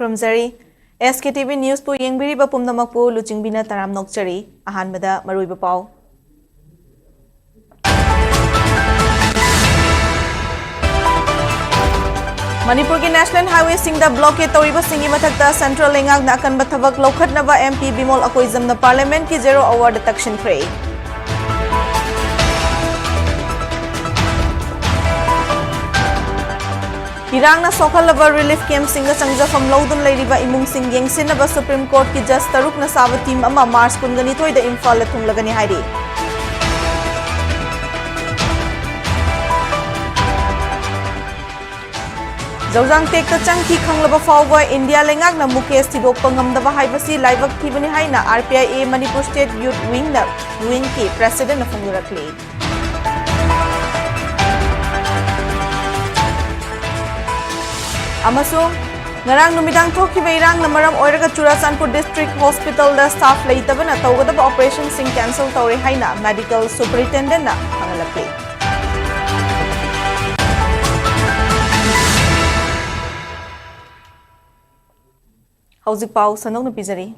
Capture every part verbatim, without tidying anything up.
ꯈꯨꯔꯨꯝꯖꯔꯤ꯫ ꯑꯦꯁ ꯀꯦ T V ꯅ꯭ꯌꯨꯁꯄꯨ ꯌꯦꯡꯕꯤꯔꯤꯕ ꯄꯨꯝꯅꯃꯛꯄꯨ ꯂꯨꯆꯤꯡꯕꯤꯅ ꯇꯔꯥꯝꯅ ꯑꯣꯛꯆꯔꯤ꯫ ꯑꯍꯥꯟꯕꯗ ꯃꯔꯨꯑꯣꯏꯕ ꯄꯥꯎ꯫ ꯃꯅꯤꯄꯨꯔꯒꯤ ꯅꯦꯁꯅꯦꯜ ꯍꯥꯏꯋꯦꯁꯤꯡꯗ ꯕ꯭ꯂꯣꯀꯦꯗ ꯇꯧꯔꯤꯕꯁꯤꯡꯒꯤ ꯃꯊꯛꯇ ꯁꯦꯟꯇ꯭ꯔꯦꯜ ꯂꯩꯉꯥꯛꯅ ꯑꯀꯟꯕ ꯊꯕꯛ ꯂꯧꯈꯠꯅꯕ M P Bimol ꯑꯀꯣꯏꯖꯝꯅ ꯄꯥꯔꯂꯤꯌꯥꯃꯦꯟꯠꯀꯤ zero award ꯇꯛꯁꯤꯟꯈ꯭ꯔꯦ꯫ ꯏꯔꯥꯡꯅ ꯁꯣꯛꯍꯜꯂꯕ ꯔꯤꯂꯤꯐ ꯀꯦꯝꯞꯁꯤꯡꯗ ꯆꯪꯖꯐꯝ ꯂꯧꯗꯨꯅ ꯂꯩꯔꯤꯕ ꯏꯃꯨꯡꯁꯤꯡ ꯌꯦꯡꯁꯤꯟꯅꯕ ꯁꯨꯄ꯭ꯔꯤꯝ ꯀꯣꯔꯠꯀꯤ ꯖꯖ ꯇꯔꯨꯛꯅ ꯁꯥꯕ ꯇꯤꯝ ꯑꯃ ꯃꯥꯔꯆ ꯀꯨꯟꯒꯅꯤꯊꯣꯏꯗ ꯏꯝꯐꯥꯜꯗ ꯊꯨꯡꯂꯒꯅꯤ ꯍꯥꯏꯔꯤ꯫ ꯖꯧꯖꯥꯡ ꯇꯦꯛꯇ ꯆꯪꯈꯤ ꯈꯪꯂꯕ ꯐꯥꯎꯕ ꯏꯟꯗꯤꯌꯥ ꯂꯩꯉꯥꯛꯅ ꯃꯨꯀꯦꯁ ꯊꯤꯗꯣꯛꯄ ꯉꯝꯗꯕ ꯍꯥꯏꯕꯁꯤ ꯂꯥꯏꯕꯛ ꯊꯤꯕꯅꯤ ꯍꯥꯏꯅ R P I A Manipur state youth ꯋꯤꯡꯅ, ꯋꯤꯡꯒꯤ ꯄ꯭ꯔꯦꯁꯤꯗꯦꯟꯠꯅ ꯐꯣꯡꯗꯣꯔꯛꯂꯤ꯫ ꯑꯃꯁꯨꯡ ꯉꯔꯥꯡ ꯅꯨꯃꯤꯗꯥꯡ ꯊꯣꯛꯈꯤꯕ ꯏꯔꯥꯡꯅ ꯃꯔꯝ ꯑꯣꯏꯔꯒ ꯆꯨꯔꯥꯆꯥꯟꯄꯨꯔ ꯗꯤꯁꯇ꯭ꯔꯤꯛ ꯍꯣꯁꯄꯤꯇꯥꯜꯗ ꯁ꯭ꯇꯥꯐ ꯂꯩꯇꯕꯅ ꯇꯧꯒꯗꯕ ꯑꯣꯄꯔꯦꯁꯟꯁꯤꯡ ꯀꯦꯟꯁꯦꯜ ꯇꯧꯔꯦ ꯍꯥꯏꯅ ꯃꯦꯗꯤꯀꯦꯜ ꯁꯨꯄꯔꯤꯟꯇꯦꯟꯗꯦꯟꯠꯅ ꯈꯪꯍꯜꯂꯛꯂꯤ꯫ ꯍꯧꯖꯤꯛ ꯄꯥꯎ ꯁꯟꯗꯣꯛꯅ ꯄꯤꯖꯔꯤ꯫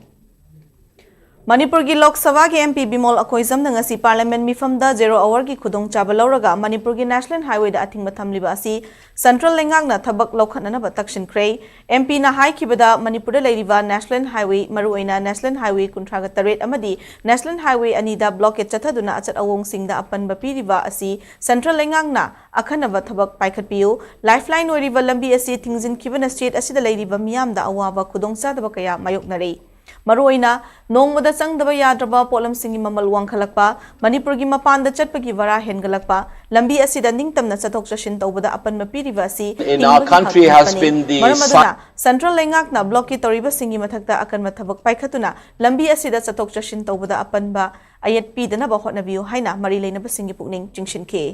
ꯃꯅꯤꯄꯨꯔꯒꯤ ꯂꯣꯛ ꯁꯚꯥꯒꯤ ꯑꯦꯝ ꯄꯤ ꯕꯤꯃꯣꯜ ꯑꯀꯣꯏꯖꯝꯅ ꯉꯁꯤ ꯄꯥꯔꯂꯤꯌꯥꯃꯦꯟꯠ ꯃꯤꯐꯝꯗ ꯖꯦꯔꯣ ꯑꯋꯥꯔꯒꯤ ꯈꯨꯗꯣꯡꯆꯥꯕ ꯂꯧꯔꯒ ꯃꯅꯤꯄꯨꯔꯒꯤ ꯅꯦꯁꯅꯦꯜ ꯍꯥꯏꯋꯦꯗ ꯑꯊꯤꯡꯕ ꯊꯝꯂꯤꯕ ꯑꯁꯤ ꯁꯦꯟꯇ꯭ꯔꯦꯜ ꯂꯩꯉꯥꯛꯅ ꯊꯕꯛ ꯂꯧꯈꯠꯅꯅꯕ ꯇꯛꯁꯤꯟꯈ꯭ꯔꯦ꯫ ꯑꯦꯝ ꯄꯤꯅ ꯍꯥꯏꯈꯤꯕꯗ, ꯃꯅꯤꯄꯨꯔꯗ ꯂꯩꯔꯤꯕ ꯅꯦꯁꯅꯦꯜ ꯍꯥꯏꯋꯦ, ꯃꯔꯨꯑꯣꯏꯅ ꯅꯦꯁꯅꯦꯜ ꯍꯥꯏꯋꯦ ꯀꯨꯟꯊ꯭ꯔꯥꯒ ꯇꯔꯦꯠ ꯑꯃꯗꯤ ꯅꯦꯁꯅꯦꯜ ꯍꯥꯏꯋꯦ ꯑꯅꯤꯗ ꯕ꯭ꯂꯣꯀꯦꯗ ꯆꯠꯊꯗꯨꯅ ꯑꯆꯠ ꯑꯋꯣꯡꯁꯤꯡꯗ ꯑꯄꯟꯕ ꯄꯤꯔꯤꯕ ꯑꯁꯤ ꯁꯦꯟꯇ꯭ꯔꯦꯜ ꯂꯩꯉꯥꯛꯅ ꯑꯈꯟꯅꯕ ꯊꯕꯛ ꯄꯥꯏꯈꯠꯄꯤꯌꯨ꯫ ꯂꯥꯏꯐꯂꯥꯏꯟ ꯑꯣꯏꯔꯤꯕ ꯂꯝꯕꯤ ꯑꯁꯤ ꯊꯤꯡꯖꯤꯟꯈꯤꯕꯅ ꯁ꯭ꯇꯦꯠ ꯑꯁꯤꯗ ꯂꯩꯔꯤꯕ ꯃꯤꯌꯥꯝꯗ ꯑꯋꯥꯕ ꯈꯨꯗꯣꯡꯆꯥꯗꯕ ꯀꯌꯥ ꯃꯥꯌꯣꯛꯅꯔꯤ꯫ ꯃꯔꯨꯑꯣꯏꯅ ꯅꯣꯡꯃꯗ ꯆꯪꯗꯕ ꯌꯥꯗ꯭ꯔꯕ ꯄꯣꯠꯂꯝꯁꯤꯡꯒꯤ ꯃꯃꯜ ꯋꯥꯡꯈꯠꯂꯛꯄ, ꯃꯅꯤꯄꯨꯔꯒꯤ ꯃꯄꯥꯟꯗ ꯆꯠꯄꯒꯤ ꯚꯔꯥ ꯍꯦꯟꯒꯠꯂꯛꯄ, ꯂꯝꯕꯤ ꯑꯁꯤꯗ ꯅꯤꯡꯇꯝꯅ ꯆꯠꯊꯣꯛ ꯆꯠꯁꯤꯟ ꯇꯧꯕꯗ ꯑꯄꯟꯕ ꯄꯤꯔꯤꯕ ꯑꯁꯤ In our ꯍꯤꯡꯕꯒꯤ country ꯍꯛ has ꯊꯣꯛꯄꯅꯤ꯫ been the ꯃꯔꯝ ꯑꯗꯨꯅ ꯁꯦꯟꯇ꯭ꯔꯦꯜ ꯂꯩꯉꯥꯛꯅ ꯕ꯭ꯂꯣꯀꯦꯗ ꯇꯧꯔꯤꯕꯁꯤꯡꯒꯤ ꯃꯊꯛꯇ ꯑꯀꯟꯕ ꯊꯕꯛ ꯄꯥꯏꯈꯠꯇꯨꯅ ꯂꯝꯕꯤ ꯑꯁꯤꯗ ꯆꯠꯊꯣꯛ ꯆꯠꯁꯤꯟ ꯇꯧꯕꯗ ꯑꯄꯟꯕ ꯑꯌꯦꯠ ꯄꯤꯗꯅꯕ ꯍꯣꯠꯅꯕꯤꯌꯨ ꯍꯥꯏꯅ ꯃꯔꯤ ꯂꯩꯅꯕꯁꯤꯡꯒꯤ ꯄꯨꯛꯅꯤꯡ ꯆꯤꯡꯁꯤꯟꯈꯤ꯫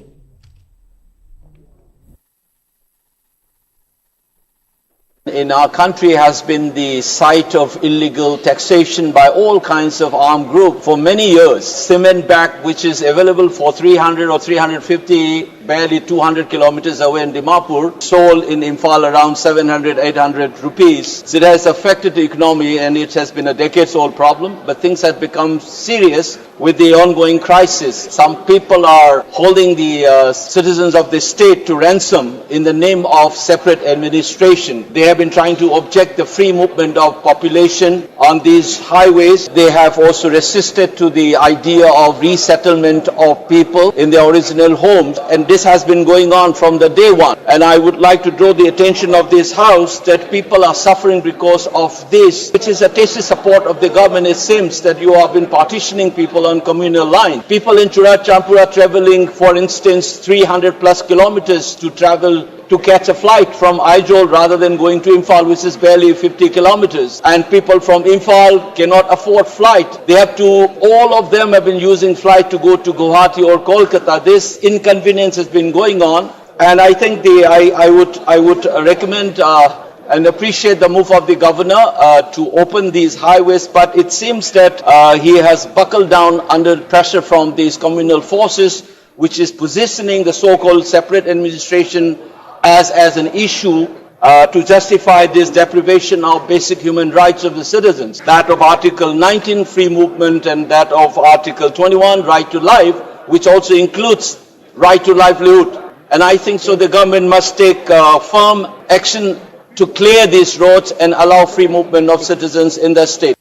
in our country has been the site of illegal taxation by all kinds of armed group for many years. Cement bag, which is available for three hundred or three hundred fifty, barely two hundred kilometers away in Dimapur, sold in Imphal around seven hundred, eight hundred rupees. So it has affected the economy and it has been a decades old problem, but things have become serious with the ongoing crisis. Some people are holding the uh, citizens of the state to ransom in the name of separate administration. They have been trying to object the free movement of population on these highways. They have also resisted to the idea of resettlement of people in their original homes, and this has been going on from the day one. And I would like to draw the attention of this house that people are suffering because of this, which is a tacit support of the government. It seems that you have been partitioning people on communal line. People in Churachandpur are traveling, for instance, three hundred plus kilometers to travel to catch a flight from Aizawl rather than going to Imphal, which is barely fifty kilometers. And people from Imphal cannot afford flight. They have to, all of them have been using flight to go to Guwahati or Kolkata. This inconvenience has been going on. And I think the, I, I would, I would recommend uh, and appreciate the move of the governor uh, to open these highways, but it seems that uh, he has buckled down under pressure from these communal forces, which is positioning the so-called separate administration as, as an issue uh, to justify this deprivation of basic human rights of the citizens, that of Article nineteen, free movement, and that of Article twenty-one, right to life, which also includes right to livelihood. And I think so the government must take uh, firm action to clear these roads and allow free movement of citizens in the state.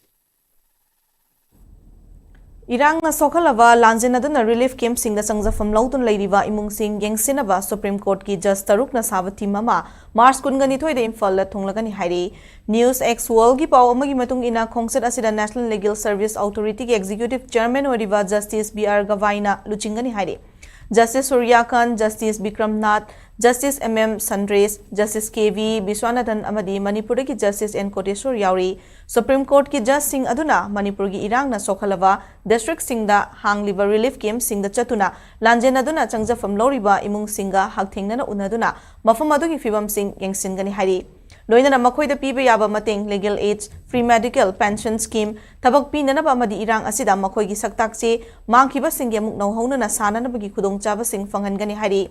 ꯏꯔꯥꯡꯅ ꯁꯣꯛꯍꯜꯂꯕ ꯂꯥꯟꯖꯦꯟꯅꯗꯨꯅ relief ꯀꯦꯝꯞꯁꯤꯡꯗ ꯆꯪꯖꯐꯝ ꯂꯧꯗꯨꯅ ꯂꯩꯔꯤꯕ ꯏꯃꯨꯡꯁꯤꯡ ꯌꯦꯡꯁꯤꯟꯅꯕ supreme ꯀꯣꯔꯠꯀꯤ just ꯇꯔꯨꯛꯅ ꯁꯥꯕ ꯊꯤꯝ ꯑꯃ March ꯀꯨꯟꯒ ꯅꯤꯊꯣꯏꯗ ꯏꯝꯐꯥꯜꯗ ꯊꯨꯡꯂꯒꯅꯤ ꯍꯥꯏꯔꯤ꯫ News X ꯋꯥꯔꯜꯒꯤ ꯄꯥꯎ ꯑꯃꯒꯤ ꯃꯇꯨꯡ ꯏꯟꯅ, ꯈꯣꯡꯆꯠ ꯑꯁꯤꯗ ꯅꯦꯁꯅꯦꯜ ꯂꯤꯒꯦꯜ ꯁꯔꯚꯤꯁ ꯑꯣꯊꯣꯔꯤꯇꯤꯒꯤ ꯑꯦꯛꯖꯤꯀ꯭ꯌꯨꯇꯤꯚ ꯆꯦꯌꯔꯃꯦꯟ ꯑꯣꯏꯔꯤꯕ ꯖꯁꯇꯤꯁ ꯕꯤ ꯑꯥꯔ ꯒꯚꯥꯏꯅ ꯂꯨꯆꯤꯡꯒꯅꯤ ꯍꯥꯏꯔꯤ꯫ Justice Suryakant, justice Vikramnath, Justice M M Sundresh, Justice K V Viswanathan ꯑꯃꯗꯤ ꯃꯅꯤꯄꯨꯔꯗꯒꯤ Justice N ꯀꯣꯇꯦꯁꯣꯔ ꯌꯥꯎꯔꯤ꯫ Supreme Courtꯀꯤ ꯖꯖꯁꯤꯡ ꯑꯗꯨꯅ ꯃꯅꯤꯄꯨꯔꯒꯤ ꯏꯔꯥꯡꯅ ꯁꯣꯛꯍꯜꯂꯕ districtꯁꯤꯡꯗ ꯍꯥꯡꯂꯤꯕ relief campꯁꯤꯡꯗ ꯆꯠꯇꯨꯅ ꯂꯥꯟꯖꯦꯟꯅꯗꯨꯅ ꯆꯪꯖꯐꯝ ꯂꯧꯔꯤꯕ ꯏꯃꯨꯡꯁꯤꯡꯒ ꯍꯛꯊꯦꯡꯅꯅ ꯎꯅꯗꯨꯅ ꯃꯐꯝ ꯑꯗꯨꯒꯤ ꯐꯤꯕꯝꯁꯤꯡ ꯌꯦꯡꯁꯤꯟꯒꯅꯤ ꯍꯥꯏꯔꯤ꯫ ꯂꯣꯏꯅꯅ ꯃꯈꯣꯏꯗ ꯄꯤꯕ ꯌꯥꯕ ꯃꯇꯦꯡ, legal aid, free medical, pension scheme, ꯊꯕꯛ ꯄꯤꯅꯅꯕ ꯑꯃꯗꯤ ꯏꯔꯥꯡ ꯑꯁꯤꯗ ꯃꯈꯣꯏꯒꯤ ꯁꯛꯇꯥꯛ ꯆꯦ ꯃꯥꯡꯈꯤꯕꯁꯤꯡꯒꯤ ꯑꯃꯨꯛ ꯅꯧꯍꯧꯅꯅ ꯁꯥꯅꯅꯕꯒꯤ ꯈꯨꯗꯣꯡꯆꯥꯕꯁꯤꯡ ꯐꯪꯍꯟꯒꯅꯤ ꯍꯥꯏꯔꯤ꯫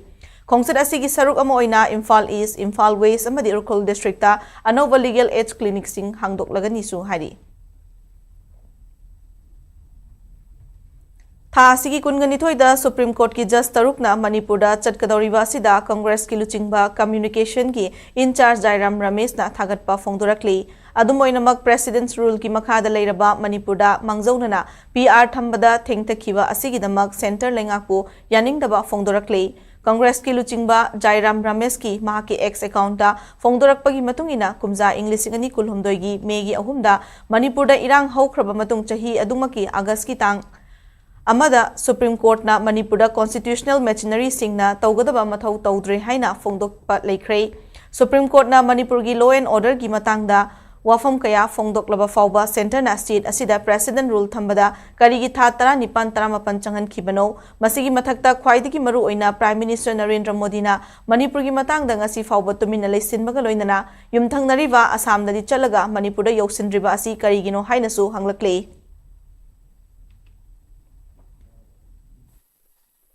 ꯈꯣꯡꯆꯠ ꯑꯁꯤꯒꯤ ꯁꯔꯨꯛ ꯑꯃ ꯑꯣꯏꯅ ꯏꯝꯐꯥꯜ ꯏꯁ, ꯏꯝꯐꯥꯜ ꯋꯦꯁ ꯑꯃꯗꯤ ꯎꯈ꯭ꯔꯨꯜ districtꯇ ꯑꯅꯧꯕ legal aid clinicꯁꯤꯡ ꯍꯥꯡꯗꯣꯛꯂꯒꯅꯤꯁꯨ ꯍꯥꯏꯔꯤ꯫ ꯊꯥ ꯑꯁꯤꯒꯤ ꯀꯨꯟꯒ ꯅꯤꯊꯣꯏꯗ Supreme Courtꯀꯤ ꯖꯖ ꯇꯔꯨꯛꯅ ꯃꯅꯤꯄꯨꯔꯗ ꯆꯠꯀꯗꯧꯔꯤꯕ ꯑꯁꯤꯗ ꯀꯪꯒ꯭ꯔꯦꯁꯀꯤ ꯂꯨꯆꯤꯡꯕ communicationꯒꯤ in-charge ꯖꯥꯏꯔꯥꯝ ꯔꯃꯦꯁꯅ ꯊꯥꯒꯠꯄ ꯐꯣꯡꯗꯣꯔꯛꯂꯤ꯫ ꯑꯗꯨꯝ ꯑꯣꯏꯅꯃꯛ, President's Ruleꯒꯤ ꯃꯈꯥꯗ ꯂꯩꯔꯕ ꯃꯅꯤꯄꯨꯔꯗ ꯃꯥꯡꯖꯧꯅꯅ P R ꯊꯝꯕꯗ ꯊꯦꯡꯊꯈꯤꯕ ꯑꯁꯤꯒꯤꯗꯃꯛ centre ꯂꯩꯉꯥꯛꯄꯨ ꯌꯥꯅꯤꯡꯗꯕ ꯐꯣꯡꯗꯣꯔꯛꯂꯤ꯫ ꯀꯪꯒ꯭ꯔꯦꯁꯀꯤ ꯂꯨꯆꯤꯡꯕ ꯖꯥꯏꯔꯥꯝ ꯔꯃꯦꯁꯀꯤ ꯃꯍꯥꯛꯀꯤ X accountꯇ ꯐꯣꯡꯗꯣꯔꯛꯄꯒꯤ ꯃꯇꯨꯡ ꯏꯟꯅ, ꯀꯨꯝꯖꯥ ꯏꯪ ꯂꯤꯁꯤꯡ ꯑꯅꯤ ꯀꯨꯟꯍꯨꯝꯗꯣꯏꯒꯤ ꯃꯦꯒꯤ ꯑꯍꯨꯝꯗ ꯃꯅꯤꯄꯨꯔꯗ ꯏꯔꯥꯡ ꯍꯧꯈ꯭ꯔꯕ ꯃꯇꯨꯡ, ꯆꯍꯤ ꯑꯗꯨꯃꯛꯀꯤ ꯑꯥꯒꯁꯀꯤ ꯇꯥꯡ ꯑꯃꯗ Supreme Courtꯅ ꯃꯅꯤꯄꯨꯔꯗ constitutional machineryꯁꯤꯡꯅ ꯇꯧꯒꯗꯕ ꯃꯊꯧ ꯇꯧꯗ꯭ꯔꯦ ꯍꯥꯏꯅ ꯐꯣꯡꯗꯣꯛꯄ ꯂꯩꯈ꯭ꯔꯦ꯫ Supreme Courtꯅ ꯃꯅꯤꯄꯨꯔꯒꯤ law and orderꯒꯤ ꯃꯇꯥꯡꯗ ꯋꯥꯐꯝ ꯀꯌꯥ ꯐꯣꯡꯗꯣꯛꯂꯕ ꯐꯥꯎꯕ centreꯅ state ꯑꯁꯤꯗ President Rule ꯊꯝꯕꯗ ꯀꯔꯤꯒꯤ ꯊꯥ ꯇꯔꯥꯅꯤꯄꯥꯟ, ꯇꯔꯥꯃꯥꯄꯟ ꯆꯪꯍꯟꯈꯤꯕꯅꯣ? ꯃꯁꯤꯒꯤ ꯃꯊꯛꯇ ꯈ꯭ꯋꯥꯏꯗꯒꯤ ꯃꯔꯨ ꯑꯣꯏꯅ Prime Minister ꯅꯔꯦꯟꯗ꯭ꯔ ꯃꯣꯗꯤꯅ ꯃꯅꯤꯄꯨꯔꯒꯤ ꯃꯇꯥꯡꯗ ꯉꯁꯤ ꯐꯥꯎꯕ ꯇꯨꯃꯤꯟꯅ ꯂꯩꯁꯤꯟꯕꯒ ꯂꯣꯏꯅꯅ ꯌꯨꯝꯊꯪꯅꯔꯤꯕ ꯑꯁꯥꯝꯗꯗꯤ ꯆꯠꯂꯒ ꯃꯅꯤꯄꯨꯔꯗ ꯌꯧꯁꯤꯟꯗ꯭ꯔꯤꯕ ꯑꯁꯤ ꯀꯔꯤꯒꯤꯅꯣ ꯍꯥꯏꯅꯁꯨ ꯍꯪꯂꯛꯂꯤ꯫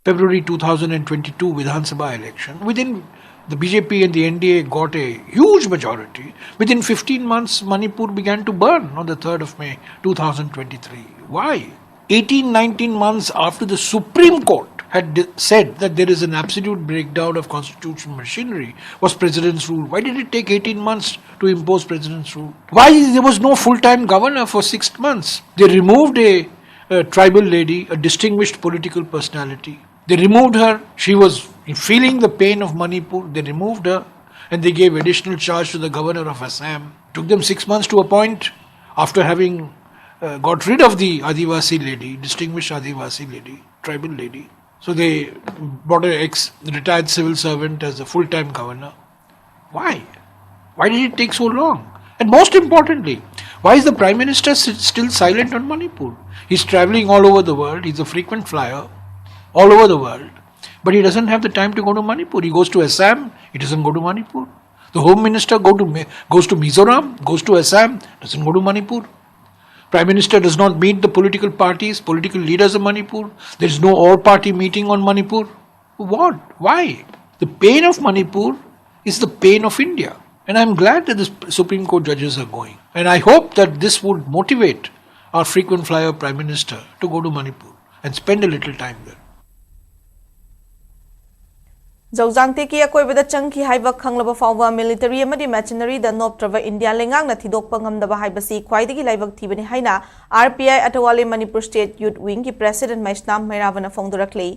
February two thousand twenty-two Vidhan Sabha election, within the B J P and the N D A got a huge majority. Within fifteen months, Manipur began to burn on the third of May two thousand twenty-three. Why? Eighteen, nineteen months after the Supreme Court had de- said that there is an absolute breakdown of constitutional machinery, was President's Rule. Why did it take eighteen months to impose President's Rule? Why there was no full-time governor for six months? They removed a, a tribal lady, a distinguished political personality. They removed her. She was feeling the pain of Manipur. They removed her and they gave additional charge to the governor of Assam. Took them six months to appoint after having uh, got rid of the Adivasi lady, distinguished Adivasi lady, tribal lady. So they brought an ex-retired civil servant as a full-time governor. Why? Why did it take so long? And most importantly, why is the Prime Minister si- still silent on Manipur? He's traveling all over the world. He's a frequent flyer all over the world. But he doesn't have the time to go to Manipur. He goes to Assam. He doesn't go to Manipur. The Home Minister go to Mi- goes to Mizoram, goes to Assam, doesn't go to Manipur. Prime Minister does not meet the political parties, political leaders of Manipur. There is no all-party meeting on Manipur. What? Why? The pain of Manipur is the pain of India. And I'm glad that the Supreme Court judges are going. And I hope that this would motivate our frequent flyer Prime Minister to go to Manipur and spend a little time there. ꯖꯧꯖꯥꯡꯇꯦꯛꯀꯤ ꯑꯀꯣꯏꯕꯗ ꯆꯪꯈꯤ ꯍꯥꯏꯕ ꯈꯪꯂꯕ ꯐꯥꯎꯕ military ꯑꯃꯗꯤ ꯃꯦꯆꯤꯅꯔꯤꯗ ꯅꯣꯞꯇ꯭ꯔꯕ India ꯂꯩꯉꯥꯛꯅ ꯊꯤꯗꯣꯛꯄ ꯉꯝꯗꯕ ꯍꯥꯏꯕꯁꯤ ꯈ꯭ꯋꯥꯏꯗꯒꯤ ꯂꯥꯏꯕꯛ ꯊꯤꯕꯅꯤ ꯍꯥꯏꯅ R P I Athawale Manipur state youth ꯋꯤꯡꯒꯤ ꯄ꯭ꯔꯦꯁꯤꯗꯦꯟꯠ ꯃꯩꯁꯅꯥꯝ ꯃꯩꯔꯥꯕꯅ ꯐꯣꯡꯗꯣꯔꯛꯂꯤ꯫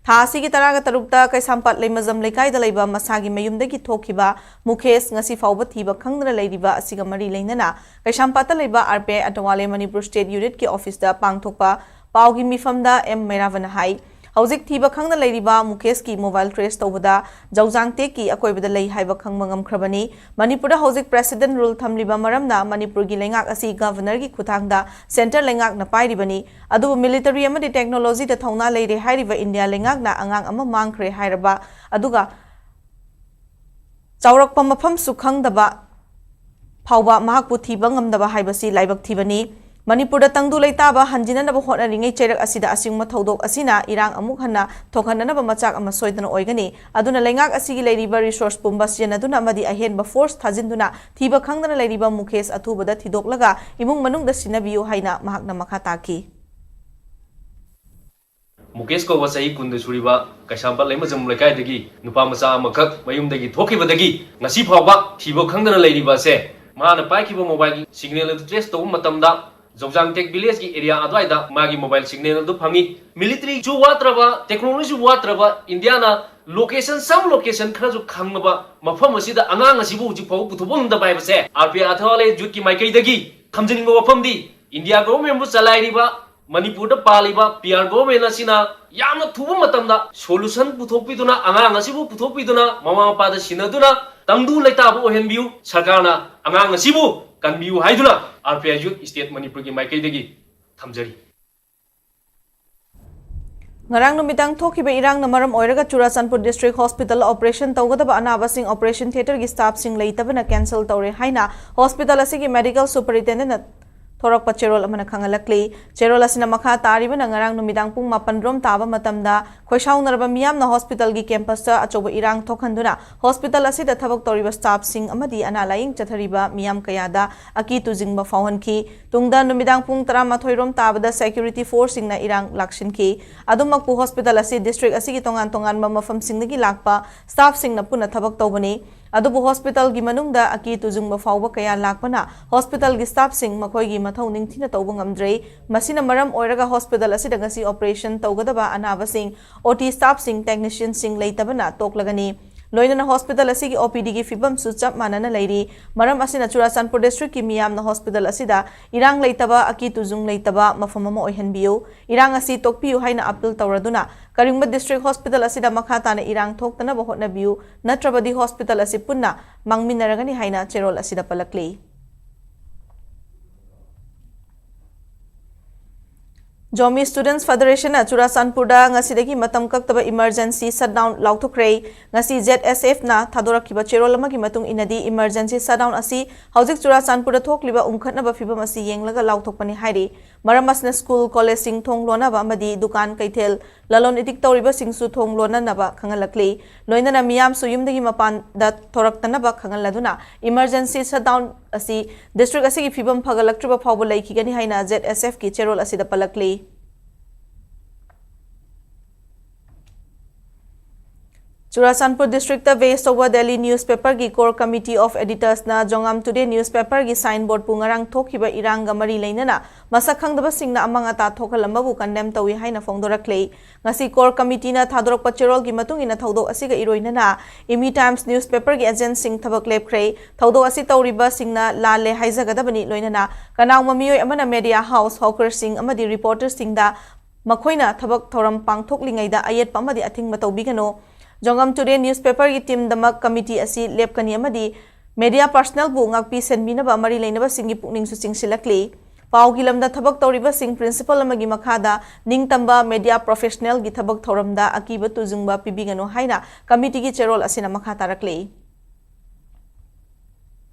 ꯊꯥ ꯑꯁꯤꯒꯤ ꯇꯔꯥꯒ ꯇꯔꯨꯛꯇ ꯀꯩꯁꯥꯝꯄꯥꯠ ꯂꯩꯃꯖꯝ ꯂꯩꯀꯥꯏꯗ ꯂꯩꯕ ꯃꯁꯥꯒꯤ ꯃꯌꯨꯝꯗꯒꯤ ꯊꯣꯛꯈꯤꯕ ꯃꯨꯀꯦꯁ ꯉꯁꯤ ꯐꯥꯎꯕ ꯊꯤꯕ ꯈꯪꯗꯅ ꯂꯩꯔꯤꯕ ꯑꯁꯤꯒ ꯃꯔꯤ ꯂꯩꯅꯅ ꯀꯩꯁꯥꯝꯄꯥꯠꯇ ꯂꯩꯕ R P I Athawale Manipur state ꯌꯨꯅꯤꯠꯀꯤ ꯑꯣꯐꯤꯁꯇ ꯄꯥꯡꯊꯣꯛꯄ ꯄꯥꯎꯒꯤ ꯃꯤꯐꯝꯗ ꯑꯦꯝ ꯃꯩꯔꯥꯕꯅ ꯍꯥꯏ꯫ ꯍꯧꯖꯤꯛ ꯊꯤꯕ ꯈꯪꯗꯅ ꯂꯩꯔꯤꯕ ꯃꯨꯀꯦꯁꯀꯤ ꯃꯣꯕꯥꯏꯜ ꯇ꯭ꯔꯦꯁ ꯇꯧꯕꯗ ꯖꯧꯖꯥꯡꯇꯦꯛꯀꯤ ꯑꯀꯣꯏꯕꯗ ꯂꯩ ꯍꯥꯏꯕ ꯈꯪꯕ ꯉꯝꯈ꯭ꯔꯕꯅꯤ꯫ ꯃꯅꯤꯄꯨꯔꯗ ꯍꯧꯖꯤꯛ ꯄ꯭ꯔꯦꯁꯤꯗꯦꯟꯠ ꯔꯨꯜ ꯊꯝꯂꯤꯕ ꯃꯔꯝꯅ ꯃꯅꯤꯄꯨꯔꯒꯤ ꯂꯩꯉꯥꯛ ꯑꯁꯤ ꯒꯚꯔꯅꯔꯒꯤ ꯈꯨꯠꯊꯥꯡꯗ ꯁꯦꯟꯇꯔ ꯂꯩꯉꯥꯛꯅ ꯄꯥꯏꯔꯤꯕꯅꯤ꯫ ꯑꯗꯨꯕꯨ ꯃꯤꯂꯤꯇꯔꯤ ꯑꯃꯗꯤ ꯇꯦꯛꯅꯣꯂꯣꯖꯤꯗ ꯊꯧꯅꯥ ꯂꯩꯔꯦ ꯍꯥꯏꯔꯤꯕ ꯏꯟꯗꯤꯌꯥ ꯂꯩꯉꯥꯛꯅ ꯑꯉꯥꯡ ꯑꯃ ꯃꯥꯡꯈ꯭ꯔꯦ ꯍꯥꯏꯔꯕ ꯑꯗꯨꯒ ꯆꯥꯎꯔꯛꯄ ꯃꯐꯝꯁꯨ ꯈꯪꯗꯕ ꯐꯥꯎꯕ ꯃꯍꯥꯛꯄꯨ ꯊꯤꯕ ꯉꯝꯗꯕ ꯍꯥꯏꯕꯁꯤ ꯂꯥꯏꯕꯛ ꯊꯤꯕꯅꯤ꯫ ꯃꯅꯤꯄꯨꯔꯗ ꯇꯪꯗꯨ ꯂꯩꯇꯥꯕ ꯍꯟꯖꯤꯟꯅꯅꯕ ꯍꯣꯠꯅꯔꯤꯉꯩ ꯆꯩꯔꯛ ꯑꯁꯤꯗ ꯑꯁꯤꯒꯨꯝꯕ ꯊꯧꯗꯣꯛ ꯑꯁꯤꯅ ꯏꯔꯥꯡ ꯑꯃꯨꯛ ꯍꯟꯅ ꯊꯣꯛꯍꯟꯅꯅꯕ ꯃꯆꯥꯛ ꯑꯃ ꯁꯣꯏꯗꯅ ꯑꯣꯏꯒꯅꯤ꯫ ꯑꯗꯨꯅ ꯂꯩꯉꯥꯛ ꯑꯁꯤꯒꯤ ꯂꯩꯔꯤꯕ ꯔꯤꯁꯣꯔꯁ ꯄꯨꯝꯕ ꯁꯤꯖꯤꯟꯅꯗꯨꯅ ꯑꯃꯗꯤ ꯑꯍꯦꯟꯕ ꯐꯣꯔꯁ ꯊꯥꯖꯤꯟꯗꯨꯅ ꯊꯤꯕ ꯈꯪꯗꯅ ꯂꯩꯔꯤꯕ ꯃꯨꯀꯦꯁ ꯑꯊꯨꯕꯗ ꯊꯤꯗꯣꯛꯂꯒ ꯏꯃꯨꯡ ꯃꯅꯨꯡꯗ ꯁꯤꯟꯅꯕꯤꯌꯨ ꯍꯥꯏꯅ ꯃꯍꯥꯛꯅ ꯃꯈꯥ ꯇꯥꯈꯤ꯫ ꯃꯨꯀꯦꯁ ꯀꯧꯕ ꯆꯍꯤ ꯀꯨꯟꯗ ꯁꯨꯔꯤꯕ ꯀꯩꯁꯥꯝꯄꯥꯠ ꯂꯩꯃꯖꯝ ꯂꯩꯀꯥꯏꯗꯒꯤ ꯅꯨꯄꯥ ꯃꯆꯥ ꯑꯃꯈꯛ ꯃꯌꯨꯝꯗꯒꯤ ꯊꯣꯛꯈꯤꯕꯗꯒꯤ ꯉꯁꯤ ꯐꯥꯎꯕ ꯊꯤꯕ ꯈꯪꯗꯅ ꯂꯩꯔꯤꯕ ꯑꯁꯦ, ꯃꯥꯅ ꯄꯥꯏꯈꯤꯕ ꯃꯣꯕꯥꯏꯜꯒꯤ ꯁꯤꯒꯅꯦꯜ ꯑꯗꯨ ꯇ꯭ꯔꯦꯁ ꯇꯧꯕ ꯃꯇꯝꯗ ꯖꯧꯖꯥꯡꯇꯦꯛ ꯚꯤꯂꯦꯖꯀꯤ ꯑꯦꯔꯤꯌꯥ ꯑꯗꯨꯋꯥꯏꯗ ꯃꯥꯒꯤ ꯃꯣꯕꯥꯏꯜ ꯁꯤꯒꯅꯦꯜ ꯑꯗꯨ ꯐꯪꯉꯤ꯫ ꯃꯤꯂꯤꯇꯔꯤꯁꯨ ꯋꯥꯠꯇ꯭ꯔꯕ, ꯇꯦꯛꯅꯣꯂꯣꯖꯤꯁꯨ ꯋꯥꯠꯇ꯭ꯔꯕ ꯏꯟꯗꯤꯌꯥꯅ ꯂꯣꯀꯦꯁꯟ, ꯁꯝ ꯂꯣꯀꯦꯁꯟ ꯈꯔꯁꯨ ꯈꯪꯂꯕ ꯃꯐꯝ ꯑꯁꯤꯗ ꯑꯉꯥꯡ ꯑꯁꯤꯕꯨ ꯍꯧꯖꯤꯛ ꯐꯥꯎꯕ ꯄꯨꯊꯣꯛꯄ ꯉꯝꯗꯕ ꯍꯥꯏꯕꯁꯦ ꯑꯥꯔ ꯄꯤ ꯑꯥꯏ ꯑꯊꯋꯥꯂꯦ ꯌꯨꯠꯀꯤ ꯃꯥꯏꯀꯩꯗꯒꯤ ꯊꯝꯖꯅꯤꯡꯕ ꯋꯥꯐꯝꯗꯤ ꯏꯟꯗꯤꯌꯥ ꯒꯣꯚꯔꯟꯃꯦꯟꯕꯨ ꯆꯂꯥꯏꯔꯤꯕ ꯃꯅꯤꯄꯨꯔꯗ ꯄꯥꯜꯂꯤꯕ ꯄꯤ ꯑꯥꯔ ꯒꯣꯚꯔꯟꯃꯦꯟꯠ ꯑꯁꯤꯅ ꯌꯥꯝꯅ ꯊꯨꯕ ꯃꯇꯝꯗ ꯁꯣꯂꯨꯁꯟ ꯄꯨꯊꯣꯛꯄꯤꯗꯨꯅ, ꯑꯉꯥꯡ ꯑꯁꯤꯕꯨ ꯄꯨꯊꯣꯛꯄꯤꯗꯨꯅ, ꯃꯃꯥ ꯃꯄꯥꯗ ꯁꯤꯟꯅꯗꯨꯅ ꯇꯪꯗꯨ ꯂꯩꯇꯥꯕ ꯑꯣꯏꯍꯟꯕꯤꯌꯨ꯫ ꯁꯔꯀꯥꯔꯅ ꯑꯉꯥꯡ ꯑꯁꯤꯕꯨ ꯀꯟꯕꯤꯌꯨ ꯍꯥꯏꯗꯨꯅ ꯑꯥꯔ ꯄꯤ ꯑꯥꯏ ꯌꯨꯠ ꯁ꯭ꯇꯦꯠ ꯃꯅꯤꯄꯨꯔꯒꯤ ꯃꯥꯏꯀꯩꯗꯒꯤ ꯊꯝꯖꯔꯤ꯫ ꯉꯔꯥꯡ ꯅꯨꯃꯤꯗꯥꯡ ꯊꯣꯛꯈꯤꯕ ꯏꯔꯥꯡꯅ ꯃꯔꯝ ꯑꯣꯏꯔꯒ ꯆꯨꯔꯥꯆꯥꯟꯄꯨꯔ ꯗꯤꯁꯇ꯭ꯔꯤꯛ ꯍꯣꯁꯄꯤꯇꯥꯜ ꯑꯣꯄꯔꯦꯁꯟ ꯇꯧꯒꯗꯕ ꯑꯅꯥꯕꯁꯤꯡ ꯑꯣꯄꯔꯦꯁꯟ ꯊꯤꯌꯦꯇꯔꯒꯤ ꯁ꯭ꯇꯥꯐꯁꯤꯡ ꯂꯩꯇꯕꯅ ꯀꯦꯟꯁꯦꯜ ꯇꯧꯔꯦ ꯍꯥꯏꯅ ꯍꯣꯁꯄꯤꯇꯥꯜ ꯑꯁꯤꯒꯤ ꯃꯦꯗꯤꯀꯦꯜ ꯁꯨꯄꯔꯤꯟꯇꯦꯟꯗꯦꯟꯠꯅ ꯊꯣꯔꯛꯄ ꯆꯦꯔꯣꯜ ꯑꯃꯅ ꯈꯪꯍꯜꯂꯛꯂꯤ꯫ ꯆꯦꯔꯣꯜ ꯑꯁꯤꯅ ꯃꯈꯥ ꯇꯥꯔꯤꯕꯅ ꯉꯔꯥꯡ ꯅꯨꯃꯤꯗꯥꯡ ꯄꯨꯡ ꯃꯥꯄꯟ ꯔꯣꯝ ꯇꯥꯕ ꯃꯇꯝꯗ ꯈꯣꯏꯁꯥꯎꯅꯔꯕ ꯃꯤꯌꯥꯝꯅ ꯍꯣꯁꯄꯤꯇꯥꯜꯒꯤ ꯀꯦꯝꯄꯁꯇ ꯑꯆꯧꯕ ꯏꯔꯥꯡ ꯊꯣꯛꯍꯟꯗꯨꯅ ꯍꯣꯁꯄꯤꯇꯥꯜ ꯑꯁꯤꯗ ꯊꯕꯛ ꯇꯧꯔꯤꯕ ꯁ꯭ꯇꯥꯐꯁꯤꯡ ꯑꯃꯗꯤ ꯑꯅꯥ ꯂꯥꯌꯦꯡ ꯆꯠꯊꯔꯤꯕ ꯃꯤꯌꯥꯝ ꯀꯌꯥꯗ ꯑꯀꯤ ꯇꯨꯖꯤꯡꯕ ꯐꯥꯎꯍꯟꯈꯤ꯫ ꯇꯨꯡꯗ ꯅꯨꯃꯤꯗꯥꯡ ꯄꯨꯡ ꯇꯔꯥꯃꯥꯊꯣꯏ ꯔꯣꯝ ꯇꯥꯕꯗ ꯁꯦꯀ꯭ꯌꯨꯔꯤꯇꯤ ꯐꯣꯔꯁꯁꯤꯡꯅ ꯏꯔꯥꯡ ꯂꯥꯛꯁꯤꯟꯈꯤ꯫ ꯑꯗꯨꯃꯛꯄꯨ ꯍꯣꯁꯄꯤꯇꯥꯜ ꯑꯁꯤ ꯗꯤꯁꯇ꯭ꯔꯤꯛ ꯑꯁꯤꯒꯤ ꯇꯣꯉꯥꯟ ꯇꯣꯉꯥꯟꯕ ꯃꯐꯝꯁꯤꯡꯗꯒꯤ ꯂꯥꯛꯄ ꯁ꯭ꯇꯥꯐꯁꯤꯡꯅ ꯄꯨꯟꯅ ꯊꯕꯛ ꯇꯧꯕꯅꯤ꯫ ꯑꯗꯨꯕꯨ ꯍꯣꯁꯄꯤꯇꯥꯜꯒꯤ ꯃꯅꯨꯡꯗ ꯑꯀꯤ ꯇꯨꯖꯨꯡꯕ ꯐꯥꯎꯕ ꯀꯌꯥ ꯂꯥꯛꯄꯅ ꯍꯣꯁꯄꯤꯇꯥꯜꯒꯤ ꯁ꯭ꯇꯥꯐꯁꯤꯡ ꯃꯈꯣꯏꯒꯤ ꯃꯊꯧ ꯅꯤꯡꯊꯤꯅ ꯇꯧꯕ ꯉꯝꯗ꯭ꯔꯦ꯫ ꯃꯁꯤꯅ ꯃꯔꯝ ꯑꯣꯏꯔꯒ ꯍꯣꯁꯄꯤꯇꯥꯜ ꯑꯁꯤꯗ ꯉꯁꯤ ꯑꯣꯄꯔꯦꯁꯟ ꯇꯧꯒꯗꯕ ꯑꯅꯥꯕꯁꯤꯡ, ꯑꯣ ꯇꯤ ꯁ꯭ꯇꯥꯐꯁꯤꯡ, ꯇꯦꯛꯅꯤꯁꯤꯌꯟꯁꯤꯡ ꯂꯩꯇꯕꯅ ꯇꯣꯛꯂꯒꯅꯤ꯫ ꯂꯣꯏꯅꯅ ꯍꯣꯁꯄꯤꯇꯥꯜ ꯑꯁꯤꯒꯤ ꯑꯣ ꯄꯤ ꯗꯤꯒꯤ ꯐꯤꯕꯝꯁꯨ ꯆꯞ ꯃꯥꯟꯅꯅ ꯂꯩꯔꯤ꯫ ꯃꯔꯝ ꯑꯁꯤꯅ ꯆꯨꯔꯥꯆꯥꯟꯄꯨꯔ ꯗꯤꯁꯇ꯭ꯔꯤꯛꯀꯤ ꯃꯤꯌꯥꯝꯅ ꯍꯣꯁꯄꯤꯇꯥꯜ ꯑꯁꯤꯗ ꯏꯔꯥꯡ ꯂꯩꯇꯕ, ꯑꯀꯤ ꯇꯨꯖꯨꯡ ꯂꯩꯇꯕ ꯃꯐꯝ ꯑꯃ ꯑꯣꯏꯍꯟꯕꯤꯌꯨ꯫ ꯏꯔꯥꯡ ꯑꯁꯤ ꯇꯣꯛꯄꯤꯌꯨ ꯍꯥꯏꯅ ꯑꯄꯤꯜ ꯇꯧꯔꯗꯨꯅ ꯀꯔꯤꯒꯨꯝꯕ ꯗꯤꯁꯇ꯭ꯔꯤꯛ ꯍꯣꯁꯄꯤꯇꯥꯜ ꯑꯁꯤꯗ ꯃꯈꯥ ꯇꯥꯅ ꯏꯔꯥꯡ ꯊꯣꯛꯇꯅꯕ ꯍꯣꯠꯅꯕꯤꯌꯨ, ꯅꯠꯇ꯭ꯔꯕꯗꯤ ꯍꯣꯁꯄꯤꯇꯥꯜ ꯑꯁꯤ ꯄꯨꯟꯅ ꯃꯥꯡꯃꯤꯟꯅꯔꯒꯅꯤ ꯍꯥꯏꯅ ꯆꯦꯔꯣꯜ ꯑꯁꯤꯗ ꯄꯜꯂꯛꯂꯤ꯫ ꯖꯣꯃꯤ ꯁ꯭ꯇꯨꯗꯦꯟꯠꯁ ꯐꯦꯗꯔꯦꯁꯟꯅ ꯆꯨꯔꯥꯆꯥꯟꯄꯨꯔꯗ ꯉꯁꯤꯗꯒꯤ ꯃꯇꯝ ꯀꯛꯇꯕ ꯏꯃꯔꯖꯦꯟꯁꯤ ꯁꯠꯗꯥꯎꯟ ꯂꯥꯎꯊꯣꯛꯈ꯭ꯔꯦ꯫ ꯉꯁꯤ ꯖꯦꯗ ꯑꯦꯁ ꯑꯦꯐꯅ ꯊꯥꯗꯣꯔꯛꯈꯤꯕ ꯆꯦꯔꯣꯜ ꯑꯃꯒꯤ ꯃꯇꯨꯡ ꯏꯟꯅꯗꯤ, ꯏꯃꯔꯖꯦꯟꯁꯤ ꯁꯠꯗꯥꯎꯟ ꯑꯁꯤ ꯍꯧꯖꯤꯛ ꯆꯨꯔꯥꯆꯥꯟꯄꯨꯔꯗ ꯊꯣꯛꯂꯤꯕ ꯎꯪꯈꯠꯅꯕ ꯐꯤꯕꯝ ꯑꯁꯤ ꯌꯦꯡꯂꯒ ꯂꯥꯎꯊꯣꯛꯄꯅꯤ ꯍꯥꯏꯔꯤ꯫ ꯃꯔꯝ ꯑꯁꯤꯅ ꯁ꯭ꯀꯨꯜ, ꯀꯣꯂꯦꯖꯁꯤꯡ ꯊꯣꯡ ꯂꯣꯟꯅꯕ ꯑꯃꯗꯤ ꯗꯨꯀꯥꯟ, ꯀꯩꯊꯦꯜ, ꯂꯂꯣꯟ ꯏꯇꯤꯛ ꯇꯧꯔꯤꯕꯁꯤꯡꯁꯨ ꯊꯣꯡ ꯂꯣꯟꯅꯅꯕ ꯈꯪꯍꯜꯂꯛꯂꯤ꯫ ꯂꯣꯏꯅꯅ ꯃꯤꯌꯥꯝꯁꯨ ꯌꯨꯝꯗꯒꯤ ꯃꯄꯥꯟꯗ ꯊꯣꯔꯛꯇꯅꯕ ꯈꯪꯍꯜꯂꯗꯨꯅ, ꯏꯃꯔꯖꯦꯟꯁꯤ ꯁꯠꯗꯥꯎꯟ ꯑꯁꯤ ꯗꯤꯁꯇ꯭ꯔꯤꯛ ꯑꯁꯤꯒꯤ ꯐꯤꯕꯝ ꯐꯒꯠꯂꯛꯇ꯭ꯔꯤꯕ ꯐꯥꯎꯕ ꯂꯩꯈꯤꯒꯅꯤ ꯍꯥꯏꯅ ꯖꯦꯗ ꯑꯦꯁ ꯑꯦꯐꯀꯤ ꯆꯦꯔꯣꯜ ꯑꯁꯤꯗ ꯄꯜꯂꯛꯂꯤ꯫ ꯆꯨꯔꯥꯆꯥꯟꯄꯨꯔ district ꯕꯦꯁ ꯇꯧꯕ Delhi newspaper ꯒꯤ Corps Committee of Editors ꯅ ꯖꯣꯡꯉꯥꯝ Today newspaper ꯒꯤ sign board ꯄꯨ ꯉꯔꯥꯡ ꯊꯣꯛꯈꯤꯕ ꯏꯔꯥꯡꯒ ꯃꯔꯤ ꯂꯩꯅꯅ ꯃꯁꯛ ꯈꯪꯗꯕꯁꯤꯡꯅ ꯑꯃꯥꯡ ꯑꯇꯥ ꯊꯣꯛꯍꯜꯂꯝꯕꯕꯨ condemn ꯇꯧꯏ ꯍꯥꯏꯅ ꯐꯣꯡꯗꯣꯔꯛꯂꯤ꯫ ꯉꯁꯤ Corps Committee ꯅ ꯊꯥꯗꯣꯔꯛꯄ ꯆꯦꯔꯣꯜꯒꯤ ꯃꯇꯨꯡ ꯏꯟꯅ ꯊꯧꯗꯣꯛ ꯑꯁꯤꯒ ꯏꯔꯣꯏꯅꯅ ꯏꯃꯤ Times newspaper ꯒꯤ agent ꯁꯤꯡ ꯊꯕꯛ ꯂꯦꯞꯈ꯭ꯔꯦ꯫ ꯊꯧꯗꯣꯛ ꯑꯁꯤ ꯇꯧꯔꯤꯕꯁꯤꯡꯅ ꯂꯥꯜꯂꯦ ꯍꯥꯏꯖꯒꯗꯕꯅꯤ, ꯂꯣꯏꯅꯅ ꯀꯅꯥꯒꯨꯝꯕ ꯃꯤꯑꯣꯏ ꯑꯃꯅ media house, hawker ꯁꯤꯡ ꯑꯃꯗꯤ reporter ꯁꯤꯡꯗ ꯃꯈꯣꯏꯅ ꯊꯕꯛ ꯊꯧꯔꯝ ꯄꯥꯡꯊꯣꯛꯂꯤꯉꯩꯗ ꯑꯌꯦꯠꯄ ꯑꯃꯗꯤ ꯑꯊꯤꯡꯕ ꯇꯧꯕꯤꯒꯅꯨ꯫ ꯖꯣꯡꯉꯥꯝ Today newspaper ꯒꯤ team ꯗꯃꯛ committee ꯑꯁꯤ ꯂꯦꯞꯀꯅꯤ ꯑꯃꯗꯤ media personnel ꯕꯨ ꯉꯥꯛꯄꯤ ꯁꯦꯟꯕꯤꯅꯕ ꯃꯔꯤ ꯂꯩꯅꯕꯁꯤꯡꯒꯤ ꯄꯨꯛꯅꯤꯡꯁꯨ ꯆꯤꯡꯁꯤꯜꯂꯛꯂꯤ꯫ ꯄꯥꯎꯒꯤ ꯂꯝꯗ ꯊꯕꯛ ꯇꯧꯔꯤꯕꯁꯤꯡ principle ꯑꯃꯒꯤ ꯃꯈꯥꯗ ꯅꯤꯡꯇꯝꯕ media professional ꯒꯤ ꯊꯕꯛ ꯊꯧꯔꯝꯗ ꯑꯀꯤꯕ ꯇꯨꯖꯨꯡꯕ ꯄꯤꯕꯤꯒꯅꯨ ꯍꯥꯏꯅ committee ꯒꯤ ꯆꯦꯔꯣꯜ ꯑꯁꯤꯅ ꯃꯈꯥ ꯇꯥꯔꯛꯂꯤ꯫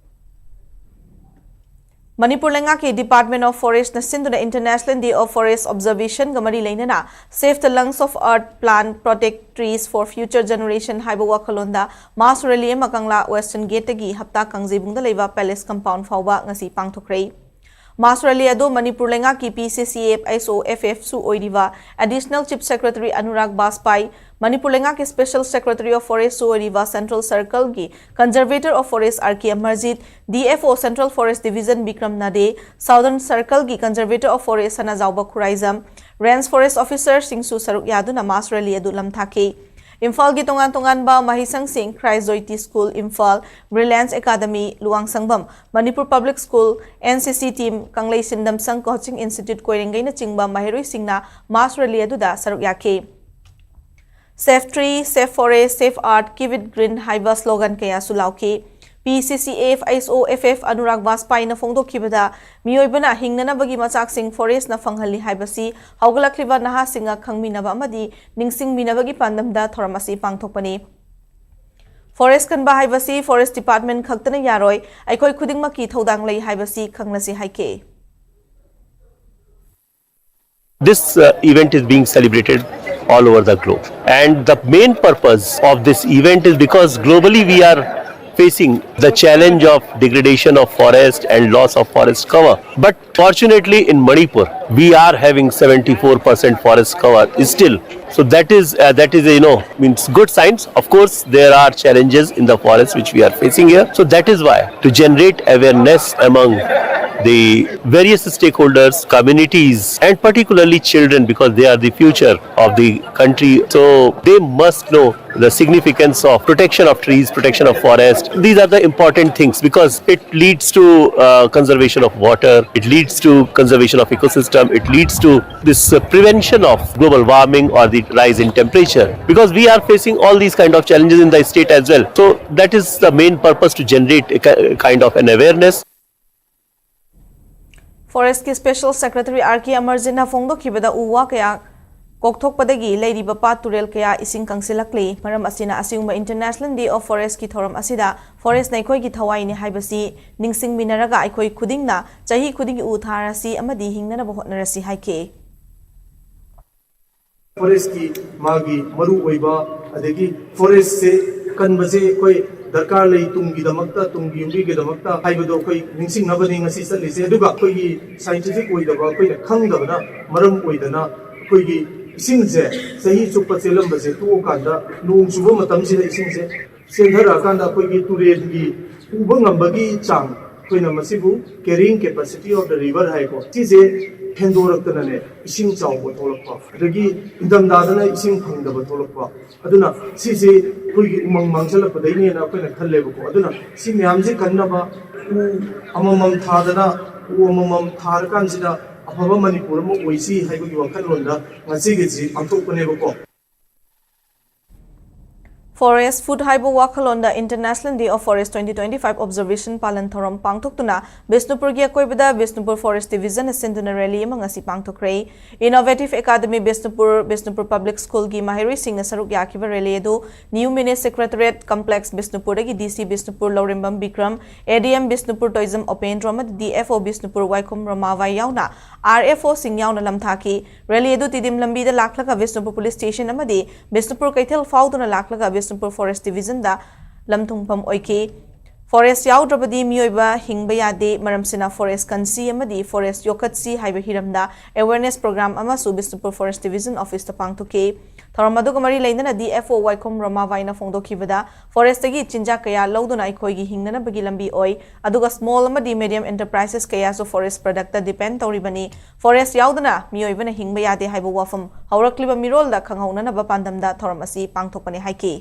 ꯃꯅꯤꯄꯨꯔ ꯂꯩꯉꯥꯛꯀꯤ Department of Forest ꯅ ꯁꯤꯟꯗꯨꯅ International Day of Forest Observation ꯒ ꯃꯔꯤ ꯂꯩꯅꯅ Save the Lungs of Earth, Plant, Protect Trees for Future Generation ꯍꯥꯏꯕ ꯋꯥꯈꯜꯂꯣꯟꯗ mass rally ꯑꯃ ꯀꯪꯂꯥ Western Gate ꯇꯒꯤ ꯍꯞꯇꯥ ꯀꯥꯡꯖꯩꯕꯨꯡꯗ ꯂꯩꯕ Palace Compound ꯐꯥꯎꯕ ꯉꯁꯤ ꯄꯥꯡꯊꯣꯛꯈ꯭ꯔꯦ꯫ Mass rally ꯑꯗꯨ ꯃꯅꯤꯄꯨꯔ ꯂꯩꯉꯥꯛꯀꯤ P C C F, S O, F F ꯁꯨ ꯑꯣꯏꯔꯤꯕ Additional Chief Secretary Anurag ꯕꯥꯖꯄꯥꯏ, Manipur ꯂꯩꯉꯥꯛꯀꯤ Special Secretary of Forest ꯁꯨ ꯑꯣꯏꯔꯤꯕ Central Circle ꯒꯤ Conservator of Forest R K Amarjit, D F O Central Forest Division Bikram ꯅꯥꯗꯦ, Southern Circle ꯒꯤ Conservator of Forest Sanajaoba Khuraijam, Range Forest Officer ꯁꯤꯡꯁꯨ ꯁꯔꯨꯛ ꯌꯥꯗꯨꯅ mass rally ꯑꯗꯨ ꯂꯝꯊꯥꯈꯤ꯫ ꯏꯝꯐꯥꯜꯒꯤ ꯇꯣꯉꯥꯟ ꯇꯣꯉꯥꯟꯕ ꯃꯍꯩꯁꯪꯁꯤꯡ, Christ Jyoti School, Imphal, Brilliance Academy, ꯂꯨꯋꯥꯡꯁꯪꯕꯝ, Manipur Public School, N C C Team, ꯀꯪꯂꯩ ꯁꯤꯟꯗꯝꯁꯪ Coaching Institute ꯀꯣꯏꯔꯦꯡꯒꯩꯅꯆꯤꯡꯕ ꯃꯍꯩꯔꯣꯏꯁꯤꯡꯅ mass rally ꯑꯗꯨꯗ ꯁꯔꯨꯛ ꯌꯥꯈꯤ꯫ Save Tree, Save Forest, Save Earth, Keep It Green ꯍꯥꯏꯕ slogan ꯀꯌꯥꯁꯨ ꯂꯥꯎꯈꯤ꯫ P C C F, S O, F F Anurag ꯕꯥꯖꯄꯥꯏꯅ ꯐꯣꯡꯗꯣꯛꯈꯤꯕꯗ, ꯃꯤꯑꯣꯏꯕꯅ ꯍꯤꯡꯅꯅꯕꯒꯤ ꯃꯆꯥꯛꯁꯤꯡ forest ꯅ ꯐꯪꯍꯜꯂꯤ ꯍꯥꯏꯕꯁꯤ ꯍꯧꯒꯠꯂꯛꯂꯤꯕ ꯅꯍꯥꯁꯤꯡꯅ ꯈꯪꯃꯤꯟꯅꯕ ꯑꯃꯗꯤ ꯅꯤꯡꯁꯤꯡꯃꯤꯟꯅꯕꯒꯤ ꯄꯥꯟꯗꯝꯗ ꯊꯧꯔꯝ ꯑꯁꯤ ꯄꯥꯡꯊꯣꯛꯄꯅꯤ꯫ Forest ꯀꯟꯕ ꯍꯥꯏꯕꯁꯤ Forest Department ꯈꯛꯇꯅ ꯌꯥꯔꯣꯏ, ꯑꯩꯈꯣꯏ ꯈꯨꯗꯤꯡꯃꯛꯀꯤ ꯊꯧꯗꯥꯡ ꯂꯩ ꯍꯥꯏꯕꯁꯤ ꯈꯪꯂꯁꯤ ꯍꯥꯏꯈꯤ꯫ This uh, event is being celebrated all over the globe. And the main purpose of this event is because globally we are facing the challenge of degradation of forest and loss of forest cover. But fortunately, in Manipur, we are having seventy-four percent forest cover still. So that is uh, that is you know means good signs. Of course, there are challenges in the forest which we are facing here. So that is why, to generate awareness among the various stakeholders, communities, and particularly children, because they are the future of the country. So they must know the significance of protection of trees, protection of forest. These are the important things because it leads to uh, conservation of water, it leads to conservation of ecosystem, it leads to this uh, prevention of global warming or the rise in temperature, because we are facing all these kind of challenges in the state as well. So that is the main purpose, to generate a ki- kind of an awareness. Forestꯀꯤ Special Secretary R K Amarjitꯅ ꯐꯣꯡꯗꯣꯛꯈꯤꯕꯗ ꯎ ꯋꯥ ꯀꯌꯥ ꯀꯣꯛꯊꯣꯛꯄꯗꯒꯤ ꯂꯩꯔꯤꯕ ꯄꯥꯠ ꯇꯨꯔꯦꯜ ꯀꯌꯥ ꯏꯁꯤꯡ ꯀꯪꯁꯤꯜꯂꯛꯂꯤ꯫ ꯃꯔꯝ ꯑꯁꯤꯅ ꯑꯁꯤꯒꯨꯝꯕ International Day of Forestꯀꯤ ꯊꯧꯔꯝ ꯑꯁꯤꯗ forestꯅ ꯑꯩꯈꯣꯏꯒꯤ ꯊꯋꯥꯏꯅꯤ ꯍꯥꯏꯕꯁꯤ ꯅꯤꯡꯁꯤꯡꯃꯤꯟꯅꯔꯒ ꯑꯩꯈꯣꯏ ꯈꯨꯗꯤꯡꯅ ꯆꯍꯤ ꯈꯨꯗꯤꯡꯒꯤ ꯎ ꯊꯥꯔꯁꯤ ꯑꯃꯗꯤ ꯍꯤꯡꯅꯅꯕ ꯍꯣꯠꯅꯔꯁꯤ ꯍꯥꯏꯈꯤ꯫ Forestꯀꯤ ꯃꯥꯒꯤ ꯃꯔꯨ ꯑꯣꯏꯕ ꯑꯗꯒꯤ forestꯁꯦ ꯀꯟꯕꯁꯦ ꯑꯩꯈꯣꯏ ꯗꯔꯀꯥꯔ ꯂꯩ ꯇꯨꯡꯒꯤꯗꯃꯛꯇ, ꯇꯨꯡꯒꯤ ꯌꯨꯝꯕꯤꯒꯤꯗꯃꯛꯇ ꯍꯥꯏꯕꯗꯣ ꯑꯩꯈꯣꯏ ꯅꯤꯡꯁꯤꯡꯅꯕꯅꯤ ꯉꯁꯤ ꯆꯠꯂꯤꯁꯦ꯫ ꯑꯗꯨꯒ ꯑꯩꯈꯣꯏꯒꯤ scientific ꯑꯣꯏꯗꯕ, ꯑꯩꯈꯣꯏꯅ ꯈꯪꯗꯕꯅ ꯃꯔꯝ ꯑꯣꯏꯗꯅ ꯑꯩꯈꯣꯏꯒꯤ ꯏꯁꯤꯡꯁꯦ ꯆꯍꯤ ꯆꯨꯞꯄ ꯆꯦꯜꯂꯝꯕꯁꯦ ꯇꯣꯛꯑꯀꯥꯟꯗ ꯅꯣꯡ ꯆꯨꯕ ꯃꯇꯝꯁꯤꯗ ꯏꯁꯤꯡꯁꯦ ꯆꯦꯟꯊꯔꯛꯑꯀꯥꯟꯗ ꯑꯩꯈꯣꯏꯒꯤ ꯇꯨꯔꯦꯜꯒꯤ ꯄꯨꯕ ꯉꯝꯕꯒꯤ ꯆꯥꯡ, ꯑꯩꯈꯣꯏꯅ ꯃꯁꯤꯕꯨ carrying capacity of the river ꯍꯥꯏꯀꯣ, ꯁꯤꯁꯦ ꯍꯦꯟꯗꯣꯔꯛꯇꯅꯅꯦ ꯏꯁꯤꯡ ꯆꯥꯎꯕ ꯊꯣꯛꯂꯛꯄ, ꯑꯗꯒꯤ ꯏꯪꯊꯝꯊꯥꯗꯅ ꯏꯁꯤꯡ ꯐꯪꯗꯕ ꯊꯣꯛꯂꯛꯄ꯫ ꯑꯗꯨꯅ ꯁꯤꯁꯦ ꯑꯩꯈꯣꯏꯒꯤ ꯎꯃꯪ ꯃꯥꯡꯁꯤꯜꯂꯛꯄꯗꯩꯅꯦꯅ ꯑꯩꯈꯣꯏꯅ ꯈꯜꯂꯦꯕꯀꯣ꯫ ꯑꯗꯨꯅ ꯁꯤ ꯃꯌꯥꯝꯁꯦ ꯀꯟꯅꯕ ꯎ ꯑꯃꯃꯝ ꯊꯥꯗꯅ, ꯎ ꯑꯃꯃꯝ ꯊꯥꯔꯀꯥꯟꯁꯤꯗ ꯑꯐꯕ ꯃꯅꯤꯄꯨꯔ ꯑꯃ ꯑꯣꯏꯁꯤ ꯍꯥꯏꯕꯒꯤ ꯋꯥꯈꯜꯂꯣꯟꯗ ꯉꯁꯤꯒꯤꯁꯤ ꯄꯥꯡꯊꯣꯛꯄꯅꯦꯕꯀꯣ꯫ Forest Food ꯍꯥꯏꯕ ꯋꯥꯈꯜꯂꯣꯟꯗ International Day of Forest twenty twenty-five observation ꯄꯥꯂꯟ ꯊꯧꯔꯝ ꯄꯥꯡꯊꯣꯛꯇꯨꯅ ꯕꯤꯁꯅꯨꯄꯨꯔꯒꯤ ꯑꯀꯣꯏꯕꯗ ꯕꯤꯁꯅꯨꯄꯨꯔ Forest Divisionꯅ ꯁꯤꯟꯗꯨꯅ rally ꯑꯃ ꯉꯁꯤ ꯄꯥꯡꯊꯣꯛꯈ꯭ꯔꯦ꯫ Innovative Academy Bishnupur, Bishnupur Public Schoolꯒꯤ ꯃꯍꯩꯔꯣꯏꯁꯤꯡꯅ ꯁꯔꯨꯛ ꯌꯥꯈꯤꯕ rally ꯑꯗꯨ New Mini Secretariat Complex ꯕꯤꯁꯅꯨꯄꯨꯔꯗꯒꯤ D C Bishnupur Laurembam Bikram, A D M Bishnupur Toijam ꯑꯣꯄꯦꯟꯗ꯭ꯔꯣ ꯑꯃꯗꯤ D F O ꯕꯤꯁꯅꯨꯄꯨꯔ ꯋꯥꯏꯈꯣꯝ ꯔꯃꯥꯕꯥꯏ ꯌꯥꯎꯅ R F Oꯁꯤꯡ ꯌꯥꯎꯅ ꯂꯝꯊꯥꯈꯤ꯫ Rally ꯑꯗꯨ ꯇꯤꯗꯤꯝ ꯂꯝꯕꯤꯗ ꯂꯥꯛꯂꯒ ꯕꯤꯁꯅꯨꯄꯨꯔ Police Station ꯑꯃꯗꯤ ꯕꯤꯁꯅꯨꯄꯨꯔ ꯀꯩꯊꯦꯜ ꯐꯥꯎꯗꯨꯅ ꯂꯥꯛꯂꯒ ꯕꯤꯁꯅꯨꯄꯨꯔ Forest Divisionꯗ ꯂꯝꯊꯨꯡꯐꯝ ꯑꯣꯏꯈꯤ꯫ Forest ꯌꯥꯎꯗ꯭ꯔꯕꯗꯤ ꯃꯤꯑꯣꯏꯕ ꯍꯤꯡꯕ ꯌꯥꯗꯦ, ꯃꯔꯝꯁꯤꯅ forest ꯀꯟꯁꯤ ꯑꯃꯗꯤ forest ꯌꯣꯛꯈꯠꯁꯤ ꯍꯥꯏꯕ ꯍꯤꯔꯝꯗ awareness program ꯑꯃꯁꯨ Bishnupur Forest Division Officeꯇ ꯄꯥꯡꯊꯣꯛꯈꯤ꯫ ꯊꯧꯔꯝ ꯑꯗꯨꯒ ꯃꯔꯤ ꯂꯩꯅꯅ D F O ꯋꯥꯏꯈꯣꯝ ꯔꯣꯃꯥꯕꯥꯏꯅ ꯐꯣꯡꯗꯣꯛꯈꯤꯕꯗ, forestꯇꯒꯤ ꯆꯤꯟꯖꯥꯛ ꯀꯌꯥ ꯂꯧꯗꯨꯅ ꯑꯩꯈꯣꯏꯒꯤ ꯍꯤꯡꯅꯅꯕꯒꯤ ꯂꯝꯕꯤ ꯑꯣꯏ, ꯑꯗꯨꯒ small ꯑꯃꯗꯤ medium enterprises ꯀꯌꯥꯁꯨ forest productꯇ depend ꯇꯧꯔꯤꯕꯅꯤ꯫ Forest ꯌꯥꯎꯗꯅ ꯃꯤꯑꯣꯏꯕꯅ ꯍꯤꯡꯕ ꯌꯥꯗꯦ ꯍꯥꯏꯕ ꯋꯥꯐꯝ ꯍꯧꯔꯛꯂꯤꯕ ꯃꯤꯔꯣꯜꯗ ꯈꯪꯍꯧꯅꯅꯕ ꯄꯥꯟꯗꯝꯗ ꯊꯧꯔꯝ ꯑꯁꯤ ꯄꯥꯡꯊꯣꯛꯄꯅꯤ ꯍꯥꯏꯈꯤ꯫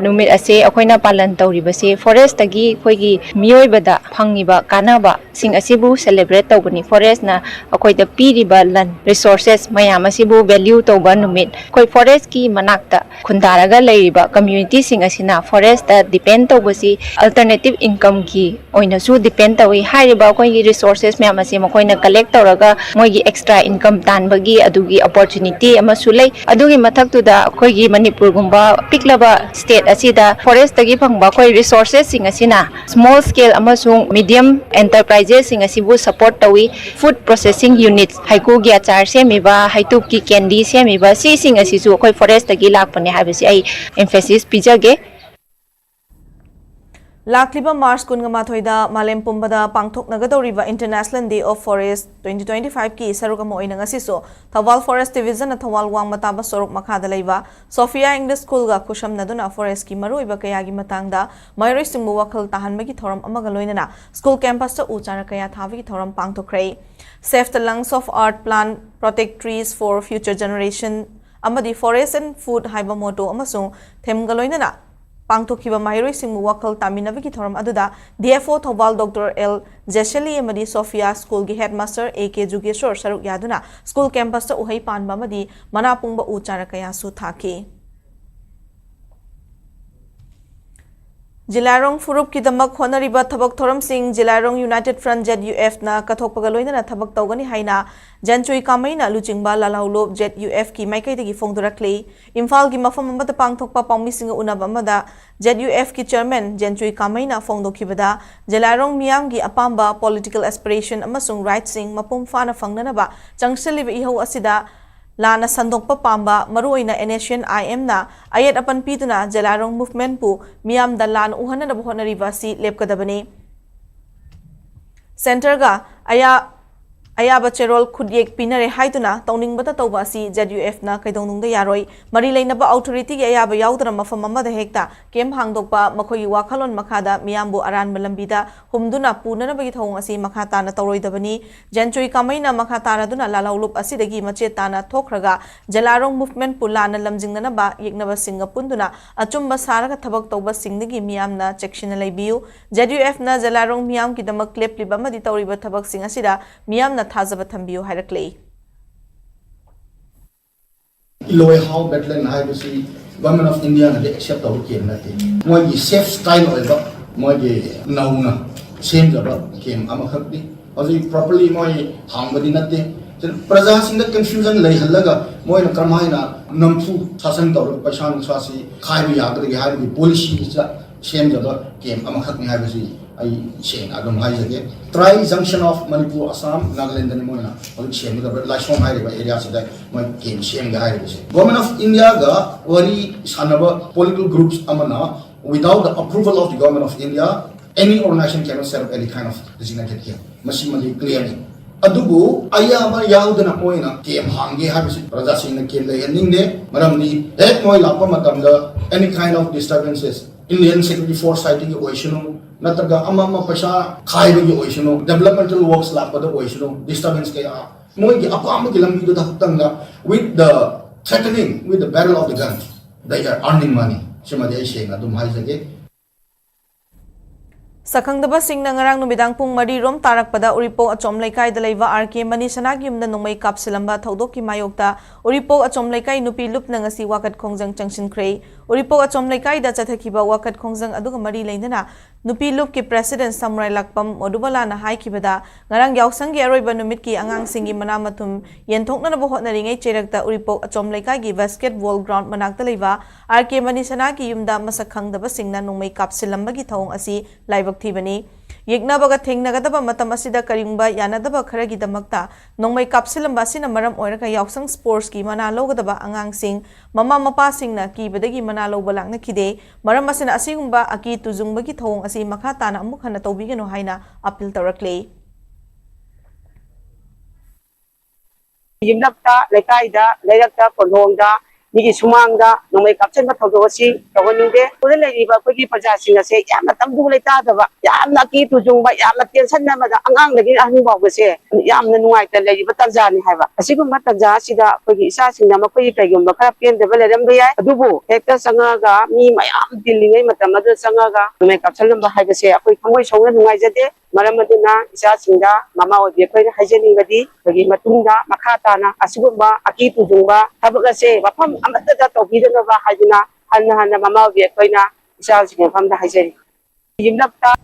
ꯅꯨꯃꯤꯠ ꯑꯁꯤ ꯑꯩꯈꯣꯏꯅ ꯄꯥꯂꯟ ꯇꯧꯔꯤꯕꯁꯤ forestꯇꯒꯤ ꯑꯩꯈꯣꯏꯒꯤ ꯃꯤꯑꯣꯏꯕꯗ ꯐꯪꯉꯤꯕ ꯀꯥꯟꯅꯕꯁꯤꯡ ꯑꯁꯤꯕꯨ celebrate ꯇꯧꯕꯅꯤ꯫ Forestꯅ ꯑꯩꯈꯣꯏꯗ ꯄꯤꯔꯤꯕ ꯂꯟ, resources ꯃꯌꯥꯝ ꯑꯁꯤꯕꯨ value ꯇꯧꯕ ꯅꯨꯃꯤꯠ꯫ ꯑꯩꯈꯣꯏ forestꯀꯤ ꯃꯅꯥꯛꯇ ꯈꯨꯟꯗꯥꯔꯒ ꯂꯩꯔꯤꯕ communityꯁꯤꯡ ꯑꯁꯤꯅ forestꯇ depend ꯇꯧꯕꯁꯤ alternative incomeꯒꯤ ꯑꯣꯏꯅꯁꯨ depend ꯇꯧꯏ꯫ ꯍꯥꯏꯔꯤꯕ ꯑꯩꯈꯣꯏꯒꯤ resources ꯃꯌꯥꯝ ꯑꯁꯤ ꯃꯈꯣꯏꯅ collect ꯇꯧꯔꯒ ꯃꯣꯏꯒꯤ extra income ꯇꯥꯟꯕꯒꯤ ꯑꯗꯨꯒꯤ opportunity ꯑꯃꯁꯨ ꯂꯩ꯫ ꯑꯗꯨꯒꯤ ꯃꯊꯛꯇꯨꯗ ꯑꯩꯈꯣꯏꯒꯤ ꯃꯅꯤꯄꯨꯔꯒꯨꯝꯕ ꯄꯤꯛꯂꯕ state ꯑꯁꯤꯗ forestꯇꯒꯤ ꯐꯪꯕ ꯑꯩꯈꯣꯏ resourcesꯁꯤꯡ ꯑꯁꯤꯅ small scale ꯑꯃꯁꯨꯡ medium enterprises ꯁꯤꯡ ꯑꯁꯤꯕꯨ support ꯇꯧꯏ꯫ Food processing units, ꯍꯩꯀ꯭ꯔꯨꯒꯤ ꯑꯆꯥꯔ ꯁꯦꯝꯃꯤꯕ, ꯍꯩꯇꯨꯞꯀꯤ candy ꯁꯦꯝꯃꯤꯕ, ꯁꯤꯁꯤꯡ ꯑꯁꯤꯁꯨ ꯑꯩꯈꯣꯏ forestꯇꯒꯤ ꯂꯥꯛꯄꯅꯦ ꯍꯥꯏꯕꯁꯤ ꯑꯩ emphasis ꯄꯤꯖꯒꯦ꯫ ꯂꯥꯛꯂꯤꯕ March ꯀꯨꯟꯃꯥꯊꯣꯏꯗ ꯃꯥꯂꯦꯝ ꯄꯨꯝꯕꯗ ꯄꯥꯡꯊꯣꯛꯅꯒꯗꯧꯔꯤꯕ International Day of Forest twenty twenty-five ꯀꯤ ꯁꯔꯨꯛ ꯑꯃ ꯑꯣꯏꯅ ꯉꯁꯤꯁꯨ ꯊꯧꯕꯥꯜ Forest Divisionꯅ ꯊꯧꯕꯥꯜ ꯋꯥꯡꯃ ꯇꯥꯕ ꯁꯣꯔꯣꯛ ꯃꯈꯥꯗ ꯂꯩꯕ Sophia English Schoolꯒ ꯈꯨꯠꯁꯝꯅꯗꯨꯅ forestꯀꯤ ꯃꯔꯨꯑꯣꯏꯕ ꯀꯌꯥꯒꯤ ꯃꯇꯥꯡꯗ ꯃꯍꯩꯔꯣꯏꯁꯤꯡꯕꯨ ꯋꯥꯈꯜ ꯇꯥꯍꯟꯕꯒꯤ ꯊꯧꯔꯝ ꯑꯃꯒ ꯂꯣꯏꯅꯅ school campusꯇ ꯎ ꯆꯥꯔ ꯀꯌꯥ ꯊꯥꯕꯒꯤ ꯊꯧꯔꯝ ꯄꯥꯡꯊꯣꯛꯈ꯭ꯔꯦ꯫ Save the Lungs of Earth, Plant, Protect Trees for Future Generation ꯑꯃꯗꯤ Forest and Food ꯍꯥꯏꯕ motto ꯑꯃꯁꯨꯡ themeꯒ ꯂꯣꯏꯅꯅ ꯄꯥꯡꯊꯣꯛꯈꯤꯕ ꯃꯍꯩꯔꯣꯏꯁꯤꯡꯕꯨ ꯋꯥꯈꯜ ꯇꯥꯃꯤꯟꯅꯕꯒꯤ ꯊꯧꯔꯝ ꯑꯗꯨꯗ D F O Thoubal Doctor L ꯖꯦꯁꯂꯤ ꯑꯃꯗꯤ Sophia Schoolꯒꯤ headmaster A K Jugeshor ꯁꯔꯨꯛ ꯌꯥꯗꯨꯅ school campusꯇ ꯎꯍꯩ ꯄꯥꯟꯕ ꯑꯃꯗꯤ ꯃꯅꯥ ꯄꯨꯡꯕ ꯎ ꯆꯥꯔ ꯀꯌꯥꯁꯨ ꯊꯥꯈꯤ꯫ ꯖꯤꯂꯥꯏꯔꯣꯡ ꯐꯨꯔꯨꯞꯀꯤꯗꯃꯛ ꯍꯣꯠꯅꯔꯤꯕ ꯊꯕꯛ ꯊꯧꯔꯝꯁꯤꯡ ꯖꯤꯂꯥꯏꯔꯣꯡ United Front, Z U Fꯅ ꯀꯠꯊꯣꯛꯄꯒ ꯂꯣꯏꯅꯅ ꯊꯕꯛ ꯇꯧꯒꯅꯤ ꯍꯥꯏꯅ ꯖꯦꯟꯆꯨꯏ ꯀꯥꯃꯩꯅ ꯂꯨꯆꯤꯡꯕ ꯂꯥꯜꯍꯧꯂꯨꯞ Z U Fꯀꯤ ꯃꯥꯏꯀꯩꯗꯒꯤ ꯐꯣꯡꯗꯣꯔꯛꯂꯤ꯫ ꯏꯝꯐꯥꯜꯒꯤ ꯃꯐꯝ ꯑꯃꯗ ꯄꯥꯡꯊꯣꯛꯄ ꯄꯥꯎꯃꯤꯁꯤꯡꯒ ꯎꯅꯕ ꯑꯃꯗ Z U Fꯀꯤ chairman ꯖꯦꯟꯆꯨꯏ ꯀꯥꯃꯩꯅ ꯐꯣꯡꯗꯣꯛꯈꯤꯕꯗ, ꯖꯤꯂꯥꯏꯔꯣꯡ ꯃꯤꯌꯥꯝꯒꯤ ꯑꯄꯥꯝꯕ political aspiration ꯑꯃꯁꯨꯡ rightꯁꯤꯡ ꯃꯄꯨꯡ ꯐꯥꯅ ꯐꯪꯅꯅꯕ ꯆꯪꯁꯤꯜꯂꯤꯕ ꯏꯍꯧ ꯑꯁꯤꯗ ꯂꯥꯟꯅ ꯁꯟꯗꯣꯛꯄ ꯄꯥꯝꯕ, ꯃꯔꯨꯑꯣꯏꯅ NSCN-IM-ꯅ ꯑꯌꯦꯠ ꯑꯄꯟ ꯄꯤꯗꯨꯅ ꯖꯦꯂꯥꯏꯔꯣꯡ movement-ꯄꯨ ꯃꯤꯌꯥꯝꯗ ꯂꯥꯟ ꯎꯍꯟꯅꯅꯕ ꯍꯣꯠꯅꯔꯤꯕ ꯑꯁꯤ ꯂꯦꯞꯀꯗꯕꯅꯤ꯫ Centre-ꯒ ꯑꯌꯥ-, ꯑꯌꯥꯕ ꯆꯦꯔꯣꯜ ꯈꯨꯠꯌꯦꯛ ꯄꯤꯅꯔꯦ ꯍꯥꯏꯗꯨꯅ ꯇꯧꯅꯤꯡꯕꯇ ꯇꯧꯕ ꯑꯁꯤ ZUF-ꯅ ꯀꯩꯗꯧꯅꯨꯡꯗ ꯌꯥꯔꯣꯏ꯫ ꯃꯔꯤ ꯂꯩꯅꯕ authority-ꯒꯤ ꯑꯌꯥꯕ ꯌꯥꯎꯗꯅ ꯃꯐꯝ ꯑꯃꯗ ꯍꯦꯛꯇ camp ꯍꯥꯡꯗꯣꯛꯄ, ꯃꯈꯣꯏꯒꯤ ꯋꯥꯈꯜꯂꯣꯟ ꯃꯈꯥꯗ ꯃꯤꯌꯥꯝꯕꯨ ꯑꯔꯥꯟꯕ ꯂꯝꯕꯤꯗ ꯍꯨꯝꯗꯨꯅ ꯄꯨꯅꯅꯕꯒꯤ ꯊꯧꯑꯣꯡ ꯑꯁꯤ ꯃꯈꯥ ꯇꯥꯅ ꯇꯧꯔꯣꯏꯗꯕꯅꯤ꯫ ꯖꯦꯟꯆꯨꯏ ꯀꯥꯃꯩꯅ ꯃꯈꯥ ꯇꯥꯔꯗꯨꯅ ꯂꯥꯜꯍꯧꯂꯨꯞ ꯑꯁꯤꯗꯒꯤ ꯃꯆꯦꯠ ꯇꯥꯅ ꯊꯣꯛꯈ꯭ꯔꯒ ꯖꯦꯂꯥꯏꯔꯣꯡ movement-ꯄꯨ ꯂꯥꯟꯅ ꯂꯝꯖꯤꯡꯅꯅꯕ ꯌꯦꯛꯅꯕꯁꯤꯡꯒ ꯄꯨꯟꯗꯨꯅ ꯑꯆꯨꯝꯕ ꯁꯥꯔꯒ ꯊꯕꯛ ꯇꯧꯕꯁꯤꯡꯗꯒꯤ ꯃꯤꯌꯥꯝꯅ ꯆꯦꯛꯁꯤꯟꯅ ꯂꯩꯕꯤꯌꯨ꯫ ZUF-ꯅ ꯖꯦꯂꯥꯏꯔꯣꯡ ꯃꯤꯌꯥꯝꯒꯤꯗꯃꯛ ꯂꯦꯞꯂꯤꯕ ꯑꯃꯗꯤ ꯇꯧꯔꯤꯕ ꯊꯕꯛꯁꯤꯡ ꯑꯁꯤꯗ ꯃꯤꯌꯥꯝꯅ ꯊꯥꯖꯕ ꯊꯝꯕꯤꯌꯨ ꯍꯥꯏꯔꯛꯂꯤ꯫ ꯏꯂꯣꯏ ꯍꯥꯎ ꯕꯦꯇꯂꯦꯟ ꯍꯥꯏꯕꯁꯤ Government of India-ꯅꯗꯤ accept ꯇꯧꯕ camp ꯅꯠꯇꯦ꯫ ꯃꯣꯏꯒꯤ self style ꯑꯣꯏꯕ, ꯃꯣꯏꯒꯤ ꯅꯧꯅ ꯁꯦꯝꯖꯕ camp ꯑꯃꯈꯛꯅꯤ꯫ ꯍꯧꯖꯤꯛ properly ꯃꯣꯏ ꯍꯥꯡꯕꯗꯤ ꯅꯠꯇꯦ꯫ ꯄ꯭ꯔꯖꯥꯁꯤꯡꯗ confusion ꯂꯩꯍꯜꯂꯒ ꯃꯣꯏꯅ ꯀꯔꯝꯍꯥꯏꯅ ꯅꯝꯐꯨ ꯁꯥꯁꯟ ꯇꯧꯔꯒ ꯄꯩꯁꯥ ꯅꯨꯡꯁꯥꯁꯤ ꯈꯥꯏꯕ ꯌꯥꯒꯗꯒꯦ ꯍꯥꯏꯕꯒꯤ policy ꯁꯦꯝꯖꯕ camp ꯑꯃꯈꯛꯅꯤ ꯍꯥꯏꯕꯁꯤ ꯑꯩ ꯁꯦꯡꯅ ꯑꯗꯨꯝ ꯍꯥꯏꯖꯒꯦ꯫ Tri Junction of Manipur, Assam, Nagaland-ꯗꯅꯤ ꯃꯣꯏꯅ ꯍꯧꯖꯤꯛ ꯁꯦꯝꯒꯗꯕ ꯂꯥꯏꯁꯣꯡ ꯍꯥꯏꯔꯤꯕ area-ꯁꯤꯗ ꯃꯣꯏ camp ꯁꯦꯝꯒꯦ ꯍꯥꯏꯔꯤꯕꯁꯦ꯫ Government of India-ꯒ ꯋꯥꯔꯤ ꯁꯥꯟꯅꯕ political groups ꯑꯃꯅ, without the approval of the Government of India, any organization cannot set up any kind of designated camp. ꯃꯁꯤꯃꯗꯤ clear-ꯅꯤ꯫ ꯑꯗꯨꯕꯨ ꯑꯌꯥꯕ ꯌꯥꯎꯗꯅ ꯃꯣꯏꯅ camp ꯍꯥꯡꯒꯦ ꯍꯥꯏꯕꯁꯤ ꯄ꯭ꯔꯖꯥꯁꯤꯡꯅ camp ꯂꯩꯍꯟꯅꯤꯡꯗꯦ꯫ ꯃꯔꯝꯗꯤ ꯍꯦꯛ ꯃꯣꯏ ꯂꯥꯛꯄ ꯃꯇꯝꯗ any kind of disturbances, Indian Security Force side-ꯇꯒꯤ ꯑꯣꯏꯁꯅꯨ, ꯅꯠꯇ꯭ꯔꯒ ꯑꯃ ꯑꯃ ꯄꯩꯁꯥ ꯈꯥꯏꯕꯒꯤ ꯑꯣꯏꯁꯅꯨ, developmental works ꯂꯥꯛꯄꯗ ꯑꯣꯏꯁꯅꯨ, disturbance ꯀꯌꯥ ꯃꯣꯏꯒꯤ ꯑꯄꯥꯝꯕꯒꯤ ꯂꯝꯕꯤꯗꯨꯗ ꯈꯛꯇꯪꯗ, with the threatening, with the barrel of the gun, they are earning money꯫ ꯁꯤꯃꯗꯤ ꯑꯩ ꯁꯦꯡꯅ ꯑꯗꯨꯝ ꯍꯥꯏꯖꯒꯦ꯫ ꯁꯛꯈꯪꯗꯕꯁꯤꯡꯅ ꯉꯔꯥꯡ ꯅꯨꯃꯤꯗꯥꯡ ꯄꯨꯡ ꯃꯔꯤ ꯔꯣꯝ ꯇꯥꯔꯛꯄꯗ ꯎꯔꯤꯄꯣꯛ ꯑꯆꯣꯝ ꯂꯩꯀꯥꯏꯗ ꯂꯩꯕ ꯑꯥꯔ ꯀꯦ ꯃꯅꯤ ꯁꯅꯥꯒꯤ ꯌꯨꯝꯗ ꯅꯣꯡꯃꯩ ꯀꯥꯞꯁꯤꯜꯂꯝꯕ ꯊꯧꯗꯣꯛꯀꯤ ꯃꯥꯌꯣꯛꯇ ꯎꯔꯤꯄꯣꯛ ꯑꯆꯣꯝ ꯂꯩꯀꯥꯏ ꯅꯨꯄꯤ ꯂꯨꯞꯅ ꯉꯁꯤ ꯋꯥꯀꯠ ꯈꯣꯡꯖꯪ ꯆꯪꯁꯤꯟꯈ꯭ꯔꯦ꯫ ꯎꯔꯤꯄꯣꯛ ꯑꯆꯣꯝ ꯂꯩꯀꯥꯏꯗ ꯆꯠꯊꯈꯤꯕ ꯋꯥꯀꯠ ꯈꯣꯡꯖꯪ ꯑꯗꯨꯒ ꯃꯔꯤ ꯂꯩꯅꯅ ꯅꯨꯄꯤ ꯂꯨꯞꯀꯤ president ꯁꯝꯔꯥꯏ ꯂꯥꯛꯄꯝ ꯃꯣꯗꯨꯕꯂꯥꯅ ꯍꯥꯏꯈꯤꯕꯗ, ꯉꯔꯥꯡ ꯌꯥꯎꯁꯪꯒꯤ ꯑꯔꯣꯏꯕ ꯅꯨꯃꯤꯠꯀꯤ ꯑꯉꯥꯡꯁꯤꯡꯒꯤ ꯃꯅꯥ ꯃꯊꯨꯝ ꯌꯦꯟꯊꯣꯛꯅꯅꯕ ꯍꯣꯠꯅꯔꯤꯉꯩ ꯆꯩꯔꯛꯇ ꯎꯔꯤꯄꯣꯛ ꯑꯆꯣꯝ ꯂꯩꯀꯥꯏꯒꯤ basketball ground ꯃꯅꯥꯛꯇ ꯂꯩꯕ ꯑꯥꯔ ꯀꯦ ꯃꯅꯤ ꯁꯅꯥꯒꯤ ꯌꯨꯝꯗ ꯃꯁꯛ ꯈꯪꯗꯕꯁꯤꯡꯅ ꯅꯣꯡꯃꯩ ꯀꯥꯞꯁꯤꯜꯂꯝꯕꯒꯤ ꯊꯧꯑꯣꯡ ꯑꯁꯤ ꯂꯥꯏꯕꯛ ꯊꯤꯕꯅꯤ꯫ ꯌꯦꯛꯅꯕꯒ ꯊꯦꯡꯅꯒꯗꯕ ꯃꯇꯝ ꯑꯁꯤꯗ ꯀꯔꯤꯒꯨꯝꯕ ꯌꯥꯅꯗꯕ ꯈꯔꯒꯤꯗꯃꯛꯇ ꯅꯣꯡꯃꯩ ꯀꯥꯞꯁꯤꯜꯂꯝꯕ ꯑꯁꯤꯅ ꯃꯔꯝ ꯑꯣꯏꯔꯒ ꯌꯥꯎꯁꯪ ꯁ꯭ꯄꯣꯔꯠꯁꯀꯤ ꯃꯅꯥ ꯂꯧꯒꯗꯕ ꯑꯉꯥꯡꯁꯤꯡ, ꯃꯃꯥ ꯃꯄꯥꯁꯤꯡꯅ ꯀꯤꯕꯗꯒꯤ ꯃꯅꯥ ꯂꯧꯕ ꯂꯥꯛꯅꯈꯤꯗꯦ꯫ ꯃꯔꯝ ꯑꯁꯤꯅ ꯑꯁꯤꯒꯨꯝꯕ ꯑꯀꯤ ꯇꯨꯖꯨꯡꯕꯒꯤ ꯊꯧꯑꯣꯡ ꯑꯁꯤ ꯃꯈꯥ ꯇꯥꯅ ꯑꯃꯨꯛ ꯍꯟꯅ ꯇꯧꯕꯤꯒꯅꯨ ꯍꯥꯏꯅ ꯑꯥꯄꯤꯜ ꯇꯧꯔꯛꯂꯤ꯫ ꯌꯨꯝꯂꯛꯇ, ꯂꯩꯀꯥꯏꯗ, ꯂꯩꯔꯛꯇ, ꯀꯣꯟꯊꯣꯡꯗ, ꯃꯤꯒꯤ ꯁꯨꯃꯥꯡꯗ ꯅꯣꯡꯃꯩ ꯀꯥꯞꯁꯤꯟꯕ ꯊꯧꯗꯣꯛ ꯑꯁꯤ ꯇꯧꯍꯟꯅꯤꯡꯗꯦ꯫ ꯈꯨꯜꯗ ꯂꯩꯔꯤꯕ ꯑꯩꯈꯣꯏꯒꯤ ꯄ꯭ꯔꯖꯥꯁꯤꯡ ꯑꯁꯦ ꯌꯥꯝꯅ ꯇꯪꯗꯨ ꯂꯩꯇꯥꯗꯕ, ꯌꯥꯝꯅ ꯑꯀꯤ ꯇꯨꯖꯨꯡꯕ, ꯌꯥꯝꯅ ꯇꯦꯟꯁꯟ ꯑꯃꯗ ꯑꯉꯥꯡꯗꯒꯤ ꯑꯍꯟ ꯐꯥꯎꯕꯁꯦ ꯌꯥꯝꯅ ꯅꯨꯡꯉꯥꯏꯇ ꯂꯩꯔꯤꯕ ꯇꯥꯟꯖꯥꯅꯤ ꯍꯥꯏꯕ꯫ ꯑꯁꯤꯒꯨꯝꯕ ꯇꯥꯟꯖꯥ ꯑꯁꯤꯗ ꯑꯩꯈꯣꯏꯒꯤ ꯏꯆꯥꯁꯤꯡꯅ ꯃꯈꯣꯏꯒꯤ ꯀꯩꯒꯨꯝꯕ ꯈꯔ ꯄꯦꯟꯗꯕ ꯂꯩꯔꯝꯕ ꯌꯥꯏ, ꯑꯗꯨꯕꯨ ꯍꯦꯛꯇ ꯆꯪꯉꯒ ꯃꯤ ꯃꯌꯥꯝ ꯇꯤꯜꯂꯤꯉꯩ ꯃꯇꯝ ꯑꯗꯨꯗ ꯆꯪꯉꯒ ꯅꯣꯡꯃꯩ ꯀꯥꯞꯁꯤꯜꯂꯝꯕ ꯍꯥꯏꯕꯁꯦ ꯑꯩꯈꯣꯏ ꯊꯃꯣꯏ ꯁꯣꯛꯅ ꯅꯨꯡꯉꯥꯏꯖꯗꯦ꯫ ꯃꯔꯝ ꯑꯗꯨꯅ ꯏꯆꯥꯁꯤꯡꯗ ꯃꯃꯥ ꯑꯣꯏꯕꯤ ꯑꯩꯈꯣꯏꯅ ꯍꯥꯏꯖꯅꯤꯡꯕꯗꯤ, ꯑꯩꯈꯣꯏꯒꯤ ꯃꯇꯨꯡꯗ ꯃꯈꯥ ꯇꯥꯅ ꯑꯁꯤꯒꯨꯝꯕ ꯑꯀꯤ ꯇꯨꯖꯨꯡꯕ ꯊꯕꯛ ꯑꯁꯦ ꯃꯐꯝ ꯑꯃꯠꯇꯗ ꯇꯧꯕꯤꯗꯅꯕ ꯍꯥꯏꯗꯨꯅ ꯍꯟꯅ ꯍꯟꯅ ꯃꯃꯥ ꯑꯣꯏꯕꯤ ꯑꯩꯈꯣꯏꯅ ꯏꯆꯥꯁꯤꯡꯒꯤ ꯃꯐꯝꯗ ꯍꯥꯏꯖꯔꯤ꯫ ꯌꯨꯝꯂꯛꯇ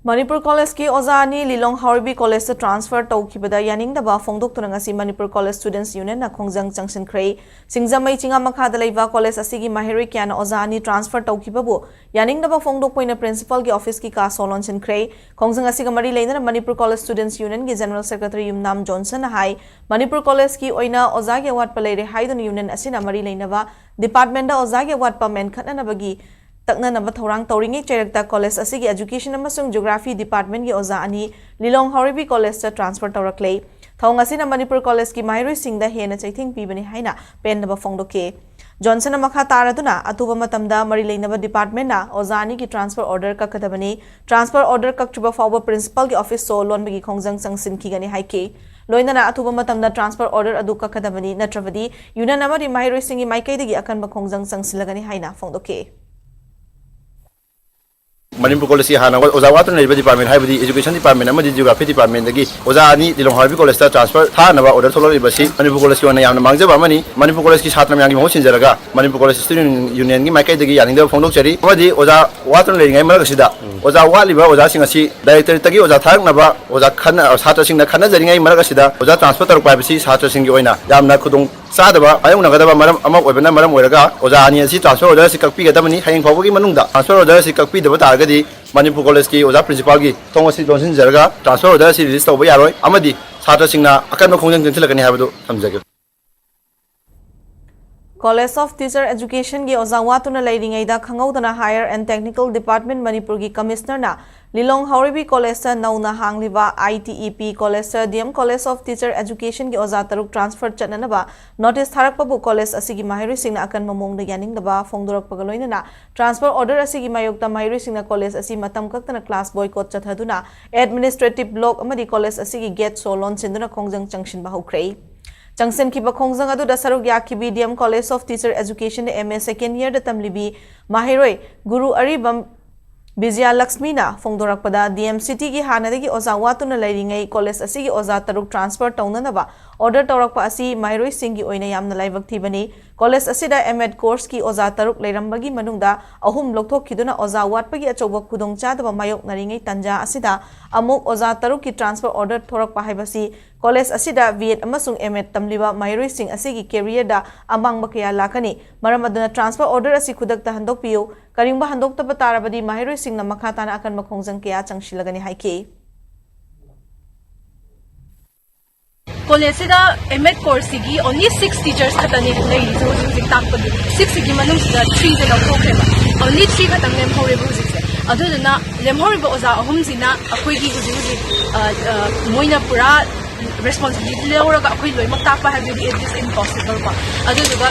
ꯃꯅꯤꯄꯨꯔ ꯀꯣꯂꯦꯖꯀꯤ ꯑꯣꯖꯥ ꯑꯅꯤ ꯂꯤꯂꯣꯡ ꯍꯥꯎꯔꯩꯕꯤ ꯀꯣꯂꯦꯖꯇ ꯇ꯭ꯔꯥꯟꯁꯐꯔ ꯇꯧꯈꯤꯕꯗ ꯌꯥꯅꯤꯡꯗꯕ ꯐꯣꯡꯗꯣꯛꯇꯨꯅ ꯉꯁꯤ ꯃꯅꯤꯄꯨꯔ ꯀꯣꯂꯦꯖ ꯁ꯭ꯇꯨꯗꯦꯟꯠꯁ ꯌꯨꯅꯤꯌꯟꯅ ꯈꯣꯡꯖꯪ ꯆꯪꯁꯤꯟꯈ꯭ꯔꯦ꯫ ꯁꯤꯡꯖꯃꯩ ꯆꯤꯡꯉꯥ ꯃꯈꯥꯗ ꯂꯩꯕ ꯀꯣꯂꯦꯖ ꯑꯁꯤꯒꯤ ꯃꯍꯩꯔꯣꯏ ꯀꯌꯥꯅ ꯑꯣꯖꯥ ꯑꯅꯤ ꯇ꯭ꯔꯥꯟꯁꯐꯔ ꯇꯧꯈꯤꯕꯕꯨ ꯌꯥꯅꯤꯡꯗꯕ ꯐꯣꯡꯗꯣꯛꯄ ꯑꯣꯏꯅ ꯄ꯭ꯔꯤꯟꯁꯤꯄꯥꯜꯒꯤ ꯑꯣꯐꯤꯁꯀꯤ ꯀꯥ ꯁꯣ ꯂꯣꯟꯁꯤꯟꯈ꯭ꯔꯦ꯫ ꯈꯣꯡꯖꯪ ꯑꯁꯤꯒ ꯃꯔꯤ ꯂꯩꯅꯅ ꯃꯅꯤꯄꯨꯔ ꯀꯣꯂꯦꯖ ꯁ꯭ꯇꯨꯗꯦꯟꯠꯁ ꯌꯨꯅꯤꯌꯟꯒꯤ ꯖꯦꯅꯔꯦꯜ ꯁꯦꯀ꯭ꯔꯦꯇꯔꯤ ꯌꯨꯝꯅꯥꯝ ꯖꯣꯟꯁꯟꯅ ꯍꯥꯏ, ꯃꯅꯤꯄꯨꯔ ꯀꯣꯂꯦꯖꯀꯤ ꯑꯣꯏꯅ ꯑꯣꯖꯥꯒꯤ ꯑꯋꯥꯠꯄ ꯂꯩꯔꯦ ꯍꯥꯏꯗꯨꯅ ꯌꯨꯅꯤꯌꯟ ꯑꯁꯤꯅ ꯃꯔꯤ ꯂꯩꯅꯕ ꯗꯤꯄꯥꯔꯠꯃꯦꯟꯠꯇ ꯑꯣꯖꯥꯒꯤ ꯑꯋꯥꯠꯄ ꯃꯦꯟꯈꯠꯅꯅꯕꯒꯤ ꯇꯛꯅꯅꯕ ꯊꯧꯔꯥꯡ ꯇꯧꯔꯤꯉꯩ ꯆꯩꯔꯛꯇ ꯀꯣꯂꯦꯖ ꯑꯁꯤꯒꯤ ꯑꯦꯖꯨꯀꯦꯁꯟ ꯑꯃꯁꯨꯡ ꯖꯤꯑꯣꯒ꯭ꯔꯥꯐꯤ ꯗꯤꯄꯥꯔꯠꯃꯦꯟꯠꯒꯤ ꯑꯣꯖꯥ ꯑꯅꯤ ꯂꯤꯂꯣꯡ ꯍꯥꯎꯔꯩꯕꯤ ꯀꯣꯂꯦꯖꯇ ꯇ꯭ꯔꯥꯟꯁꯐꯔ ꯇꯧꯔꯛꯂꯦ꯫ ꯊꯧꯑꯣꯡ ꯑꯁꯤꯅ ꯃꯅꯤꯄꯨꯔ ꯀꯣꯂꯦꯖꯀꯤ ꯃꯍꯩꯔꯣꯏꯁꯤꯡꯗ ꯍꯦꯟꯅ ꯆꯩꯊꯦꯡ ꯄꯤꯕꯅꯤ ꯍꯥꯏꯅ ꯄꯦꯟꯗꯕ ꯐꯣꯡꯗꯣꯛꯈꯤ꯫ ꯖꯣꯟꯁꯟꯅ ꯃꯈꯥ ꯇꯥꯔꯗꯨꯅ ꯑꯊꯨꯕ ꯃꯇꯝꯗ ꯃꯔꯤ ꯂꯩꯅꯕ ꯗꯤꯄꯥꯔꯠꯃꯦꯟꯠꯅ ꯑꯣꯖꯥ ꯑꯅꯤꯒꯤ ꯇ꯭ꯔꯥꯟꯁꯐꯔ ꯑꯣꯔꯗꯔ ꯀꯛꯀꯗꯕꯅꯤ꯫ ꯇ꯭ꯔꯥꯟꯁꯐꯔ ꯑꯣꯔꯗꯔ ꯀꯛꯇ꯭ꯔꯤꯕ ꯐꯥꯎꯕ ꯄ꯭ꯔꯤꯟꯁꯤꯄꯥꯜꯒꯤ ꯑꯣꯐꯤꯁ ꯁꯣ ꯂꯣꯟꯕꯒꯤ ꯈꯣꯡꯖꯪ ꯆꯪꯁꯤꯟꯈꯤꯒꯅꯤ ꯍꯥꯏꯈꯤ꯫ ꯂꯣꯏꯅꯅ ꯑꯊꯨꯕ ꯃꯇꯝꯗ ꯇ꯭ꯔꯥꯟꯁꯐꯔ ꯑꯣꯔꯗꯔ ꯑꯗꯨ ꯀꯛꯀꯗꯕꯅꯤ, ꯅꯠꯇ꯭ꯔꯕꯗꯤ ꯌꯨꯅꯤꯌꯟ ꯑꯃꯗꯤ ꯃꯍꯩꯔꯣꯏꯁꯤꯡꯒꯤ ꯃꯥꯏꯀꯩꯗꯒꯤ ꯑꯀꯟꯕ ꯈꯣꯡꯖꯪ ꯆꯪꯁꯤꯜꯂꯒꯅꯤ ꯍꯥꯏꯅ ꯐꯣꯡꯗꯣꯛꯈꯤ꯫ ꯃꯅꯤꯄꯨꯔ ꯀꯣꯂꯦꯖꯀꯤ ꯍꯥꯟꯅ ꯑꯣꯖꯥ ꯋꯥꯠꯇꯨꯅ ꯂꯩꯔꯤꯕ ꯗꯤꯄꯥꯔꯠꯃꯦꯟ ꯍꯥꯏꯕꯗꯤ ꯑꯦꯖꯨꯀꯦꯁꯟ ꯗꯤꯄꯥꯔꯠꯃꯦꯟ ꯑꯃꯗꯤ ꯖꯤꯑꯣꯒ꯭ꯔꯥꯐꯤ ꯗꯤꯄꯥꯔꯠꯃꯦꯟꯗꯒꯤ ꯑꯣꯖꯥ ꯑꯅꯤ ꯂꯤꯂꯣꯡ ꯍꯥꯎꯔꯩꯕꯤ ꯀꯣꯂꯦꯖꯇ ꯇ꯭ꯔꯥꯟꯁꯐꯔ ꯊꯥꯅꯕ ꯑꯣꯔꯗꯔ ꯊꯣꯛꯂꯛꯂꯤꯕ ꯑꯁꯤ ꯃꯅꯤꯄꯨꯔ ꯀꯣꯂꯦꯖꯀꯤ ꯑꯣꯏꯅ ꯌꯥꯝꯅ ꯃꯥꯡꯖꯕ ꯑꯃꯅꯤ꯫ ꯃꯅꯤꯄꯨꯔ ꯀꯣꯂꯦꯖꯀꯤ ꯁꯥꯇ꯭ꯔ ꯃꯌꯥꯝꯒꯤ ꯃꯍꯨꯠ ꯁꯤꯟꯖꯔꯒ ꯃꯅꯤꯄꯨꯔ ꯀꯣꯂꯦꯖ ꯁ꯭ꯇꯨꯗꯦꯟꯠ ꯌꯨꯅꯤꯌꯟꯒꯤ ꯃꯥꯏꯀꯩꯗꯒꯤ ꯌꯥꯅꯤꯡꯗꯕ ꯐꯣꯡꯗꯣꯛꯆꯔꯤ꯫ ꯑꯃꯗꯤ ꯑꯣꯖꯥ ꯋꯥꯠꯇꯨꯅ ꯂꯩꯔꯤꯉꯩ ꯃꯔꯛ ꯑꯁꯤꯗ ꯑꯣꯖꯥ ꯋꯥꯠꯂꯤꯕ ꯑꯣꯖꯥꯁꯤꯡ ꯑꯁꯤ ꯗꯥꯏꯔꯦꯛꯇꯣꯔꯦꯠꯇꯒꯤ ꯑꯣꯖꯥ ꯊꯥꯔꯛꯅꯕ ꯑꯣꯖꯥ ꯈꯟꯅ-, ꯁꯥꯇ꯭ꯔꯁꯤꯡꯅ ꯈꯟꯅꯖꯔꯤꯉꯩ ꯃꯔꯛ ꯑꯁꯤꯗ ꯑꯣꯖꯥ ꯇ꯭ꯔꯥꯟꯁꯐꯔ ꯇꯧꯔꯛꯄ ꯍꯥꯏꯕꯁꯤ ꯁꯥꯇ꯭ꯔꯁꯤꯡꯒꯤ ꯑꯣꯏꯅ ꯌꯥꯝꯅ ꯈꯨꯗꯣꯡ ꯆꯥꯗꯕ ꯃꯥꯌꯣꯛꯅꯒꯗꯕ ꯃꯔꯝ ꯑꯃ ꯑꯣꯏꯕꯅ ꯃꯔꯝ ꯑꯣꯏꯔꯒ ꯑꯣꯖꯥ ꯑꯅꯤ ꯑꯁꯤ ꯇ꯭ꯔꯥꯟꯁꯐꯔ ꯑꯣꯔꯗꯔ ꯑꯁꯤ ꯀꯛꯄꯤꯒꯗꯕꯅꯤ꯫ ꯍꯌꯦꯡ ꯐꯥꯎꯕꯒꯤ ꯃꯅꯨꯡꯗ ꯇ꯭ꯔꯥꯟꯁꯐꯔ ꯑꯣꯔꯗꯔ ꯑꯁꯤ ꯀꯛꯄꯤꯗꯕ ꯇꯥꯔꯒꯗꯤ ꯃꯅꯤꯄꯨꯔ ꯀꯣꯂꯦꯖꯀꯤ ꯑꯣꯖꯥ ꯄ꯭ꯔꯤꯟꯁꯤꯄꯥꯜꯒꯤ ꯊꯣꯡ ꯑꯁꯤ ꯂꯣꯟꯁꯤꯟꯖꯔꯒ ꯇ꯭ꯔꯥꯟꯁꯐꯔ ꯑꯣꯔꯗꯔ ꯑꯁꯤ ꯔꯤꯂꯤꯁ ꯇꯧꯕ ꯌꯥꯔꯣꯏ ꯑꯃꯗꯤ ꯁꯥꯇ꯭ꯔꯁꯤꯡꯅ ꯑꯀꯟꯕ ꯈꯣꯡꯖꯪ ꯆꯦꯟꯁꯤꯜꯂꯛꯀꯅꯤ ꯍꯥꯏꯕꯗꯨ ꯊꯝꯖꯒꯦ꯫ College of Teacher Educationꯒꯤ ꯑꯣꯖꯥ ꯋꯥꯠꯇꯨꯅ ꯂꯩꯔꯤꯉꯩꯗ ꯈꯪꯍꯧꯗꯅ Higher and Technical Department ꯃꯅꯤꯄꯨꯔꯒꯤ ꯀꯃꯤꯁꯅꯔꯅ ꯂꯤꯂꯣꯡ ꯍꯥꯎꯔꯩꯕꯤ ꯀꯣꯂꯦꯖꯇ ꯅꯧꯅ ꯍꯥꯡꯂꯤꯕ ITEP ꯀꯣꯂꯦꯖꯇ DM College of Teacher Educationꯒꯤ ꯑꯣꯖꯥ ꯇꯔꯨꯛ ꯇ꯭ꯔꯥꯟꯁꯐꯔ ꯆꯠꯅꯅꯕ ꯅꯣꯇꯤꯁ ꯊꯥꯔꯛꯄꯕꯨ ꯀꯣꯂꯦꯖ ꯑꯁꯤꯒꯤ ꯃꯍꯩꯔꯣꯏꯁꯤꯡꯅ ꯑꯀꯟꯕ ꯃꯑꯣꯡꯗ ꯌꯥꯅꯤꯡꯗꯕ ꯐꯣꯡꯗꯣꯔꯛꯄꯒ ꯂꯣꯏꯅꯅ ꯇ꯭ꯔꯥꯟꯁꯐꯔ ꯑꯣꯔꯗꯔ ꯑꯁꯤꯒꯤ ꯃꯥꯌꯣꯛꯇ ꯃꯍꯩꯔꯣꯏꯁꯤꯡꯅ ꯀꯣꯂꯦꯖ ꯑꯁꯤ ꯃꯇꯝ ꯀꯛꯇꯅ ꯀ꯭ꯂꯥꯁ ꯕꯣꯏꯀꯣꯠ ꯆꯠꯊꯗꯨꯅ ꯑꯦꯗꯃꯤꯅꯤꯁꯇ꯭ꯔꯦꯇꯤꯚ ꯕ꯭ꯂꯣꯛ ꯑꯃꯗꯤ ꯀꯣꯂꯦꯖ ꯑꯁꯤꯒꯤ ꯒꯦꯠ ꯁꯣ ꯂꯣꯟꯁꯤꯟꯗꯨꯅ ꯈꯣꯡꯖꯪ ꯆꯪꯁꯤꯟꯕ ꯍꯧꯈ꯭ꯔꯦ꯫ ꯆꯪꯁꯤꯟꯈꯤꯕ ꯈꯣꯡꯖꯪ ꯑꯗꯨꯗ ꯁꯔꯨꯛ ꯌꯥꯈꯤꯕꯤ DM College of Teacher Educationꯗ MA second yearꯗ ꯇꯝꯂꯤꯕꯤ ꯃꯍꯩꯔꯣꯏ ꯒꯨꯔꯨ ꯑꯔꯤꯕꯝ ꯕꯤꯖꯌꯂꯛꯁꯃꯤꯅ ꯐꯣꯡꯗꯣꯔꯛꯄꯗ, DM Cityꯒꯤ ꯍꯥꯟꯅꯗꯒꯤ ꯑꯣꯖꯥ ꯋꯥꯠꯇꯨꯅ ꯂꯩꯔꯤꯉꯩ ꯀꯣꯂꯦꯖ ꯑꯁꯤꯒꯤ ꯑꯣꯖꯥ ꯇꯔꯨꯛ ꯇ꯭ꯔꯥꯟꯁꯐꯔ ꯇꯧꯅꯅꯕ ꯑꯣꯔꯗꯔ ꯇꯧꯔꯛꯄ ꯑꯁꯤ ꯃꯍꯩꯔꯣꯏꯁꯤꯡꯒꯤ ꯑꯣꯏꯅ ꯌꯥꯝꯅ ꯂꯥꯏꯕꯛ ꯊꯤꯕꯅꯤ꯫ ꯀꯣꯂꯦꯖ ꯑꯁꯤꯗ MEd courseꯀꯤ ꯑꯣꯖꯥ ꯇꯔꯨꯛ ꯂꯩꯔꯝꯕꯒꯤ ꯃꯅꯨꯡꯗ ꯑꯍꯨꯝ ꯂꯧꯊꯣꯛꯈꯤꯗꯨꯅ ꯑꯣꯖꯥ ꯋꯥꯠꯄꯒꯤ ꯑꯆꯧꯕ ꯈꯨꯗꯣꯡꯆꯥꯗꯕ ꯃꯥꯌꯣꯛꯅꯔꯤꯉꯩ ꯇꯥꯟꯖꯥ ꯑꯁꯤꯗ ꯑꯃꯨꯛ ꯑꯣꯖꯥ ꯇꯔꯨꯛꯀꯤ ꯇ꯭ꯔꯥꯟꯁꯐꯔ ꯑꯣꯔꯗꯔ ꯊꯣꯔꯛꯄ ꯍꯥꯏꯕꯁꯤ ꯀꯣꯂꯦꯖ ꯑꯁꯤꯗ B.Ed ꯑꯃꯁꯨꯡ M.Ed ꯇꯝꯂꯤꯕ ꯃꯍꯩꯔꯣꯏꯁꯤꯡ ꯑꯁꯤꯒꯤ careerꯗ ꯑꯃꯥꯡꯕ ꯀꯌꯥ ꯂꯥꯛꯀꯅꯤ꯫ ꯃꯔꯝ ꯑꯗꯨꯅ ꯇ꯭ꯔꯥꯟꯁꯐꯔ ꯑꯣꯔꯗꯔ ꯑꯁꯤ ꯈꯨꯗꯛꯇ ꯍꯟꯗꯣꯛꯄꯤꯌꯨ꯫ ꯀꯔꯤꯒꯨꯝꯕ ꯍꯟꯗꯣꯛꯇꯕ ꯇꯥꯔꯕꯗꯤ ꯃꯍꯩꯔꯣꯏꯁꯤꯡꯅ ꯃꯈꯥ ꯇꯥꯅ ꯑꯀꯟꯕ ꯈꯣꯡꯖꯪ ꯀꯌꯥ ꯆꯪꯁꯤꯜꯂꯒꯅꯤ ꯍꯥꯏꯈꯤ꯫ ꯀꯣꯂꯦꯖꯁꯤꯗ M.Ed courseꯁꯤꯒꯤ only six teachers ꯈꯛꯇꯅꯦ ꯂꯩꯔꯤꯁꯦ ꯍꯧꯖꯤꯛ ꯍꯧꯖꯤꯛ ꯇꯥꯛꯄꯒꯤ꯫ Sixꯁꯤꯒꯤ ꯃꯅꯨꯡꯁꯤꯗ threeꯁꯦ ꯂꯧꯊꯣꯛꯈ꯭ꯔꯦꯕ꯫ Only three ꯈꯛꯇꯪ ꯂꯦꯝꯍꯧꯔꯦꯕ ꯍꯧꯖꯤꯛꯁꯦ꯫ ꯑꯗꯨꯗꯨꯅ ꯂꯦꯝꯍꯧꯔꯤꯕ ꯑꯣꯖꯥ ꯑꯍꯨꯝꯁꯤꯅ ꯑꯩꯈꯣꯏꯒꯤ ꯍꯧꯖꯤꯛ ꯍꯧꯖꯤꯛ, ꯑ, ꯑ, ꯃꯣꯏꯅ ꯄꯨꯔꯥ responsibility ꯂꯧꯔꯒ ꯑꯩꯈꯣꯏ ꯂꯣꯏꯅꯃꯛ ꯇꯥꯛꯄ ꯍꯥꯏꯕꯗꯨꯗꯤ it is impossible ꯀꯣ꯫ ꯑꯗꯨꯗꯨꯒ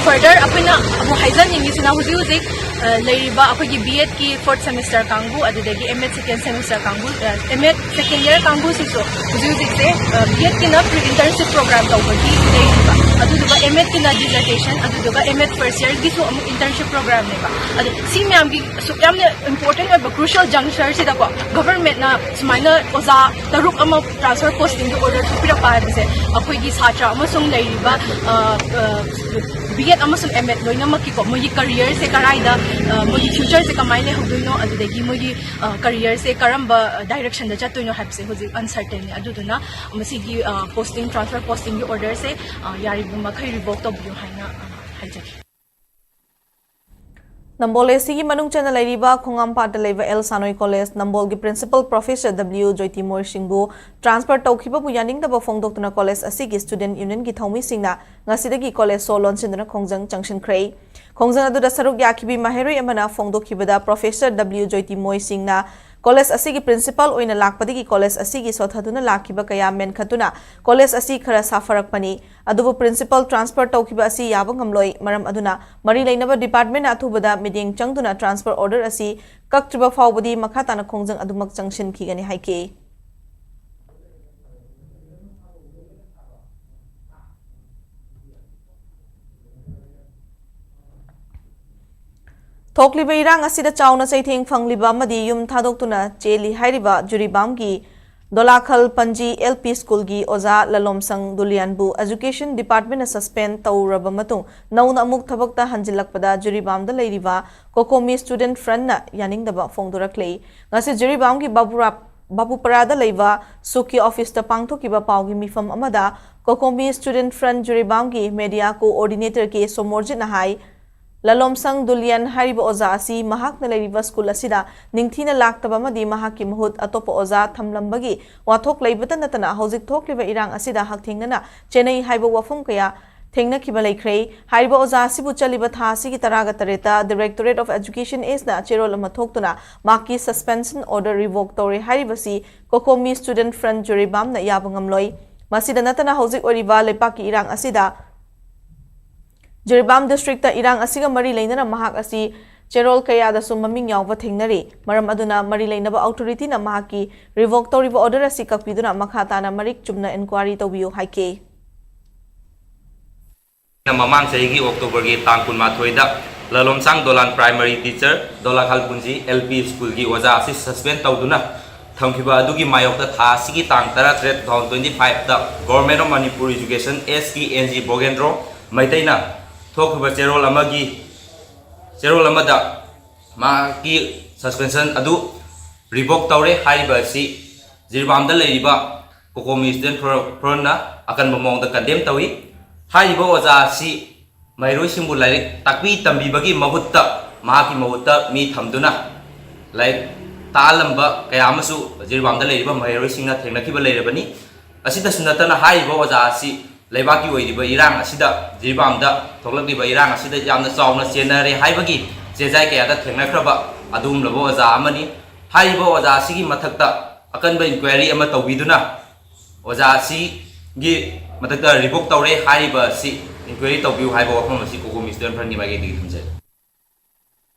further ꯑꯩꯈꯣꯏꯅ ꯑꯃꯨꯛ ꯍꯥꯏꯖꯅꯤꯡꯉꯤꯁꯤꯅ ꯍꯧꯖꯤꯛ ꯍꯧꯖꯤꯛ, ꯑ, ꯂꯩꯔꯤꯕ ꯑꯩꯈꯣꯏꯒꯤ B.Ed ꯀꯤ fourth semester ꯀꯥꯡꯕꯨ, ꯑꯗꯨꯗꯒꯤ M.Ed second semester ꯀꯥꯡꯕꯨ, ꯑ, M.Ed second year ꯀꯥꯡꯕꯨꯁꯤꯁꯨ ꯍꯧꯖꯤꯛ ꯍꯧꯖꯤꯛꯁꯦ, ꯑ, B.Ed ꯀꯤꯅ pre internship program ꯇꯧꯕꯒꯤ ꯂꯩꯔꯤꯕ, ꯑꯗꯨꯗꯨꯒ M.Ed ꯀꯤꯅ dissertation, ꯑꯗꯨꯗꯨꯒ M.Ed first yearꯒꯤꯁꯨ ꯑꯃꯨꯛ internship programꯅꯦꯕ꯫ ꯑꯗꯣ ꯁꯤ ꯃꯌꯥꯝꯒꯤ ꯑꯁꯨꯛ ꯌꯥꯝꯅ important ꯑꯣꯏꯕ crucial junctureꯁꯤꯗꯀꯣ governmentꯅ ꯁꯨꯃꯥꯏꯅ ꯑꯣꯖꯥ ꯇꯔꯨꯛ ꯑꯃ transfer postingꯒꯤ order ꯊꯣꯛꯄꯤꯔꯛꯄ ꯍꯥꯏꯕꯁꯦ ꯑꯩꯈꯣꯏꯒꯤ ꯁꯥꯇ꯭ꯔ ꯑꯃꯁꯨꯡ ꯂꯩꯔꯤꯕ, ꯑ, ꯑ, B.Ed ꯑꯃꯁꯨꯡ M.Ed ꯂꯣꯏꯅꯃꯛꯀꯤꯀꯣ ꯃꯣꯏꯒꯤ careerꯁꯦ ꯀꯔꯥꯏꯗ, ꯑ, ꯃꯣꯏꯒꯤ futureꯁꯦ ꯀꯃꯥꯏꯅ ꯂꯩꯍꯧꯗꯣꯏꯅꯣ, ꯑꯗꯨꯗꯒꯤ ꯃꯣꯏꯒꯤ, ꯑ, careerꯁꯦ ꯀꯔꯝꯕ directionꯗ ꯆꯠꯇꯣꯏꯅꯣ ꯍꯥꯏꯕꯁꯦ ꯍꯧꯖꯤꯛ uncertainꯅꯤ꯫ ꯑꯗꯨꯗꯨꯅ ꯃꯁꯤꯒꯤ, ꯑ, posting, transfer postingꯒꯤ orderꯁꯦ, ꯑ, ꯌꯥꯔꯤꯕ ꯃꯈꯩ revoke ꯇꯧꯕꯤꯌꯨ ꯍꯥꯏꯅ, ꯑ, ꯍꯥꯏꯖꯒꯦ꯫ ꯅꯝꯕꯣꯜ ꯑꯦꯁꯤꯒꯤ ꯃꯅꯨꯡ ꯆꯟꯅ ꯂꯩꯔꯤꯕ ꯈꯣꯡꯉꯥꯝꯄꯥꯠꯇ ꯂꯩꯕ ꯑꯦꯜ ꯁꯥꯅꯣꯏ ꯀꯣꯂꯦꯖ ꯅꯝꯕꯣꯜꯒꯤ ꯄ꯭ꯔꯤꯟꯁꯤꯄꯜ ꯄ꯭ꯔꯣꯐꯦꯁꯔ ꯗꯕ꯭ꯂꯤꯌꯨ ꯖꯣꯏꯇꯤꯃꯣꯏ ꯁꯤꯡꯕꯨ ꯇ꯭ꯔꯥꯟꯁꯐꯔ ꯇꯧꯈꯤꯕꯕꯨ ꯌꯥꯅꯤꯡꯗꯕ ꯐꯣꯡꯗꯣꯛꯇꯨꯅ ꯀꯣꯂꯦꯖ ꯑꯁꯤꯒꯤ ꯁ꯭ꯇꯨꯗꯦꯟꯠ ꯌꯨꯅꯤꯌꯟꯒꯤ ꯊꯧꯃꯤꯁꯤꯡꯅ ꯉꯁꯤꯗꯒꯤ ꯀꯣꯂꯦꯖ ꯁꯣ ꯂꯣꯟꯁꯤꯟꯗꯨꯅ ꯈꯣꯡꯖꯪ ꯆꯪꯁꯤꯟꯈ꯭ꯔꯦ꯫ ꯈꯣꯡꯖꯪ ꯑꯗꯨꯗ ꯁꯔꯨꯛ ꯌꯥꯈꯤꯕꯤ ꯃꯍꯩꯔꯣꯏ ꯑꯃꯅ ꯐꯣꯡꯗꯣꯛꯈꯤꯕꯗ ꯄ꯭ꯔꯣꯐꯦꯁꯔ ꯗꯕ꯭ꯂꯤꯌꯨ ꯖꯣꯏꯇꯤꯃꯣꯏ ꯁꯤꯡꯅ ꯀꯣꯂꯦꯖ ꯑꯁꯤꯒꯤ ꯄ꯭ꯔꯤꯟꯁꯤꯄꯥꯜ ꯑꯣꯏꯅ ꯂꯥꯛꯄꯗꯒꯤ ꯀꯣꯂꯦꯖ ꯑꯁꯤꯒꯤ ꯁꯣꯊꯗꯨꯅ ꯂꯥꯛꯈꯤꯕ ꯀꯌꯥ ꯃꯦꯟꯈꯠꯇꯨꯅ ꯀꯣꯂꯦꯖ ꯑꯁꯤ ꯈꯔ ꯁꯥꯐꯔꯛꯄꯅꯤ꯫ ꯑꯗꯨꯕꯨ ꯄ꯭ꯔꯤꯟꯁꯤꯄꯥꯜ ꯇ꯭ꯔꯥꯟꯁꯐꯔ ꯇꯧꯈꯤꯕ ꯑꯁꯤ ꯌꯥꯕ ꯉꯝꯂꯣꯏ꯫ ꯃꯔꯝ ꯑꯗꯨꯅ ꯃꯔꯤ ꯂꯩꯅꯕ ꯗꯤꯄꯥꯔꯠꯃꯦꯟꯠꯅ ꯑꯊꯨꯕꯗ ꯃꯤꯠꯌꯦꯡ ꯆꯪꯗꯨꯅ ꯇ꯭ꯔꯥꯟꯁꯐꯔ ꯑꯣꯔꯗꯔ ꯑꯁꯤ ꯀꯛꯇ꯭ꯔꯤꯕ ꯐꯥꯎꯕꯗꯤ ꯃꯈꯥ ꯇꯥꯅ ꯈꯣꯡꯖꯪ ꯑꯗꯨꯃꯛ ꯆꯪꯁꯤꯟꯈꯤꯒꯅꯤ ꯍꯥꯏꯈꯤ꯫ ꯊꯣꯛꯂꯤꯕ ꯏꯔꯥꯡ ꯑꯁꯤꯗ ꯆꯥꯎꯅ ꯆꯩꯊꯦꯡ ꯐꯪꯂꯤꯕ ꯑꯃꯗꯤ ꯌꯨꯝ ꯊꯥꯗꯣꯛꯇꯨꯅ ꯆꯦꯜꯂꯤ ꯍꯥꯏꯔꯤꯕ ꯖꯤꯔꯤꯕꯥꯝꯒꯤ ꯗꯣꯂꯥꯈꯜ ꯄꯟꯖꯤ ꯑꯦꯜ ꯄꯤ ꯁ꯭ꯀꯨꯜꯒꯤ ꯑꯣꯖꯥ ꯂꯂꯣꯝꯁꯪ ꯗꯨꯂꯤꯌꯥꯟꯕꯨ ꯑꯦꯖꯨꯀꯦꯁꯟ ꯗꯤꯄꯥꯔꯠꯃꯦꯟꯠꯅ ꯁꯁꯄꯦꯟ ꯇꯧꯔꯕ ꯃꯇꯨꯡ ꯅꯧꯅ ꯑꯃꯨꯛ ꯊꯕꯛꯇ ꯍꯟꯖꯤꯜꯂꯛꯄꯗ ꯖꯤꯔꯤꯕꯥꯝꯗ ꯂꯩꯔꯤꯕ ꯀꯣꯀꯣꯃꯤ ꯁ꯭ꯇꯨꯗꯦꯟꯠ ꯐ꯭ꯔꯟꯠꯅ ꯌꯥꯅꯤꯡꯗꯕ ꯐꯣꯡꯗꯣꯔꯛꯂꯤ꯫ ꯉꯁꯤ ꯖꯤꯔꯤꯕꯥꯝꯒꯤ ꯕꯥꯕꯨꯔꯥ-, ꯕꯥꯕꯨꯄꯔꯥꯗ ꯂꯩꯕ ꯁꯨꯀꯤ ꯑꯣꯐꯤꯁꯇ ꯄꯥꯡꯊꯣꯛꯈꯤꯕ ꯄꯥꯎꯒꯤ ꯃꯤꯐꯝ ꯑꯃꯗ ꯀꯣꯀꯣꯃꯤ ꯁ꯭ꯇꯨꯗꯦꯟꯠ ꯐ꯭ꯔꯟꯠ ꯖꯤꯔꯤꯕꯥꯝꯒꯤ ꯃꯦꯗꯤꯌꯥ ꯀꯣꯑꯣꯔꯗꯤꯅꯦꯇꯔ ꯀꯦ ꯁꯣꯃꯣꯔꯖꯤꯠꯅ ꯍꯥꯏ, ꯂꯂꯣꯝꯁꯪ ꯗꯨꯂꯤꯌꯥꯟ ꯍꯥꯏꯔꯤꯕ ꯑꯣꯖꯥ ꯑꯁꯤ ꯃꯍꯥꯛꯅ ꯂꯩꯔꯤꯕ ꯁ꯭ꯀꯨꯜ ꯑꯁꯤꯗ ꯅꯤꯡꯊꯤꯅ ꯂꯥꯛꯇꯕ ꯑꯃꯗꯤ ꯃꯍꯥꯛꯀꯤ ꯃꯍꯨꯠ ꯑꯇꯣꯞꯄ ꯑꯣꯖꯥ ꯊꯝꯂꯝꯕꯒꯤ ꯋꯥꯊꯣꯛ ꯂꯩꯕꯇ ꯅꯠꯇꯅ ꯍꯧꯖꯤꯛ ꯊꯣꯛꯂꯤꯕ ꯏꯔꯥꯡ ꯑꯁꯤꯗ ꯍꯛꯊꯦꯡꯅꯅ ꯆꯦꯟꯅꯩ ꯍꯥꯏꯕ ꯋꯥꯐꯝ ꯀꯌꯥ ꯊꯦꯡꯅꯈꯤꯕ ꯂꯩꯈ꯭ꯔꯦ꯫ ꯍꯥꯏꯔꯤꯕ ꯑꯣꯖꯥ ꯑꯁꯤꯕꯨ ꯆꯠꯂꯤꯕ ꯊꯥ ꯑꯁꯤꯒꯤ ꯇꯔꯥꯒ ꯇꯔꯦꯠꯇ Directorate of Education East ꯅ ꯆꯦꯔꯣꯜ ꯑꯃ ꯊꯣꯛꯇꯨꯅ ꯃꯍꯥꯛꯀꯤ ꯁꯁꯄꯦꯟꯁꯟ ꯑꯣꯔꯗꯔ ꯔꯤꯚꯣꯛ ꯇꯧꯔꯦ ꯍꯥꯏꯔꯤꯕꯁꯤ ꯀꯣꯀꯣꯃꯤ ꯁ꯭ꯇꯨꯗꯦꯟꯠ ꯐ꯭ꯔꯟꯠ ꯖꯤꯔꯤꯕꯥꯝꯅ ꯌꯥꯕ ꯉꯝꯂꯣꯏ꯫ ꯃꯁꯤꯗ ꯅꯠꯇꯅ ꯍꯧꯖꯤꯛ ꯑꯣꯏꯔꯤꯕ ꯂꯩꯄꯥꯛꯀꯤ ꯏꯔꯥꯡ ꯑꯁꯤꯗ ꯖꯤꯔꯤꯕꯥꯝ ꯗꯤꯁꯇ꯭ꯔꯤꯛꯇ ꯏꯔꯥꯡ ꯑꯁꯤꯒ ꯃꯔꯤ ꯂꯩꯅꯅ ꯃꯍꯥꯛ ꯑꯁꯤ ꯆꯦꯔꯣꯜ ꯀꯌꯥꯗꯁꯨ ꯃꯃꯤꯡ ꯌꯥꯎꯕ ꯊꯦꯡꯅꯔꯤ꯫ ꯃꯔꯝ ꯑꯗꯨꯅ ꯃꯔꯤ ꯂꯩꯅꯕ ꯑꯣꯊꯣꯔꯤꯇꯤꯅ ꯃꯍꯥꯛꯀꯤ ꯔꯤꯚꯣꯛ ꯇꯧꯔꯤꯕ ꯑꯣꯔꯗꯔ ꯑꯁꯤ ꯀꯛꯄꯤꯗꯨꯅ ꯃꯈꯥ ꯇꯥꯅ ꯃꯔꯤꯛ ꯆꯨꯝꯅ ꯏꯟꯀ꯭ꯋꯥꯏꯔꯤ ꯇꯧꯕꯤꯌꯨ ꯍꯥꯏꯈꯤ꯫ ꯃꯃꯥꯡ ꯆꯍꯤꯒꯤ ꯑꯣꯛꯇꯣꯕꯔꯒꯤ ꯇꯥꯡ ꯀꯨꯟꯃꯥꯊꯣꯏꯗ ꯂꯂꯣꯝꯁꯥꯡ ꯗꯣꯂꯥꯟ ꯄ꯭ꯔꯥꯏꯃꯔꯤ ꯇꯤꯆꯔ ꯗꯣꯂꯥꯈꯥꯜ ꯄꯨꯟꯖꯤ ꯑꯦꯜ ꯄꯤ ꯁ꯭ꯀꯨꯜꯒꯤ ꯑꯣꯖꯥ ꯑꯁꯤ ꯁꯁꯄꯦꯟ ꯇꯧꯗꯨꯅ ꯊꯝꯈꯤꯕ ꯑꯗꯨꯒꯤ ꯃꯥꯌꯣꯛꯇ ꯊꯥ ꯑꯁꯤꯒꯤ ꯇꯥꯡ ꯇꯔꯥꯇꯔꯦꯠ, two thousand twenty five ꯇ Government of Manipur Education, S T N G ꯕꯣꯒꯦꯟꯗ꯭ꯔꯣ ꯃꯩꯇꯩꯅ ꯊꯣꯛꯈꯤꯕ ꯆꯦꯔꯣꯜ ꯑꯃꯒꯤ, ꯆꯦꯔꯣꯜ ꯑꯃꯗ ꯃꯍꯥꯛꯀꯤ ꯁꯁꯄꯦꯟꯁꯟ ꯑꯗꯨ ꯔꯤꯚꯣꯛ ꯇꯧꯔꯦ꯫ ꯍꯥꯏꯔꯤꯕ ꯑꯁꯤ ꯖꯤꯔꯤꯕꯥꯝꯗ ꯂꯩꯔꯤꯕ ꯀꯣꯀꯣꯃꯤ ꯁ꯭ꯇꯨꯗꯦꯟꯠ ꯐꯣꯔ-, ꯐꯣꯔꯝꯅ ꯑꯀꯟꯕ ꯃꯑꯣꯡꯗ ꯀꯟꯗꯦꯝ ꯇꯧꯏ꯫ ꯍꯥꯏꯔꯤꯕ ꯑꯣꯖꯥ ꯑꯁꯤ ꯃꯍꯩꯔꯣꯏꯁꯤꯡꯕꯨ ꯂꯥꯏꯔꯤꯛ ꯇꯥꯛꯄꯤ ꯇꯝꯕꯤꯕꯒꯤ ꯃꯍꯨꯠꯇ ꯃꯍꯥꯛꯀꯤ ꯃꯍꯨꯠꯇ ꯃꯤ ꯊꯝꯗꯨꯅ ꯂꯥꯏꯔꯤꯛ ꯇꯥꯛꯍꯜꯂꯝꯕ ꯀꯌꯥ ꯑꯃꯁꯨ ꯖꯤꯔꯤꯕꯥꯝꯗ ꯂꯩꯔꯤꯕ ꯃꯍꯩꯔꯣꯏꯁꯤꯡꯅ ꯊꯦꯡꯅꯈꯤꯕ ꯂꯩꯔꯕꯅꯤ꯫ ꯑꯁꯤꯗꯁꯨ ꯅꯠꯇꯅ ꯍꯥꯏꯔꯤꯕ ꯑꯣꯖꯥ ꯑꯁꯤ ꯂꯩꯕꯥꯛꯀꯤ ꯑꯣꯏꯔꯤꯕ ꯏꯔꯥꯡ ꯑꯁꯤꯗ, ꯖꯤꯔꯤꯕꯥꯝꯗ ꯊꯣꯛꯂꯛꯂꯤꯕ ꯏꯔꯥꯡ ꯑꯁꯤꯗ ꯌꯥꯝꯅ ꯆꯥꯎꯅ ꯆꯦꯟꯅꯔꯦ ꯍꯥꯏꯕꯒꯤ ꯆꯦꯖꯥꯏ ꯀꯌꯥꯗ ꯊꯦꯡꯅꯈ꯭ꯔꯕ ꯑꯗꯨꯒꯨꯝꯂꯕ ꯑꯣꯖꯥ ꯑꯃꯅꯤ꯫ ꯍꯥꯏꯔꯤꯕ ꯑꯣꯖꯥ ꯑꯁꯤꯒꯤ ꯃꯊꯛꯇ ꯑꯀꯟꯕ inquiry ꯑꯃ ꯇꯧꯕꯤꯗꯨꯅ ꯑꯣꯖꯥ ꯑꯁꯤꯒꯤ ꯃꯊꯛꯇ revoke ꯇꯧꯔꯦ ꯍꯥꯏꯔꯤꯕ ꯑꯁꯤ inquiry ꯇꯧꯕꯤꯌꯨ ꯍꯥꯏꯕ ꯋꯥꯐꯝ ꯑꯁꯤ COCOMI Student Front ꯀꯤ ꯃꯥꯏꯀꯩꯗꯒꯤ ꯊꯝꯖꯔꯤ꯫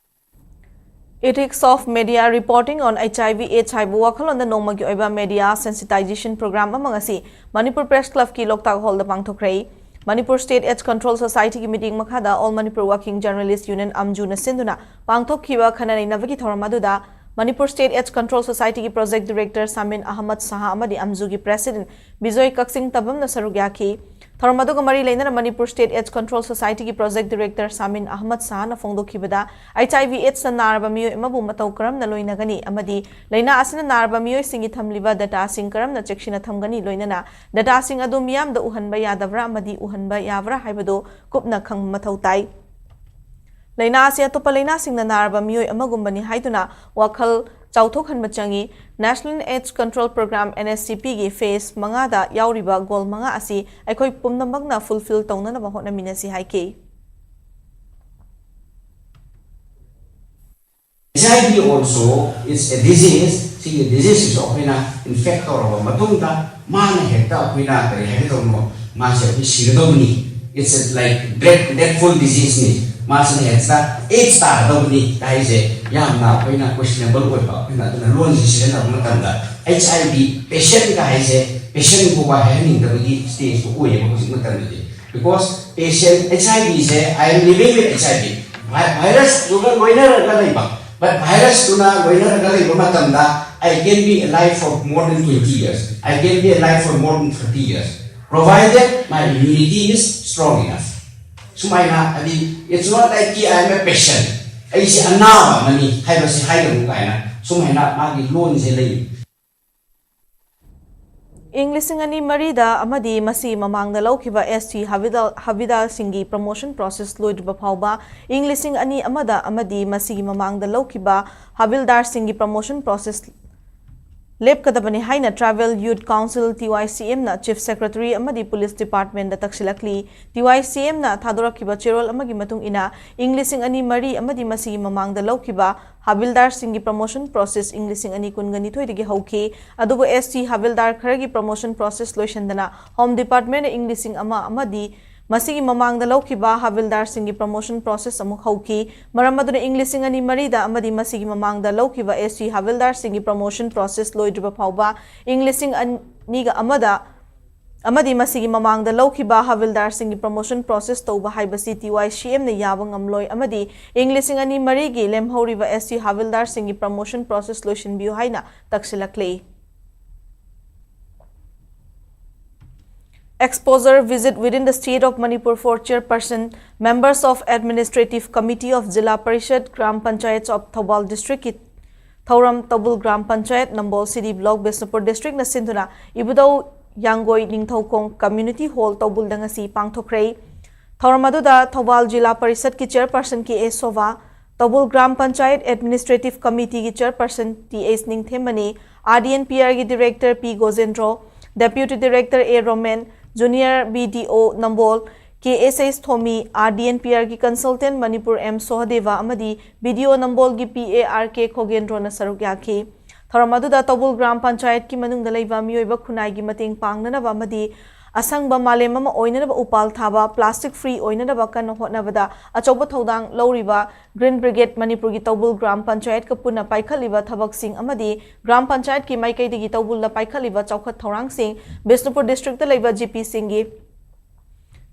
Ethics of Media Reporting on HIV AIDS ꯍꯥꯏꯕ ꯋꯥꯈꯜꯂꯣꯟꯗ ꯅꯣꯡꯃꯒꯤ ꯑꯣꯏꯕ media sensitization program ꯑꯃ ꯉꯁꯤ ꯃꯅꯤꯄꯨꯔ Press Club ꯀꯤ ꯂꯣꯛꯇꯥꯛ ꯍꯣꯜꯗ ꯄꯥꯡꯊꯣꯛꯈ꯭ꯔꯦ꯫ Manipur State AIDS Control Society ꯒꯤ ꯃꯤꯠꯌꯦꯡ ꯃꯈꯥꯗ All Manipur Working Journalist Union, ꯑꯝꯖꯨꯅ ꯁꯤꯟꯗꯨꯅ ꯄꯥꯡꯊꯣꯛꯈꯤꯕ ꯈꯟꯅ ꯅꯩꯅꯕꯒꯤ ꯊꯧꯔꯝ ꯑꯗꯨꯗ Manipur State AIDS Control Society ꯒꯤ Project Director ꯁꯥꯃꯤꯟ ꯑꯍꯃꯗ ꯁꯍꯥ ꯑꯃꯗꯤ ꯑꯝꯖꯨꯒꯤ President ꯕꯤꯖꯣꯏ ꯀꯛꯆꯤꯡ ꯇꯕꯝꯅ ꯁꯔꯨꯛ ꯌꯥꯈꯤ꯫ ꯊꯧꯔꯝ ꯑꯗꯨꯒ ꯃꯔꯤ ꯂꯩꯅꯅ Manipur State AIDS Control Society ꯒꯤ Project Director ꯁꯥꯃꯤꯟ Ahmad ꯁꯍꯥꯅ ꯐꯣꯡꯗꯣꯛꯈꯤꯕꯗ, HIV AIDS ꯅ ꯅꯥꯔꯕ ꯃꯤꯑꯣꯏ ꯑꯃꯕꯨ ꯃꯇꯧ ꯀꯔꯝꯅ ꯂꯣꯏꯅꯒꯅꯤ ꯑꯃꯗꯤ ꯂꯥꯏꯅꯥ ꯑꯁꯤꯅ ꯅꯥꯔꯕ ꯃꯤꯑꯣꯏꯁꯤꯡꯒꯤ ꯊꯝꯂꯤꯕ data ꯁꯤꯡ ꯀꯔꯝꯅ ꯆꯦꯛꯁꯤꯟꯅ ꯊꯝꯒꯅꯤ, ꯂꯣꯏꯅꯅ data ꯁꯤꯡ ꯑꯗꯨ ꯃꯤꯌꯥꯝꯗ ꯎꯍꯟꯕ ꯌꯥꯗꯕ꯭ꯔꯥ ꯑꯃꯗꯤ ꯎꯍꯟꯕ ꯌꯥꯕ꯭ꯔꯥ ꯍꯥꯏꯕꯗꯨ ꯀꯨꯞꯅ ꯈꯪꯕ ꯃꯊꯧ ꯇꯥꯏ꯫ ꯂꯥꯏꯅꯥ ꯑꯁꯤ ꯑꯇꯣꯞꯄ ꯂꯥꯏꯅꯥꯁꯤꯡꯅ ꯅꯥꯔꯕ ꯃꯤꯑꯣꯏ ꯑꯃꯒꯨꯝꯕꯅꯤ ꯍꯥꯏꯗꯨꯅ ꯋꯥꯈꯜ ꯆꯥꯎꯊꯣꯛꯍꯟꯕ ꯆꯪꯏ꯫ National AIDS Control Program, NHCP ꯒꯤ phase ꯃꯉꯥꯗ ꯌꯥꯎꯔꯤꯕ goal ꯃꯉꯥ ꯑꯁꯤ ꯑꯩꯈꯣꯏ ꯄꯨꯝꯅꯃꯛꯅ fulfill ꯇꯧꯅꯅꯕ ꯍꯣꯠꯅꯃꯤꯟꯅꯁꯤ ꯍꯥꯏꯈꯤ꯫ HIV also is a disease. ꯁꯤꯒꯤ disease ꯁꯤꯁꯨ ꯑꯩꯈꯣꯏꯅ infect ꯇꯧꯔꯕ ꯃꯇꯨꯡꯗ ꯃꯥꯅ ꯍꯦꯛꯇ ꯑꯩꯈꯣꯏꯅ ꯀꯔꯤ ꯍꯥꯏꯒꯗꯧꯅꯣ, ꯃꯥꯁꯦ ꯑꯩꯈꯣꯏ ꯁꯤꯒꯗꯧꯕꯅꯤ, it's like death, deathful disease ꯅꯤ, ꯃꯥꯁꯤꯅ ꯍꯦꯛꯇ AIDS ꯇꯥꯒꯗꯧꯕꯅꯤ ꯍꯥꯏꯁꯦ ꯌꯥꯝꯅ ꯑꯩꯈꯣꯏꯅ questionable ꯑꯣꯏꯕ꯫ ꯑꯩꯈꯣꯏꯅ ꯑꯗꯨꯅ ꯂꯣꯟꯁꯤ ꯁꯤꯖꯤꯟꯅꯕ ꯃꯇꯝꯗ HIV patient ꯀ ꯍꯥꯏꯁꯦ patient ꯐꯥꯎꯕ ꯍꯥꯏꯍꯟꯅꯤꯡꯗꯕꯒꯤ stage ꯇꯣ ꯑꯣꯏꯌꯦꯕ ꯍꯧꯖꯤꯛ ꯃꯇꯝꯗꯗꯤ꯫ Because patient, HIV say, I am living with HIV, vi- virus ꯇꯨꯒ ꯂꯣꯏꯅꯔꯒ ꯂꯩꯕ, but virus ꯇꯨꯅ ꯂꯣꯏꯅꯔꯒ ꯂꯩꯕ ꯃꯇꯝꯗ I can be alive for more than twenty years, I can be alive for more than thirty years, provided my immunity is strong enough. ꯁꯨꯃꯥꯏꯅ ꯍꯥꯏꯗꯤ, it's not like I am a patient, ꯑꯩꯁꯦ ꯑꯅꯥꯕ ꯑꯃꯅꯤ ꯍꯥꯏꯕꯁꯤ ꯍꯥꯏꯒꯅꯨ ꯀꯥꯏꯅ ꯁꯨꯃꯥꯏꯅ ꯃꯥꯒꯤ ꯂꯣꯟꯁꯦ ꯂꯩ꯫ ꯏꯪ ꯂꯤꯁꯤꯡ ꯑꯅꯤ ꯃꯔꯤꯗ ꯑꯃꯗꯤ ꯃꯁꯤꯒꯤ ꯃꯃꯥꯡꯗ ꯂꯧꯈꯤꯕ S T ꯍꯕꯤꯗꯥꯜ-, ꯍꯕꯤꯗꯥꯔꯁꯤꯡꯒꯤ promotion process ꯂꯣꯏꯗ꯭ꯔꯤꯕ ꯐꯥꯎꯕ, ꯏꯪ ꯂꯤꯁꯤꯡ ꯑꯅꯤ ꯑꯃꯗ ꯑꯃꯗꯤ ꯃꯁꯤꯒꯤ ꯃꯃꯥꯡꯗ ꯂꯧꯈꯤꯕ ꯍꯕꯤꯜꯗꯥꯔꯁꯤꯡꯒꯤ promotion process ꯂꯦꯞꯀꯗꯕꯅꯤ ꯍꯥꯏꯅ Tribal Youth Council, T Y C M, ꯅ Chief Secretary ꯑꯃꯗꯤ Police Department ꯇ ꯇꯛꯁꯤꯜꯂꯛꯂꯤ꯫ T Y C M ꯅ ꯊꯥꯗꯣꯔꯛꯈꯤꯕ ꯆꯦꯔꯣꯜ ꯑꯃꯒꯤ ꯃꯇꯨꯡ ꯏꯟꯅ, ꯏꯪ ꯂꯤꯁꯤꯡ ꯑꯅꯤ ꯃꯔꯤ ꯑꯃꯗꯤ ꯃꯁꯤꯒꯤ ꯃꯃꯥꯡꯗ ꯂꯧꯈꯤꯕ ꯍꯕꯤꯜꯗꯥꯔꯁꯤꯡꯒꯤ promotion process ꯏꯪ ꯂꯤꯁꯤꯡ ꯑꯅꯤ ꯀꯨꯟꯒ ꯅꯤꯊꯣꯏꯗꯒꯤ ꯍꯧꯈꯤ꯫ ꯑꯗꯨꯕꯨ S T ꯍꯕꯤꯜꯗꯥꯔ ꯈꯔꯒꯤ promotion process ꯂꯣꯏꯁꯤꯟꯗꯅ Home Department ꯅ ꯏꯪ ꯂꯤꯁꯤꯡ ꯑꯃ ꯑꯃꯗꯤ ꯃꯁꯤꯒꯤ ꯃꯃꯥꯡꯗ ꯂꯧꯈꯤꯕ ꯍꯕꯤꯜꯗꯥꯔꯁꯤꯡꯒꯤ promotion process ꯑꯃꯨꯛ ꯍꯧꯈꯤ꯫ ꯃꯔꯝ ꯑꯗꯨꯅ ꯏꯪ ꯂꯤꯁꯤꯡ ꯑꯅꯤ ꯃꯔꯤꯗ ꯑꯃꯗꯤ ꯃꯁꯤꯒꯤ ꯃꯃꯥꯡꯗ ꯂꯧꯈꯤꯕ S T ꯍꯕꯤꯜꯗꯥꯔꯁꯤꯡꯒꯤ promotion process ꯂꯣꯏꯗ꯭ꯔꯤꯕ ꯐꯥꯎꯕ, ꯏꯪ ꯂꯤꯁꯤꯡ ꯑꯅꯤꯒ ꯑꯃꯗ ꯑꯃꯗꯤ ꯃꯁꯤꯒꯤ ꯃꯃꯥꯡꯗ ꯂꯧꯈꯤꯕ ꯍꯕꯤꯜꯗꯥꯔꯁꯤꯡꯒꯤ promotion process ꯇꯧꯕ ꯍꯥꯏꯕꯁꯤ T Y C M ꯅ ꯌꯥꯕ ꯉꯝꯂꯣꯏ ꯑꯃꯗꯤ ꯏꯪ ꯂꯤꯁꯤꯡ ꯑꯅꯤ ꯃꯔꯤꯒꯤ ꯂꯦꯝꯍꯧꯔꯤꯕ S T ꯍꯕꯤꯜꯗꯥꯔꯁꯤꯡꯒꯤ promotion process ꯂꯣꯏꯁꯤꯟꯕꯤꯌꯨ ꯍꯥꯏꯅ ꯇꯛꯁꯤꯜꯂꯛꯂꯤ꯫ Exposure visit within the state of Manipur for chairperson, members of Administrative Committee of Zilla Parishad, Gram Panchayats of Thoubal District ꯀꯤ ꯊꯧꯔꯝ ꯇꯧꯕꯨꯜ ꯒ꯭ꯔꯥꯝ ꯄꯟꯆꯥꯌꯠ, ꯅꯝꯕꯣꯜ ꯁꯤꯇꯤ ꯕ꯭ꯂꯣꯛ, ꯕꯤꯁꯅꯨꯄꯨꯔ ꯗꯤꯁꯇ꯭ꯔꯤꯛꯅ ꯁꯤꯟꯗꯨꯅ ꯏꯕꯨꯙꯧ ꯌꯥꯡꯒꯣꯏ ꯅꯤꯡꯊꯧꯈꯣꯡ ꯀꯝꯃ꯭ꯌꯨꯅꯤꯇꯤ ꯍꯣꯜ ꯇꯧꯕꯨꯜꯗ ꯉꯁꯤ ꯄꯥꯡꯊꯣꯛꯈ꯭ꯔꯦ꯫ ꯊꯧꯔꯝ ꯑꯗꯨꯗ ꯊꯧꯕꯥꯜ ꯖꯤꯂꯥ ꯄꯔꯤꯁꯠꯀꯤ chairperson K A Sobha, Toubul gram panchayat administrative ꯀꯃꯤꯇꯤꯒꯤ ꯆꯤꯌꯔꯄꯔꯁꯟ ꯇꯤ ꯑꯦꯁ ꯅꯤꯡꯊꯦꯝꯃꯅꯤ, ꯑꯥꯔ ꯗꯤ ꯑꯦꯟ ꯄꯤ ꯑꯥꯔꯒꯤ director P Gojendro, deputy director A Romen, junior B D O Nambol K S S Thomi, R D N P ꯑꯥꯔꯒꯤ ꯀꯟꯁꯜꯇꯦꯟꯠ ꯃꯅꯤꯄꯨꯔ ꯑꯦꯝ ꯁꯣꯍꯗꯦꯕ ꯑꯃꯗꯤ ꯕꯤ ꯗꯤ ꯑꯣ ꯅꯝꯕꯣꯜꯒꯤ ꯄꯤ A R ꯀꯦ ꯈꯣꯒꯦꯟꯗ꯭ꯔꯣꯅ ꯁꯔꯨꯛ ꯌꯥꯈꯤ꯫ ꯊꯧꯔꯝ ꯑꯗꯨꯗ ꯇꯧꯕꯨꯜ ꯒ꯭ꯔꯥꯝ ꯄꯟꯆꯥꯌꯠꯀꯤ ꯃꯅꯨꯡꯗ ꯂꯩꯕ ꯃꯤꯑꯣꯏꯕ ꯈꯨꯟꯅꯥꯏꯒꯤ ꯃꯇꯦꯡ ꯄꯥꯡꯅꯅꯕ ꯑꯃꯗꯤ ꯑꯁꯪꯕ ꯃꯥꯂꯦꯝ ꯑꯃ ꯑꯣꯏꯅꯅꯕ ꯎꯄꯥꯜ ꯊꯥꯕ, ꯄ꯭ꯂꯥꯁꯇꯤꯛ ꯐ꯭ꯔꯤ ꯑꯣꯏꯅꯅꯕ ꯀꯟꯅ ꯍꯣꯠꯅꯕꯗ ꯑꯆꯧꯕ ꯊꯧꯗꯥꯡ ꯂꯧꯔꯤꯕ ꯒ꯭ꯔꯤꯟ ꯕ꯭ꯔꯤꯒꯦꯗ ꯃꯅꯤꯄꯨꯔꯒꯤ ꯇꯧꯕꯨꯜ ꯒ꯭ꯔꯥꯝ ꯄꯟꯆꯥꯌꯠꯀ ꯄꯨꯟꯅ ꯄꯥꯏꯈꯠꯂꯤꯕ ꯊꯕꯛꯁꯤꯡ ꯑꯃꯗꯤ ꯒ꯭ꯔꯥꯝ ꯄꯟꯆꯥꯌꯠꯀꯤ ꯃꯥꯏꯀꯩꯗꯒꯤ ꯇꯧꯕꯨꯜꯗ ꯄꯥꯏꯈꯠꯂꯤꯕ ꯆꯥꯎꯈꯠ ꯊꯧꯔꯥꯡꯁꯤꯡ, ꯕꯤꯁꯅꯨꯄꯨꯔ ꯗꯤꯁꯇ꯭ꯔꯤꯛꯇ ꯂꯩꯕ ꯖꯤ ꯄꯤꯁꯤꯡꯒꯤ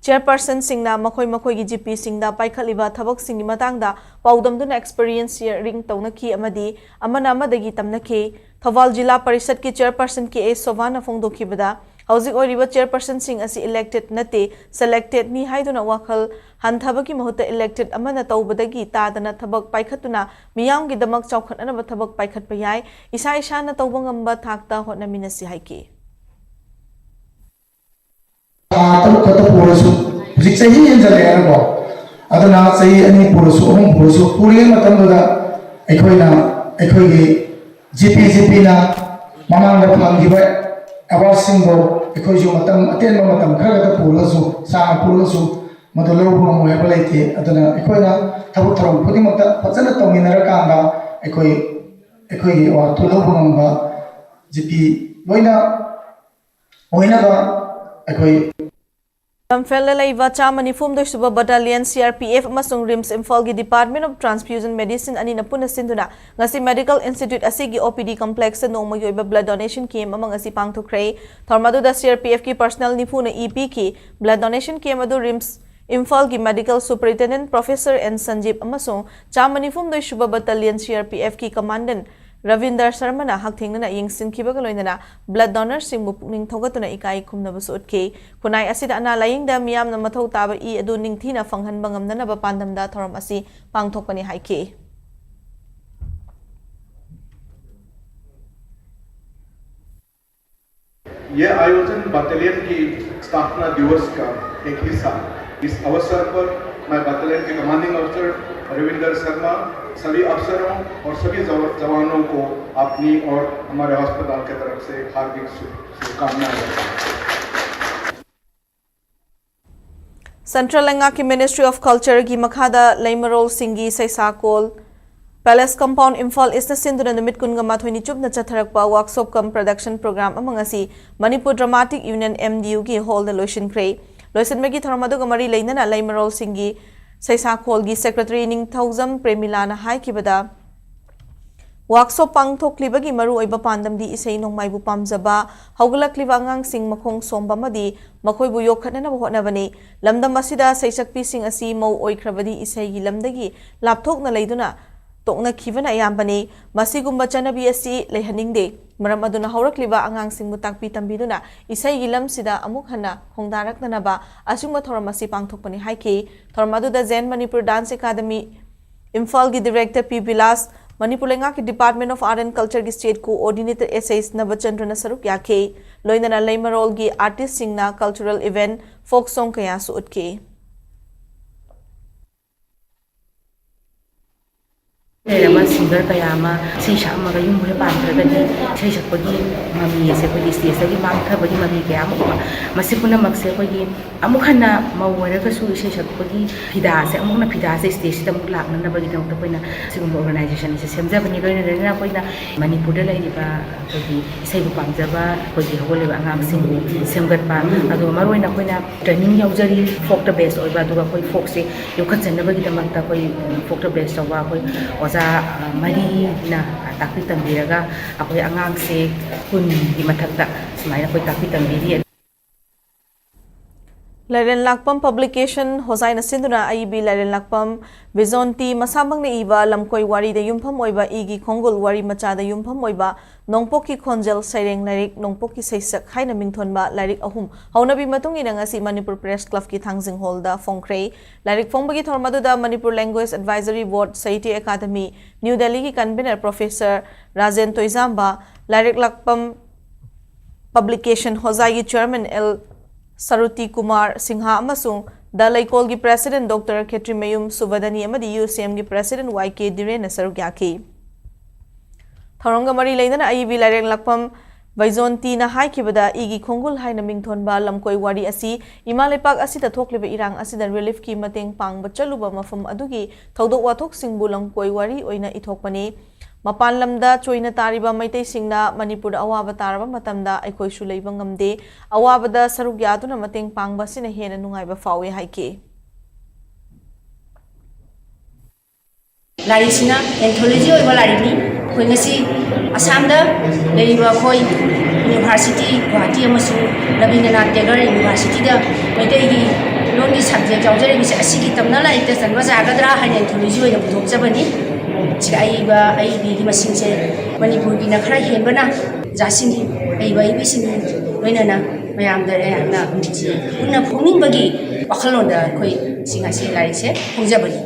ꯆꯤꯌꯔꯄꯔꯁꯟꯁꯤꯡꯅ ꯃꯈꯣꯏ ꯃꯈꯣꯏꯒꯤ ꯖꯤ ꯄꯤꯁꯤꯡꯗ ꯄꯥꯏꯈꯠꯂꯤꯕ ꯊꯕꯛꯁꯤꯡꯒꯤ ꯃꯇꯥꯡꯗ ꯄꯥꯎꯗꯝꯗꯨꯅ ꯑꯦꯛꯁꯄꯤꯔꯤꯌꯦꯟꯁ ꯁꯤꯌꯔꯤꯡ ꯇꯧꯅꯈꯤ ꯑꯃꯗꯤ ꯑꯃꯅ ꯑꯃꯗꯒꯤ ꯇꯝꯅꯈꯤ꯫ ꯊꯧꯕꯥꯜ ꯖꯤꯂꯥ ꯄꯔꯤꯁꯠꯀꯤ ꯆꯤꯌꯔꯄꯔꯁꯟ ꯀꯦ ꯑꯦ ꯁꯣꯚꯥꯅ ꯐꯣꯡꯗꯣꯛꯈꯤꯕꯗ, ꯍꯧꯖꯤꯛ ꯑꯣꯏꯔꯤꯕ ꯆꯤꯌꯔꯄꯔꯁꯟꯁꯤꯡ ꯑꯁꯤ ꯏꯂꯦꯛꯇꯦꯗ ꯅꯠꯇꯦ, ꯁꯦꯂꯦꯛꯇꯦꯗꯅꯤ ꯍꯥꯏꯗꯨꯅ ꯋꯥꯈꯜ ꯍꯟꯊꯕꯒꯤ ꯃꯍꯨꯠꯇ ꯏꯂꯦꯛꯇꯦꯗ ꯑꯃꯅ ꯇꯧꯕꯗꯒꯤ ꯇꯥꯗꯅ ꯊꯕꯛ ꯄꯥꯏꯈꯠꯇꯨꯅ ꯃꯤꯌꯥꯝꯒꯤꯗꯃꯛ ꯆꯥꯎꯈꯠꯅꯅꯕ ꯊꯕꯛ ꯄꯥꯏꯈꯠꯄ ꯌꯥꯏ꯫ ꯏꯁꯥ ꯏꯁꯥꯅ ꯇꯧꯕ ꯉꯝꯕ ꯊꯥꯛꯇ ꯍꯣꯠꯅꯃꯤꯟꯅꯁꯤ ꯍꯥꯏꯈꯤ꯫ ꯇꯔꯨꯛ ꯈꯛꯇ ꯄꯨꯔꯁꯨ, ꯍꯧꯖꯤꯛ ꯆꯍꯤ ꯍꯦꯟꯖꯜꯂꯛꯑꯦꯅꯀꯣ꯫ ꯑꯗꯨꯅ ꯆꯍꯤ ꯑꯅꯤ ꯄꯨꯔꯁꯨ, ꯑꯍꯨꯝ ꯄꯨꯔꯁꯨ, ꯄꯨꯔꯤꯉꯩ ꯃꯇꯝꯗꯨꯗ ꯑꯩꯈꯣꯏꯅ, ꯑꯩꯈꯣꯏꯒꯤ ꯖꯤꯄꯤ ꯖꯤꯄꯤꯅ ꯃꯃꯥꯡꯗ ꯐꯪꯈꯤꯕ ꯑꯦꯋꯥꯔꯗꯁꯤꯡꯗꯣ ꯑꯩꯈꯣꯏꯁꯨ ꯃꯇꯝ ꯑꯇꯦꯟꯕ, ꯃꯇꯝ ꯈꯔ ꯈꯛꯇ ꯄꯨꯔꯒꯁꯨ, ꯁꯥꯡꯅ ꯄꯨꯔꯒꯁꯨ, ꯃꯗꯨ ꯂꯧꯕ ꯉꯝꯃꯣꯏ ꯍꯥꯏꯕ ꯂꯩꯇꯦ꯫ ꯑꯗꯨꯅ ꯑꯩꯈꯣꯏꯅ ꯊꯕꯛ ꯊꯧꯔꯝ ꯈꯨꯗꯤꯡꯃꯛꯇ ꯐꯖꯅ ꯇꯧꯃꯤꯟꯅꯔꯀꯥꯟꯗ ꯑꯩꯈꯣꯏ, ꯑꯩꯈꯣꯏꯒꯤ ꯑꯦꯋꯥꯔꯗꯇꯨ ꯂꯧꯕ ꯉꯝꯕ ꯖꯤꯄꯤ ꯂꯣꯏꯅ ꯑꯣꯏꯅꯕ ꯑꯩꯈꯣꯏ ꯂꯝꯐꯦꯜꯗ ꯂꯩꯕ ꯆꯥꯝꯃ ꯅꯤꯐꯨ ꯍꯨꯝꯗꯣꯏ ꯁꯨꯕ battalion C R P F ꯑꯃꯁꯨꯡ ꯔꯤꯝꯁ ꯏꯝꯐꯥꯜꯒꯤ ꯗꯤꯄꯥꯔꯠꯃꯦꯟ ꯑꯣꯐ ꯇ꯭ꯔꯥꯟꯁꯐ꯭ꯌꯨꯖꯟ ꯃꯦꯗꯤꯁꯤꯟ ꯑꯅꯤꯅ ꯄꯨꯟꯅ ꯁꯤꯟꯗꯨꯅ ꯉꯁꯤ ꯃꯦꯗꯤꯀꯦꯜ ꯏꯟꯁꯇꯤꯇ꯭ꯌꯨꯠ ꯑꯁꯤꯒꯤ ꯑꯣ ꯄꯤ ꯗꯤ ꯀꯝꯄ꯭ꯂꯦꯛꯁꯇ ꯅꯣꯡꯃꯒꯤ ꯑꯣꯏꯕ ꯕ꯭ꯂꯗ ꯗꯣꯅꯦꯁꯟ ꯀꯦꯝ ꯑꯃ ꯉꯁꯤ ꯄꯥꯡꯊꯣꯛꯈ꯭ꯔꯦ꯫ ꯊꯧꯔꯝ ꯑꯗꯨꯗ C R P ꯑꯦꯐꯀꯤ personal ꯅꯤꯐꯨꯅ E ꯄꯤꯈꯤ꯫ ꯕ꯭ꯂꯗ ꯗꯣꯅꯦꯁꯟ ꯀꯦꯝ ꯑꯗꯨ ꯔꯤꯝꯁ ꯏꯝꯐꯥꯜꯒꯤ ꯃꯦꯗꯤꯀꯦꯜ ꯁꯨꯄꯔꯤꯟꯇꯦꯟꯗꯦꯟꯠ ꯄ꯭ꯔꯣꯐꯦꯁꯔ ꯑꯦꯟ ꯁꯟꯖꯤꯞ ꯑꯃꯁꯨꯡ ꯆꯥꯝꯃ ꯅꯤꯐꯨ ꯍꯨꯝꯗꯣꯏ ꯁꯨꯕ ꯕꯠꯇꯥꯂꯤꯌꯟ ꯁꯤ ꯑꯥꯔ ꯄꯤ ꯑꯦꯐꯀꯤ ꯀꯃꯥꯟꯗꯦꯟꯠ ꯔꯕꯤꯟꯗꯔ ꯁꯔꯃꯅ ꯍꯛꯊꯦꯡꯅꯅ ꯌꯦꯡꯁꯤꯟꯈꯤꯕꯒ ꯂꯣꯏꯅꯅ ꯕ꯭ꯂꯗ ꯗꯣꯅꯔꯁꯤꯡꯕꯨ ꯄꯨꯛꯅꯤꯡ ꯊꯧꯒꯠꯇꯨꯅ ꯏꯀꯥꯏ ꯈꯨꯝꯅꯕꯁꯨ ꯎꯠꯈꯤ꯫ ꯈꯨꯟꯅꯥꯏ ꯑꯁꯤꯗ ꯑꯅꯥ ꯂꯥꯌꯦꯡꯗ ꯃꯤꯌꯥꯝꯅ ꯃꯊꯧ ꯇꯥꯕ ꯏ ꯑꯗꯨ ꯅꯤꯡꯊꯤꯅ ꯐꯪꯍꯟꯕ ꯉꯝꯅꯅꯕ ꯄꯥꯟꯗꯝꯗ ꯊꯧꯔꯝ ꯑꯁꯤ ꯄꯥꯡꯊꯣꯛꯄꯅꯤ ꯍꯥꯏꯈꯤ꯫ ये आयोजन बटालियन की स्थापना दिवस का एक हिस्सा है। इस अवसर पर मैं बटालियन के कमांडिंग ऑफिसर रविंदर शर्मा, सभी अफसरों और सभी जव-, जवानों को अपनी और हमारे अस्पताल की तरफ से हार्दिक शु-, शुभकामनाएं देता हूं। ꯁꯦꯟꯇ꯭ꯔꯦꯜ ꯂꯩꯉꯥꯛꯀꯤ ꯃꯤꯅꯤꯁꯇ꯭ꯔꯤ ꯑꯣꯐ ꯀꯜꯆꯔꯒꯤ ꯃꯈꯥꯗ ꯂꯩꯃꯔꯣꯜꯁꯤꯡꯒꯤ ꯁꯩꯁꯥꯀꯣꯜ ꯄꯦꯂꯦꯁ ꯀꯝꯄꯥꯎꯟ ꯏꯝꯐꯥꯜ ꯏꯁꯅ ꯁꯤꯟꯗꯨꯅ ꯅꯨꯃꯤꯠ ꯀꯨꯟꯒ ꯃꯥꯊꯣꯏꯅꯤ ꯆꯨꯞꯅ ꯆꯠꯊꯔꯛꯄ ꯋꯥꯔꯛꯁꯣꯞ ꯀꯝ ꯄ꯭ꯔꯗꯛꯁꯟ ꯄ꯭ꯔꯣꯒ꯭ꯔꯥꯝ ꯑꯃ ꯉꯁꯤ Manipur dramatic union, M D ꯌꯨꯒꯤ ꯍꯣꯜꯗ ꯂꯣꯏꯁꯤꯟꯈ꯭ꯔꯦ꯫ ꯂꯣꯏꯁꯤꯟꯕꯒꯤ ꯊꯧꯔꯝ ꯑꯗꯨꯒ ꯃꯔꯤ ꯂꯩꯅꯅ ꯂꯩꯃꯔꯣꯜꯁꯤꯡꯒꯤ ꯁꯩꯁꯥꯈꯣꯜꯒꯤ ꯁꯦꯀ꯭ꯔꯦꯇꯔꯤ ꯅꯤꯡꯊꯧꯖꯝ ꯄ꯭ꯔꯦꯃꯤꯂꯥꯅ ꯍꯥꯏꯈꯤꯕꯗ, ꯋꯥꯔꯛꯁꯣꯞ ꯄꯥꯡꯊꯣꯛꯂꯤꯕꯒꯤ ꯃꯔꯨꯑꯣꯏꯕ ꯄꯥꯟꯗꯝꯗꯤ ꯏꯁꯩ ꯅꯣꯡꯃꯥꯏꯕꯨ ꯄꯥꯝꯖꯕ, ꯍꯧꯒꯠꯂꯛꯂꯤꯕ ꯑꯉꯥꯡꯁꯤꯡ ꯃꯈꯣꯡ ꯁꯣꯝꯕ ꯑꯃꯗꯤ ꯃꯈꯣꯏꯕꯨ ꯌꯣꯛꯈꯠꯅꯅꯕ ꯍꯣꯠꯅꯕꯅꯤ꯫ ꯂꯝꯗꯝ ꯑꯁꯤꯗ ꯁꯩꯁꯛꯄꯤꯁꯤꯡ ꯑꯁꯤ ꯃꯧ ꯑꯣꯏꯈ꯭ꯔꯕꯗꯤ ꯏꯁꯩꯒꯤ ꯂꯝꯗꯒꯤ ꯂꯥꯞꯊꯣꯛꯅ ꯂꯩꯗꯨꯅ ꯇꯣꯛꯅꯈꯤꯕꯅ ꯑꯌꯥꯝꯕꯅꯤ꯫ ꯃꯁꯤꯒꯨꯝꯕ ꯆꯠꯅꯕꯤ ꯑꯁꯤ ꯂꯩꯍꯟꯅꯤꯡꯗꯦ꯫ ꯃꯔꯝ ꯑꯗꯨꯅ ꯍꯧꯔꯛꯂꯤꯕ ꯑꯉꯥꯡꯁꯤꯡꯕꯨ ꯇꯥꯛꯄꯤ ꯇꯝꯕꯤꯗꯨꯅ ꯏꯁꯩꯒꯤ ꯂꯝꯁꯤꯗ ꯑꯃꯨꯛ ꯍꯟꯅ ꯈꯣꯡꯗꯥꯔꯛꯅꯅꯕ ꯑꯁꯤꯒꯨꯝꯕ ꯊꯧꯔꯝ ꯑꯁꯤ ꯄꯥꯡꯊꯣꯛꯄꯅꯤ ꯍꯥꯏꯈꯤ꯫ ꯊꯧꯔꯝ ꯑꯗꯨꯗ ꯖꯦꯟ ꯃꯅꯤꯄꯨꯔ ꯗꯥꯟꯁ ꯑꯦꯀꯥꯗꯃꯤ ꯏꯝꯐꯥꯜꯒꯤ ꯗꯤꯔꯦꯛꯇꯔ ꯄꯤ ꯕꯤꯂꯥꯁ, ꯃꯅꯤꯄꯨꯔ ꯂꯩꯉꯥꯛꯀꯤ Department of Art and Culture ꯒꯤ State Coordinator S H ꯅꯕꯆꯟꯗ꯭ꯔꯅ ꯁꯔꯨꯛ ꯌꯥꯈꯤ꯫ ꯂꯣꯏꯅꯅ ꯂꯩꯃꯔꯣꯜꯒꯤ artist ꯁꯤꯡꯅ cultural event, folk song ꯀꯌꯥꯁꯨ ꯎꯠꯈꯤ꯫ ꯂꯩꯔꯕ singer ꯀꯌꯥ ꯑꯃ ꯏꯁꯩ ꯁꯛꯑꯝꯃꯒ ꯌꯨꯝ ꯂꯣꯏꯅ ꯄꯥꯟꯈ꯭ꯔꯒꯗꯤ ꯏꯁꯩ ꯁꯛꯄꯒꯤ ꯃꯃꯤ ꯑꯁꯦ ꯑꯩꯈꯣꯏꯒꯤ stage ꯇꯒꯤ ꯃꯥꯡꯊꯕꯒꯤ ꯃꯃꯤ ꯀꯌꯥ ꯑꯃ ꯎꯕ꯫ ꯃꯁꯤ ꯄꯨꯝꯅꯃꯛꯁꯦ ꯑꯩꯈꯣꯏꯒꯤ ꯑꯃꯨꯛ ꯍꯟꯅ ꯃꯧ ꯑꯣꯏꯔꯒꯁꯨ ꯏꯁꯩ ꯁꯛꯄꯒꯤ ꯐꯤꯗꯥꯁꯦ, ꯑꯃꯨꯛ ꯍꯟꯅ ꯐꯤꯗꯥꯁꯦ stage ꯁꯤꯗ ꯑꯃꯨꯛ ꯂꯥꯛꯅꯅꯕꯒꯤꯗꯃꯛꯇ ꯑꯩꯈꯣꯏꯅ ꯁꯤꯒꯨꯝꯕ organization ꯑꯁꯦ ꯁꯦꯝꯖꯕꯅꯤ꯫ ꯂꯣꯏꯅ ꯂꯣꯏꯅꯅ ꯑꯩꯈꯣꯏꯅ ꯃꯅꯤꯄꯨꯔꯗ ꯂꯩꯔꯤꯕ ꯑꯩꯈꯣꯏꯒꯤ ꯏꯁꯩꯕꯨ ꯄꯥꯝꯖꯕ ꯑꯩꯈꯣꯏꯒꯤ ꯍꯧꯒꯠꯂꯤꯕ ꯑꯉꯥꯡꯁꯤꯡꯕꯨ ꯁꯦꯝꯒꯠꯄ, ꯑꯗꯨꯒ ꯃꯔꯨꯑꯣꯏꯅ ꯑꯩꯈꯣꯏꯅ training ꯌꯥꯎꯖꯔꯤ, folk ꯇ base ꯑꯣꯏꯕ, ꯑꯗꯨꯒ ꯑꯩꯈꯣꯏ folk ꯁꯦ ꯌꯣꯛꯈꯠꯆꯅꯕꯒꯤꯗꯃꯛꯇ ꯑꯩꯈꯣꯏ folk ꯇ base ꯇꯧꯕ ꯑꯩꯈꯣꯏ ꯑꯣꯖꯥ, ꯑ, ꯃꯔꯤꯅ ꯇꯥꯛꯄꯤ ꯇꯝꯕꯤꯔꯒ ꯑꯩꯈꯣꯏ ꯑꯉꯥꯡꯁꯦ ꯀꯨꯟꯒꯤ ꯃꯊꯛꯇ ꯁꯨꯃꯥꯏꯅ ꯑꯩꯈꯣꯏ ꯇꯥꯛꯄꯤ ꯇꯝꯕꯤꯔꯤ꯫ ꯂꯥꯏꯔꯦꯟ ꯂꯥꯛꯄꯝ Publication ꯍꯣꯖꯥꯏꯅ ꯁꯤꯟꯗꯨꯅ ꯑꯏꯕꯤ ꯂꯥꯏꯔꯦꯟ ꯂꯥꯛꯄꯝ ꯕꯤꯖꯣꯟꯇꯤ ꯃꯁꯥꯃꯛꯅ ꯏꯕ ꯂꯝꯀꯣꯏ ꯋꯥꯔꯤꯗ ꯌꯨꯝꯐꯝ ꯑꯣꯏꯕ ꯏꯒꯤ ꯈꯣꯡꯒꯨꯜ ꯋꯥꯔꯤ ꯃꯆꯥꯗ ꯌꯨꯝꯐꯝ ꯑꯣꯏꯕ ꯅꯣꯡꯄꯣꯛꯀꯤ ꯈꯣꯟꯖꯦꯜ ꯁꯩꯔꯦꯡ ꯂꯥꯏꯔꯤꯛ ꯅꯣꯡꯄꯣꯛꯀꯤ ꯁꯩꯁꯛ ꯍꯥꯏꯅ ꯃꯤꯡꯊꯣꯟꯕ ꯂꯥꯏꯔꯤꯛ ꯑꯍꯨꯝ ꯍꯧꯅꯕꯤ ꯃꯇꯨꯡ ꯏꯟꯅ ꯉꯁꯤ ꯃꯅꯤꯄꯨꯔ Press Club ꯀꯤ ꯊꯥꯡꯖꯤꯡ Hall ꯗ ꯐꯣꯡꯈ꯭ꯔꯦ꯫ ꯂꯥꯏꯔꯤꯛ ꯐꯣꯡꯕꯒꯤ ꯊꯧꯔꯝ ꯑꯗꯨꯗ Manipur Language Advisory Board, Sahitya Academy, New Delhi ꯒꯤ convener Professor ꯔꯥꯖꯦꯟ ꯇꯣꯏꯖꯥꯝꯕ, ꯂꯥꯏꯔꯤꯛ ꯂꯥꯛꯄꯝ Publication ꯍꯣꯖꯥꯏꯒꯤ Chairman ꯑꯦꯜ ꯁꯔꯨꯇꯤ ꯀꯨꯃꯥꯔ ꯁꯤꯡꯍ ꯑꯃꯁꯨꯡ ꯗ ꯂꯩꯀꯣꯜꯒꯤ President Doctor ꯈꯦꯇ꯭ꯔꯤꯃꯌꯨꯝ ꯁꯨꯕꯗꯅꯤ ꯑꯃꯗꯤ U C M ꯒꯤ President Y K ꯙꯤꯔꯦꯟꯅ ꯁꯔꯨꯛ ꯌꯥꯈꯤ꯫ ꯊꯧꯔꯝꯒ ꯃꯔꯤ ꯂꯩꯅꯅ ꯑꯏꯕꯤ ꯂꯥꯏꯔꯦꯟ ꯂꯥꯛꯄꯝ ꯕꯩꯖꯣꯟꯇꯤꯅ ꯍꯥꯏꯈꯤꯕꯗ, ꯏꯒꯤ ꯈꯣꯡꯒꯨꯜ ꯍꯥꯏꯅ ꯃꯤꯡꯊꯣꯟꯕ ꯂꯝꯀꯣꯏ ꯋꯥꯔꯤ ꯑꯁꯤ ꯏꯃꯥ ꯂꯩꯄꯥꯛ ꯑꯁꯤꯗ ꯊꯣꯛꯂꯤꯕ ꯏꯔꯥꯡ ꯑꯁꯤꯗ relief ꯀꯤ ꯃꯇꯦꯡ ꯄꯥꯡꯕ ꯆꯠꯂꯨꯕ ꯃꯐꯝ ꯑꯗꯨꯒꯤ ꯊꯧꯗꯣꯛ ꯋꯥꯊꯣꯛꯁꯤꯡꯕꯨ ꯂꯝꯀꯣꯏ ꯋꯥꯔꯤ ꯑꯣꯏꯅ ꯏꯊꯣꯛꯄꯅꯤ꯫ ꯃꯄꯥꯟ ꯂꯝꯗ ꯆꯣꯏꯅ ꯇꯥꯔꯤꯕ ꯃꯩꯇꯩꯁꯤꯡꯅ ꯃꯅꯤꯄꯨꯔꯗ ꯑꯋꯥꯕ ꯇꯥꯔꯕ ꯃꯇꯝꯗ ꯑꯩꯈꯣꯏꯁꯨ ꯂꯩꯕ ꯉꯝꯗꯦ꯫ ꯑꯋꯥꯕꯗ ꯁꯔꯨꯛ ꯌꯥꯗꯨꯅ ꯃꯇꯦꯡ ꯄꯥꯡꯕ ꯑꯁꯤꯅ ꯍꯦꯟꯅ ꯅꯨꯡꯉꯥꯏꯕ ꯐꯥꯎꯏ ꯍꯥꯏꯈꯤ꯫ ꯂꯥꯏꯔꯤꯛꯁꯤꯅ anthology ꯑꯣꯏꯕ ꯂꯥꯏꯔꯤꯛꯅꯤ꯫ ꯑꯩꯈꯣꯏ ꯉꯁꯤ ꯑꯁꯥꯝꯗ ꯂꯩꯔꯤꯕ ꯑꯩꯈꯣꯏ university, ꯒꯨꯋꯥꯍꯥꯇꯤ ꯑꯃꯁꯨꯡ ꯔꯕꯤꯟꯗ꯭ꯔꯅꯥꯊ ꯇꯦꯒꯣꯔ University ꯗ ꯃꯩꯇꯩꯒꯤ ꯂꯣꯟꯒꯤ subject ꯌꯥꯎꯖꯔꯤꯕꯁꯦ ꯑꯁꯤꯒꯤ ꯇꯝꯅ ꯂꯥꯏꯔꯤꯛꯇ ꯆꯟꯕ ꯌꯥꯒꯗ꯭ꯔꯥ ꯍꯥꯏꯅ anthology ꯑꯣꯏꯅ ꯄꯨꯊꯣꯛꯆꯕꯅꯤ꯫ ꯁꯤꯗ ꯑꯏꯕ ꯑꯏꯕꯤꯒꯤ ꯃꯁꯤꯡꯁꯦ ꯃꯅꯤꯄꯨꯔꯒꯤꯅ ꯈꯔ ꯍꯦꯟꯕꯅ ꯑꯣꯖꯥꯁꯤꯡꯒꯤ, ꯑꯏꯕ ꯑꯏꯕꯤꯁꯤꯡꯒꯤ ꯂꯣꯏꯅꯅ ꯃꯌꯥꯝꯗ ꯑꯩꯍꯥꯛꯅ ꯄꯨꯟꯅ ꯐꯣꯡꯅꯤꯡꯕꯒꯤ ꯋꯥꯈꯜꯂꯣꯟꯗ ꯑꯩꯈꯣꯏ ꯁꯤ ꯉꯁꯤ ꯂꯥꯏꯔꯤꯛꯁꯦ ꯐꯣꯡꯖꯕꯅꯤ꯫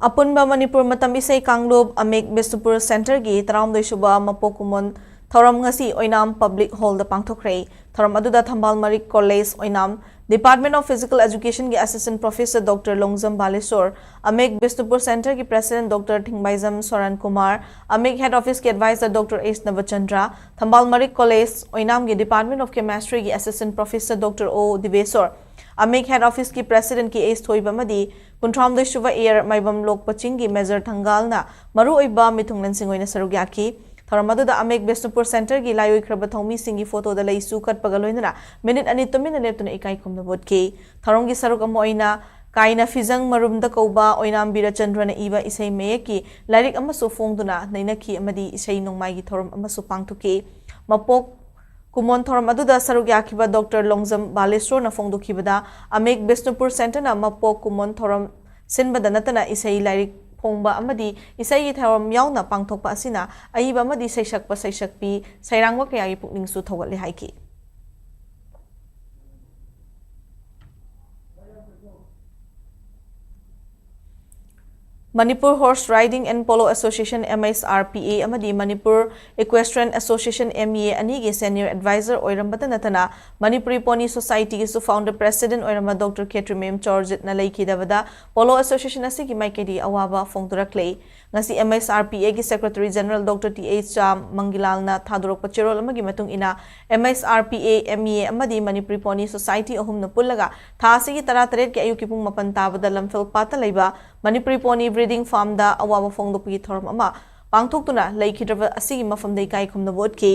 ꯑꯄꯨꯟꯕ ꯃꯅꯤꯄꯨꯔ ꯃꯇꯝ ꯏꯁꯩ ꯀꯥꯡꯂꯨꯞ ꯑꯃꯦꯛ ꯕꯤꯁꯅꯨꯄꯨꯔ ꯁꯦꯟꯇꯔꯒꯤ ꯇꯔꯥꯍꯨꯝꯗꯣꯏ ꯁꯨꯕ ꯃꯄꯣꯛ ꯀꯨꯝꯑꯣꯟ ꯊꯧꯔꯝ ꯉꯁꯤ ꯑꯣꯏꯅꯥꯝ ꯄꯕ꯭ꯂꯤꯛ ꯍꯣꯜꯗ ꯄꯥꯡꯊꯣꯛꯈ꯭ꯔꯦ꯫ ꯊꯧꯔꯝ ꯑꯗꯨꯗ Thambal Marik college Oinam, Department of Physical Education ꯒꯤ Assistant Professor Doctor Longjam Baleshor, ꯑꯃꯦꯛ ꯕꯤꯁꯅꯨꯄꯨꯔ ꯁꯦꯟꯇꯔꯒꯤ President Doctor ꯊꯤꯡꯕꯥꯏꯖꯝ ꯁꯣꯔꯟ Kumar, ꯑꯃꯦꯛ Head Office ꯀꯤ Advisor Doctor ꯑꯦꯁ ꯅꯕꯆꯟꯗ꯭ꯔ, ꯊꯝꯕꯥꯜ Marik college ꯑꯣꯏꯅꯥꯝꯒꯤ Department of Chemistry ꯒꯤ Assistant Professor Doctor ꯑꯣ ꯗꯤꯕꯦꯁꯣꯔ, ꯑꯃꯦꯛ Head Office ꯀꯤ President ꯀꯦ ꯑꯦꯁ ꯊꯣꯏꯕ ꯑꯃꯗꯤ ꯀꯨꯟꯊ꯭ꯔꯥꯍꯨꯝꯗꯣꯏ ꯁꯨꯕ ꯑꯦꯌꯔ ꯃꯥꯏꯕꯝ ꯂꯣꯛꯄ ꯆꯤꯡꯒꯤ ꯃꯦꯖꯔ ꯊꯪꯒꯥꯜꯅ ꯃꯔꯨꯑꯣꯏꯕ ꯃꯤꯊꯨꯡꯂꯦꯟꯁꯤꯡ ꯑꯣꯏꯅ ꯁꯔꯨꯛ ꯌꯥꯈꯤ꯫ ꯊꯧꯔꯝ ꯑꯗꯨꯗ ꯑꯃꯦꯛ ꯕꯤꯁꯅꯨꯄꯨꯔ ꯁꯦꯟꯇꯔꯒꯤ ꯂꯥꯏꯑꯣꯏꯈ꯭ꯔꯕ ꯊꯧꯃꯤꯁꯤꯡꯒꯤ ꯐꯣꯇꯣꯗ ꯂꯩꯁꯨ ꯀꯠꯄꯒ ꯂꯣꯏꯅꯅ ꯃꯤꯅꯤꯠ ꯑꯅꯤ ꯇꯨꯃꯤꯟꯅ ꯂꯦꯞꯇꯨꯅ ꯏꯀꯥꯏ ꯈꯨꯝꯅꯕ ꯎꯠꯈꯤ꯫ ꯊꯧꯔꯝꯒꯤ ꯁꯔꯨꯛ ꯑꯃ ꯑꯣꯏꯅ ꯀꯥꯏꯅ ꯐꯤꯖꯪ ꯃꯔꯨꯝꯗ ꯀꯧꯕ ꯑꯣꯏꯅꯥꯝ ꯕꯤꯔꯆꯟꯗ꯭ꯔꯅ ꯏꯕ ꯏꯁꯩ ꯃꯌꯦꯛꯀꯤ ꯂꯥꯏꯔꯤꯛ ꯑꯃꯁꯨ ꯐꯣꯡꯗꯨꯅ ꯅꯩꯅꯈꯤ ꯑꯃꯗꯤ ꯏꯁꯩ ꯅꯣꯡꯃꯥꯏꯒꯤ ꯊꯧꯔꯝ ꯑꯃꯁꯨ ꯄꯥꯡꯊꯣꯛꯈꯤ꯫ ꯃꯄꯣꯛ ꯀꯨꯝꯑꯣꯟ ꯊꯧꯔꯝ ꯑꯗꯨꯗ ꯁꯔꯨꯛ ꯌꯥꯈꯤꯕ ꯗꯣꯛꯇꯔ ꯂꯣꯡꯖꯝ ꯕꯥꯂꯦꯁꯣꯔꯅ ꯐꯣꯡꯗꯣꯛꯈꯤꯕꯗ, ꯑꯃꯦꯛ ꯕꯤꯁꯅꯨꯄꯨꯔ ꯁꯦꯟꯇꯔꯅ ꯃꯄꯣꯛ ꯀꯨꯝꯑꯣꯟ ꯊꯧꯔꯝ ꯁꯤꯟꯕꯗ ꯅꯠꯇꯅ ꯏꯁꯩ ꯂꯥꯏꯔꯤꯛ ꯐꯣꯡꯕ ꯑꯃꯗꯤ ꯏꯁꯩꯒꯤ ꯊꯧꯔꯝ ꯌꯥꯎꯅ ꯄꯥꯡꯊꯣꯛꯄ ꯑꯁꯤꯅ ꯑꯏꯕ ꯑꯃꯗꯤ ꯁꯩꯁꯛꯄ ꯁꯩꯁꯛꯄꯤ ꯁꯩꯔꯥꯡꯕ ꯀꯌꯥꯒꯤ ꯄꯨꯛꯅꯤꯡꯁꯨ ꯊꯧꯒꯠꯂꯦ ꯍꯥꯏꯈꯤ꯫ Manipur Horse Riding and Polo Association, M H R P A, ꯑꯃꯗꯤ Manipur Equestrian Association, M E A, ꯑꯅꯤꯒꯤ senior advisor ꯑꯣꯏꯔꯝꯕꯇ ꯅꯠꯇꯅ Manipuri Pony Society ꯒꯤꯁꯨ founder president ꯑꯣꯏꯔꯝꯕ ꯗꯣꯛꯇꯔ ꯈꯦꯇ꯭ꯔꯤꯃꯌꯨꯝ ꯆꯣꯔꯖꯤꯠꯅ ꯂꯩꯈꯤꯗꯕꯗ Polo Association ꯑꯁꯤꯒꯤ ꯃꯥꯏꯀꯩꯗꯒꯤ ꯑꯋꯥꯕ ꯐꯣꯡꯗꯣꯔꯛꯂꯦ꯫ ꯉꯁꯤ M H R P A ꯒꯤ Secretary General doctor T H ꯆꯥ ꯃꯪꯒꯤꯂꯥꯜꯅ ꯊꯥꯗꯣꯔꯛꯄ ꯆꯦꯔꯣꯜ ꯑꯃꯒꯤ ꯃꯇꯨꯡ ꯏꯟꯅ, M H R P A, M E A ꯑꯃꯗꯤ ꯃꯅꯤꯄꯨꯔꯤ Pony Society ꯑꯍꯨꯝꯅ ꯄꯨꯜꯂꯒ ꯊꯥ ꯑꯁꯤꯒꯤ ꯇꯔꯥꯇꯔꯦꯠꯀꯤ ꯑꯌꯨꯛꯀꯤ ꯄꯨꯡ ꯃꯥꯄꯟ ꯇꯥꯕꯗ ꯂꯝꯐꯦꯜ ꯄꯥꯠꯇ ꯂꯩꯕ ꯃꯅꯤꯄꯨꯔꯤ Pony Breeding Farm ꯗ ꯑꯋꯥꯕ ꯐꯣꯡꯗꯣꯛꯄꯒꯤ ꯊꯧꯔꯝ ꯑꯃ ꯄꯥꯡꯊꯣꯛꯇꯨꯅ ꯂꯩꯈꯤꯗ꯭ꯔꯕ ꯑꯁꯤꯒꯤ ꯃꯐꯝꯗ ꯏꯀꯥꯏ ꯈꯨꯝꯅꯕ ꯎꯠꯈꯤ꯫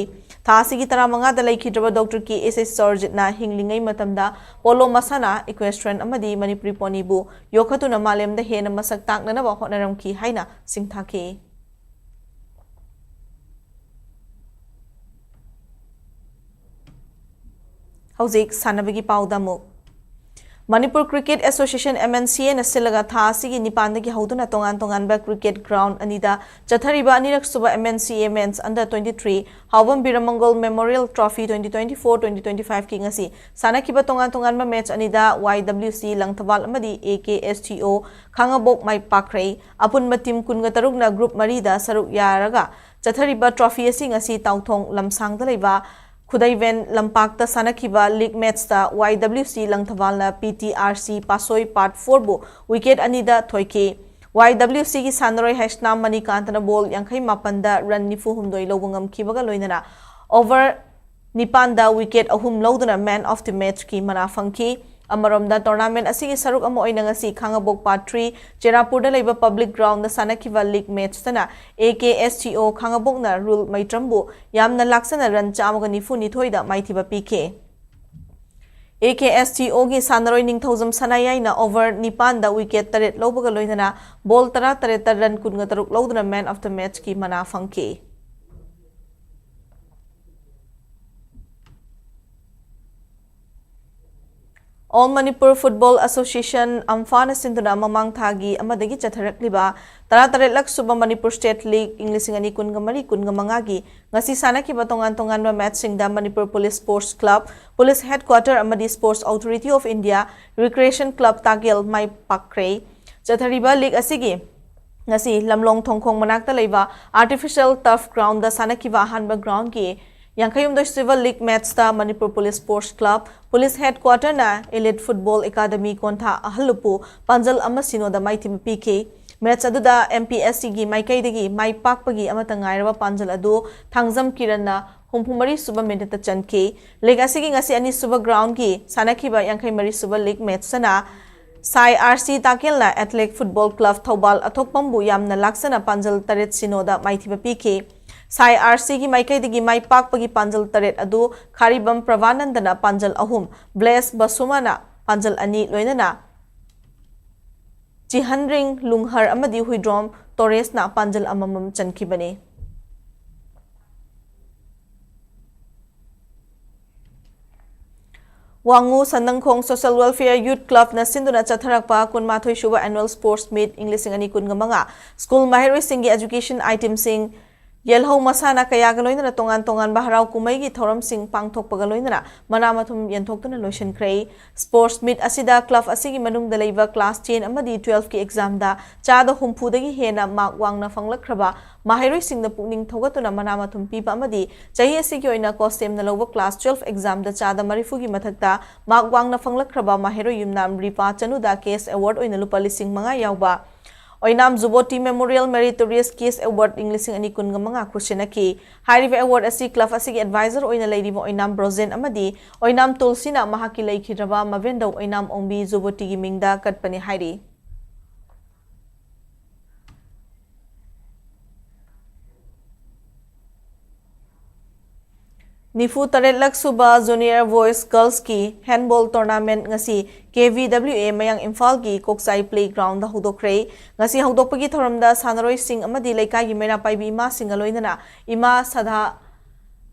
ꯊꯥ ꯑꯁꯤꯒꯤ ꯇꯔꯥꯃꯉꯥꯗ ꯂꯩꯈꯤꯗ꯭ꯔꯕ ꯗꯣꯛꯇꯔ ꯀꯦ ꯑꯦꯁ ꯑꯩꯆ ꯆꯣꯔꯖꯤꯠꯅ ꯍꯤꯡꯂꯤꯉꯩ ꯃꯇꯝꯗ polo ꯃꯁꯥꯟꯅ, equestrian ꯑꯃꯗꯤ ꯃꯅꯤꯄꯨꯔꯤ Pony ꯕꯨ ꯌꯣꯛꯈꯠꯇꯨꯅ ꯃꯥꯂꯦꯝꯗ ꯍꯦꯟꯅ ꯃꯁꯛ ꯇꯥꯛꯅꯅꯕ ꯍꯣꯠꯅꯔꯝꯈꯤ ꯍꯥꯏꯅ ꯁꯤꯡꯊꯥꯈꯤ꯫ ꯍꯧꯖꯤꯛ ꯁꯥꯟꯅꯕꯒꯤ ꯄꯥꯎꯗ ꯑꯃꯨꯛ꯫ Manipur Cricket Association, M N C A ꯅ ꯁꯤꯜꯂꯒ ꯊꯥ ꯑꯁꯤꯒꯤ ꯅꯤꯄꯥꯟꯗꯒꯤ ꯍꯧꯗꯨꯅ ꯇꯣꯉꯥꯟ ꯇꯣꯉꯥꯟꯕ cricket ground ꯑꯅꯤꯗ ꯆꯠꯊꯔꯤꯕ ꯑꯅꯤꯔꯛ ꯁꯨꯕ M N C A Men's Under twenty-three ꯍꯥꯎꯕꯝ ꯕꯤꯔꯃꯪꯒꯣꯜ Memorial Trophy twenty twenty-four twenty twenty-five ꯀꯤ ꯉꯁꯤ ꯁꯥꯟꯅꯈꯤꯕ ꯇꯣꯉꯥꯟ ꯇꯣꯉꯥꯟꯕ match ꯑꯅꯤꯗ Y W C ꯂꯪꯊꯕꯥꯜ ꯑꯃꯗꯤ A K S T O ꯈꯥꯉꯕꯣꯛ ꯃꯥꯏ ꯄꯥꯛꯈ꯭ꯔꯦ꯫ ꯑꯄꯨꯟꯕ team ꯀꯨꯟꯒ ꯇꯔꯨꯛꯅ group ꯃꯔꯤꯗ ꯁꯔꯨꯛ ꯌꯥꯔꯒ ꯆꯠꯊꯔꯤꯕ trophy ꯑꯁꯤ ꯉꯁꯤ ꯇꯥꯎꯊꯣꯡ ꯂꯝꯁꯥꯡꯗ ꯂꯩꯕ ꯈꯨꯗꯩꯕꯦꯟ ꯂꯝꯄꯥꯛꯇ ꯁꯥꯟꯅꯈꯤꯕ league match ꯇ Y W C ꯂꯪꯊꯕꯥꯜꯅ P T R C ꯄꯥꯁꯣꯏ Part four ꯕꯨ wicket ꯑꯅꯤꯗ ꯊꯣꯏꯈꯤ꯫ Y W C ꯒꯤ ꯁꯥꯟꯅꯔꯣꯏ ꯍꯩꯁꯅꯥꯝ ꯃꯅꯤꯀꯥꯟꯇꯅ ball ꯌꯥꯡꯈꯩ ꯃꯥꯄꯟꯗ run ꯅꯤꯐꯨ ꯍꯨꯝꯗꯣꯏ ꯂꯧꯕ ꯉꯝꯈꯤꯕꯒ ꯂꯣꯏꯅꯅ over ꯅꯤꯄꯥꯟꯗ wicket ꯑꯍꯨꯝ ꯂꯧꯗꯨꯅ man of the match ꯀꯤ ꯃꯅꯥ ꯐꯪꯈꯤ꯫ ꯑꯃꯔꯣꯝꯗ, tournament ꯑꯁꯤꯒꯤ ꯁꯔꯨꯛ ꯑꯃ ꯑꯣꯏꯅ ꯉꯁꯤ ꯈꯥꯉꯕꯣꯛ Part three ꯆꯦꯔꯥꯄꯨꯔꯗ ꯂꯩꯕ public ground ꯗ ꯁꯥꯟꯅꯈꯤꯕ league match ꯇꯅ A K S T O ꯈꯥꯉꯕꯣꯛꯅ ꯔꯨꯜ ꯃꯩꯇ꯭ꯔꯝꯕꯨ ꯌꯥꯝꯅ ꯂꯥꯛꯆꯅ run ꯆꯥꯝꯃꯒ ꯅꯤꯐꯨ ꯅꯤꯊꯣꯏꯗ ꯃꯥꯏꯊꯤꯕ ꯄꯤꯈꯤ꯫ A K S T O ꯒꯤ ꯁꯥꯟꯅꯔꯣꯏ ꯅꯤꯡꯊꯧꯖꯝ ꯁꯅꯥꯌꯥꯏꯅ over ꯅꯤꯄꯥꯟꯗ wicket ꯇꯔꯦꯠ ꯂꯧꯕꯒ ꯂꯣꯏꯅꯅ ball ꯇꯔꯥ ꯇꯔꯦꯠꯇ run ꯀꯨꯟꯒ ꯇꯔꯨꯛ ꯂꯧꯗꯨꯅ man of the match ꯀꯤ ꯃꯅꯥ ꯐꯪꯈꯤ꯫ All Manipur Football Association, ꯑꯝꯐꯥꯅ ꯁꯤꯟꯗꯨꯅ ꯃꯃꯥꯡ ꯊꯥꯒꯤ ꯑꯃꯗꯒꯤ ꯆꯠꯊꯔꯛꯂꯤꯕ ꯇꯔꯥꯇꯔꯦꯠꯂꯛ ꯁꯨꯕ Manipur State League ꯏꯪ ꯂꯤꯁꯤꯡ ꯑꯅꯤ ꯀꯨꯟꯒ ꯃꯔꯤ ꯀꯨꯟꯒ ꯃꯉꯥꯒꯤ ꯉꯁꯤ ꯁꯥꯟꯅꯈꯤꯕ ꯇꯣꯉꯥꯟ ꯇꯣꯉꯥꯟꯕ match ꯁꯤꯡꯗ Manipur Police Sports Club, Police Headquarter ꯑꯃꯗꯤ Sports Authority of India Recreation Club ꯇꯥꯀꯦꯜ ꯃꯥꯏ ꯄꯥꯛꯈ꯭ꯔꯦ꯫ ꯆꯠꯊꯔꯤꯕ league ꯑꯁꯤꯒꯤ ꯉꯁꯤ ꯂꯝꯂꯣꯡ ꯊꯣꯡꯈꯣꯡ ꯃꯅꯥꯛꯇ ꯂꯩꯕ artificial turf ground ꯗ ꯁꯥꯟꯅꯈꯤꯕ ꯑꯍꯥꯟꯕ ground ꯀꯤ ꯌꯥꯡꯈꯩꯍꯨꯝꯗꯣꯏ ꯁꯨꯕ league match ꯇ Manipur Police Sports Club, Police Headquarter ꯅ Elite Football Academy ꯀꯣꯟꯊꯥ ꯑꯍꯜꯂꯨꯞꯄꯨ ꯄꯥꯟꯖꯜ ꯑꯃ ꯁꯤꯅꯣꯗ ꯃꯥꯏꯊꯤꯕ ꯄꯤꯈꯤ꯫ Match ꯑꯗꯨꯗ M P S C ꯒꯤ ꯃꯥꯏꯀꯩꯗꯒꯤ ꯃꯥꯏ ꯄꯥꯛꯄꯒꯤ ꯑꯃꯠꯇ ꯉꯥꯏꯔꯕ ꯄꯥꯟꯖꯜ ꯑꯗꯨ ꯊꯥꯡꯖꯝ ꯀꯤꯔꯟꯅ ꯍꯨꯝꯐꯨ ꯃꯔꯤ ꯁꯨꯕ minute ꯇ ꯆꯟꯈꯤ꯫ League ꯑꯁꯤꯒꯤ ꯉꯁꯤ ꯑꯅꯤ ꯁꯨꯕ ground ꯀꯤ ꯁꯥꯟꯅꯈꯤꯕ ꯌꯥꯡꯈꯩ ꯃꯔꯤ ꯁꯨꯕ league match ꯇꯅ ꯁꯥꯏ R C ꯇꯥꯀꯦꯜꯅ Athletic Football Club Thoubal ꯑꯊꯣꯛꯄꯝꯕꯨ ꯌꯥꯝꯅ ꯂꯥꯛꯆꯅ ꯄꯥꯟꯖꯜ ꯇꯔꯦꯠ ꯁꯤꯅꯣꯗ ꯃꯥꯏꯊꯤꯕ ꯄꯤꯈꯤ꯫ ꯁꯥꯏ R C ꯒꯤ ꯃꯥꯏꯀꯩꯗꯒꯤ ꯃꯥꯏ ꯄꯥꯛꯄꯒꯤ ꯄꯥꯟꯖꯜ ꯇꯔꯦꯠ ꯑꯗꯨ ꯈꯥꯔꯤꯕꯝ ꯄ꯭ꯔꯚꯥꯅꯟꯗꯅ ꯄꯥꯟꯖꯜ ꯑꯍꯨꯝ, ꯕ꯭ꯂꯦꯁ ꯕꯁꯨꯃꯅ ꯄꯥꯟꯖꯜ ꯑꯅꯤ, ꯂꯣꯏꯅꯅ ꯆꯤꯍꯟꯔꯤꯡ ꯂꯨꯡꯍꯔ ꯑꯃꯗꯤ ꯍꯨꯏꯗ꯭ꯔꯣꯝ ꯇꯣꯔꯦꯁꯅ ꯄꯥꯟꯖꯜ ꯑꯃꯃꯝ ꯆꯟꯈꯤꯕꯅꯤ꯫ ꯋꯥꯉꯨ ꯁꯟꯗꯪꯈꯣꯡ Social Welfare Youth Clubꯅ ꯁꯤꯟꯗꯨꯅ ꯆꯠꯊꯔꯛꯄ ꯀꯨꯟꯃꯥꯊꯣꯏ ꯁꯨꯕ Annual Sports Meet ꯏꯪ ꯂꯤꯁꯤꯡ ꯑꯅꯤ ꯀꯨꯟꯒ ꯃꯉꯥ, ꯁ꯭ꯀꯨꯜ ꯃꯍꯩꯔꯣꯏꯁꯤꯡꯒꯤ education itemꯁꯤꯡ, ꯌꯦꯜꯍꯧ ꯃꯁꯥꯟꯅ ꯀꯌꯥꯒ ꯂꯣꯏꯅꯅ ꯇꯣꯉꯥꯟ ꯇꯣꯉꯥꯟꯕ ꯍꯔꯥꯎ ꯀꯨꯝꯍꯩꯒꯤ ꯊꯧꯔꯝꯁꯤꯡ ꯄꯥꯡꯊꯣꯛꯄꯒ ꯂꯣꯏꯅꯅ ꯃꯅꯥ ꯃꯊꯨꯝ ꯌꯦꯟꯊꯣꯛꯇꯨꯅ ꯂꯣꯏꯁꯤꯟꯈ꯭ꯔꯦ꯫ Sports Meet ꯑꯁꯤꯗ club ꯑꯁꯤꯒꯤ ꯃꯅꯨꯡꯗ ꯂꯩꯕ class ten ꯑꯃꯗꯤ twelveꯀꯤ examꯗ ꯆꯥꯗ ꯍꯨꯝꯐꯨꯗꯒꯤ ꯍꯦꯟꯅ mark ꯋꯥꯡꯅ ꯐꯪꯂꯛꯈ꯭ꯔꯕ ꯃꯍꯩꯔꯣꯏꯁꯤꯡꯗ ꯄꯨꯛꯅꯤꯡ ꯊꯧꯒꯠꯇꯨꯅ ꯃꯅꯥ ꯃꯊꯨꯝ ꯄꯤꯕ ꯑꯃꯗꯤ ꯆꯍꯤ ꯑꯁꯤꯒꯤ ꯑꯣꯏꯅ COHSEMꯅ ꯂꯧꯕ class twelve examꯗ ꯆꯥꯗ ꯃꯔꯤꯐꯨꯒꯤ ꯃꯊꯛꯇ mark ꯋꯥꯡꯅ ꯐꯪꯂꯛꯈ꯭ꯔꯕ ꯃꯍꯩꯔꯣꯏ ꯌꯨꯝꯅꯥꯝ ꯔꯤꯄꯥ ꯆꯅꯨꯗ cash award ꯑꯣꯏꯅ ꯂꯨꯄꯥ ꯂꯤꯁꯤꯡ ꯃꯉꯥ ꯌꯥꯎꯕ ꯑꯣꯏꯅꯥꯝ ꯖꯨꯕꯣꯇꯤ Memorial Meritorious Cash Award ꯏꯪ ꯂꯤꯁꯤꯡ ꯑꯅꯤ ꯀꯨꯟꯒ ꯃꯉꯥ ꯈꯨꯠꯁꯤꯟꯅꯈꯤ꯫ ꯍꯥꯏꯔꯤꯕ award ꯑꯁꯤ club ꯑꯁꯤꯒꯤ advisor ꯑꯣꯏꯅ ꯂꯩꯔꯤꯕ ꯑꯣꯏꯅꯥꯝ ꯕ꯭ꯔꯣꯖꯦꯟ ꯑꯃꯗꯤ ꯑꯣꯏꯅꯥꯝ ꯇꯨꯜꯁꯤꯅ ꯃꯍꯥꯛꯀꯤ ꯂꯩꯈꯤꯗ꯭ꯔꯕ ꯃꯕꯦꯟꯗꯧ ꯑꯣꯏꯅꯥꯝ ꯑꯣꯡꯕꯤ ꯖꯨꯕꯣꯇꯤꯒꯤ ꯃꯤꯡꯗ ꯀꯠꯄꯅꯤ ꯍꯥꯏꯔꯤ꯫ ꯅꯤꯐꯨ ꯇꯔꯦꯠꯂꯛ ꯁꯨꯕ Junior Boys Girlsꯀꯤ handball tournament ꯉꯁꯤ KVWA ꯃꯌꯥꯡ ꯏꯝꯐꯥꯜꯒꯤ ꯀꯣꯛꯆꯥꯏ playgroundꯗ ꯍꯧꯗꯣꯛꯈ꯭ꯔꯦ꯫ ꯉꯁꯤ ꯍꯧꯗꯣꯛꯄꯒꯤ ꯊꯧꯔꯝꯗ ꯁꯥꯟꯅꯔꯣꯏꯁꯤꯡ ꯑꯃꯗꯤ ꯂꯩꯀꯥꯏꯒꯤ ꯃꯩꯔꯥ ꯄꯥꯏꯕꯤ ꯏꯃꯥꯁꯤꯡꯒ ꯂꯣꯏꯅꯅ ꯏꯃꯥ ꯁꯗꯥ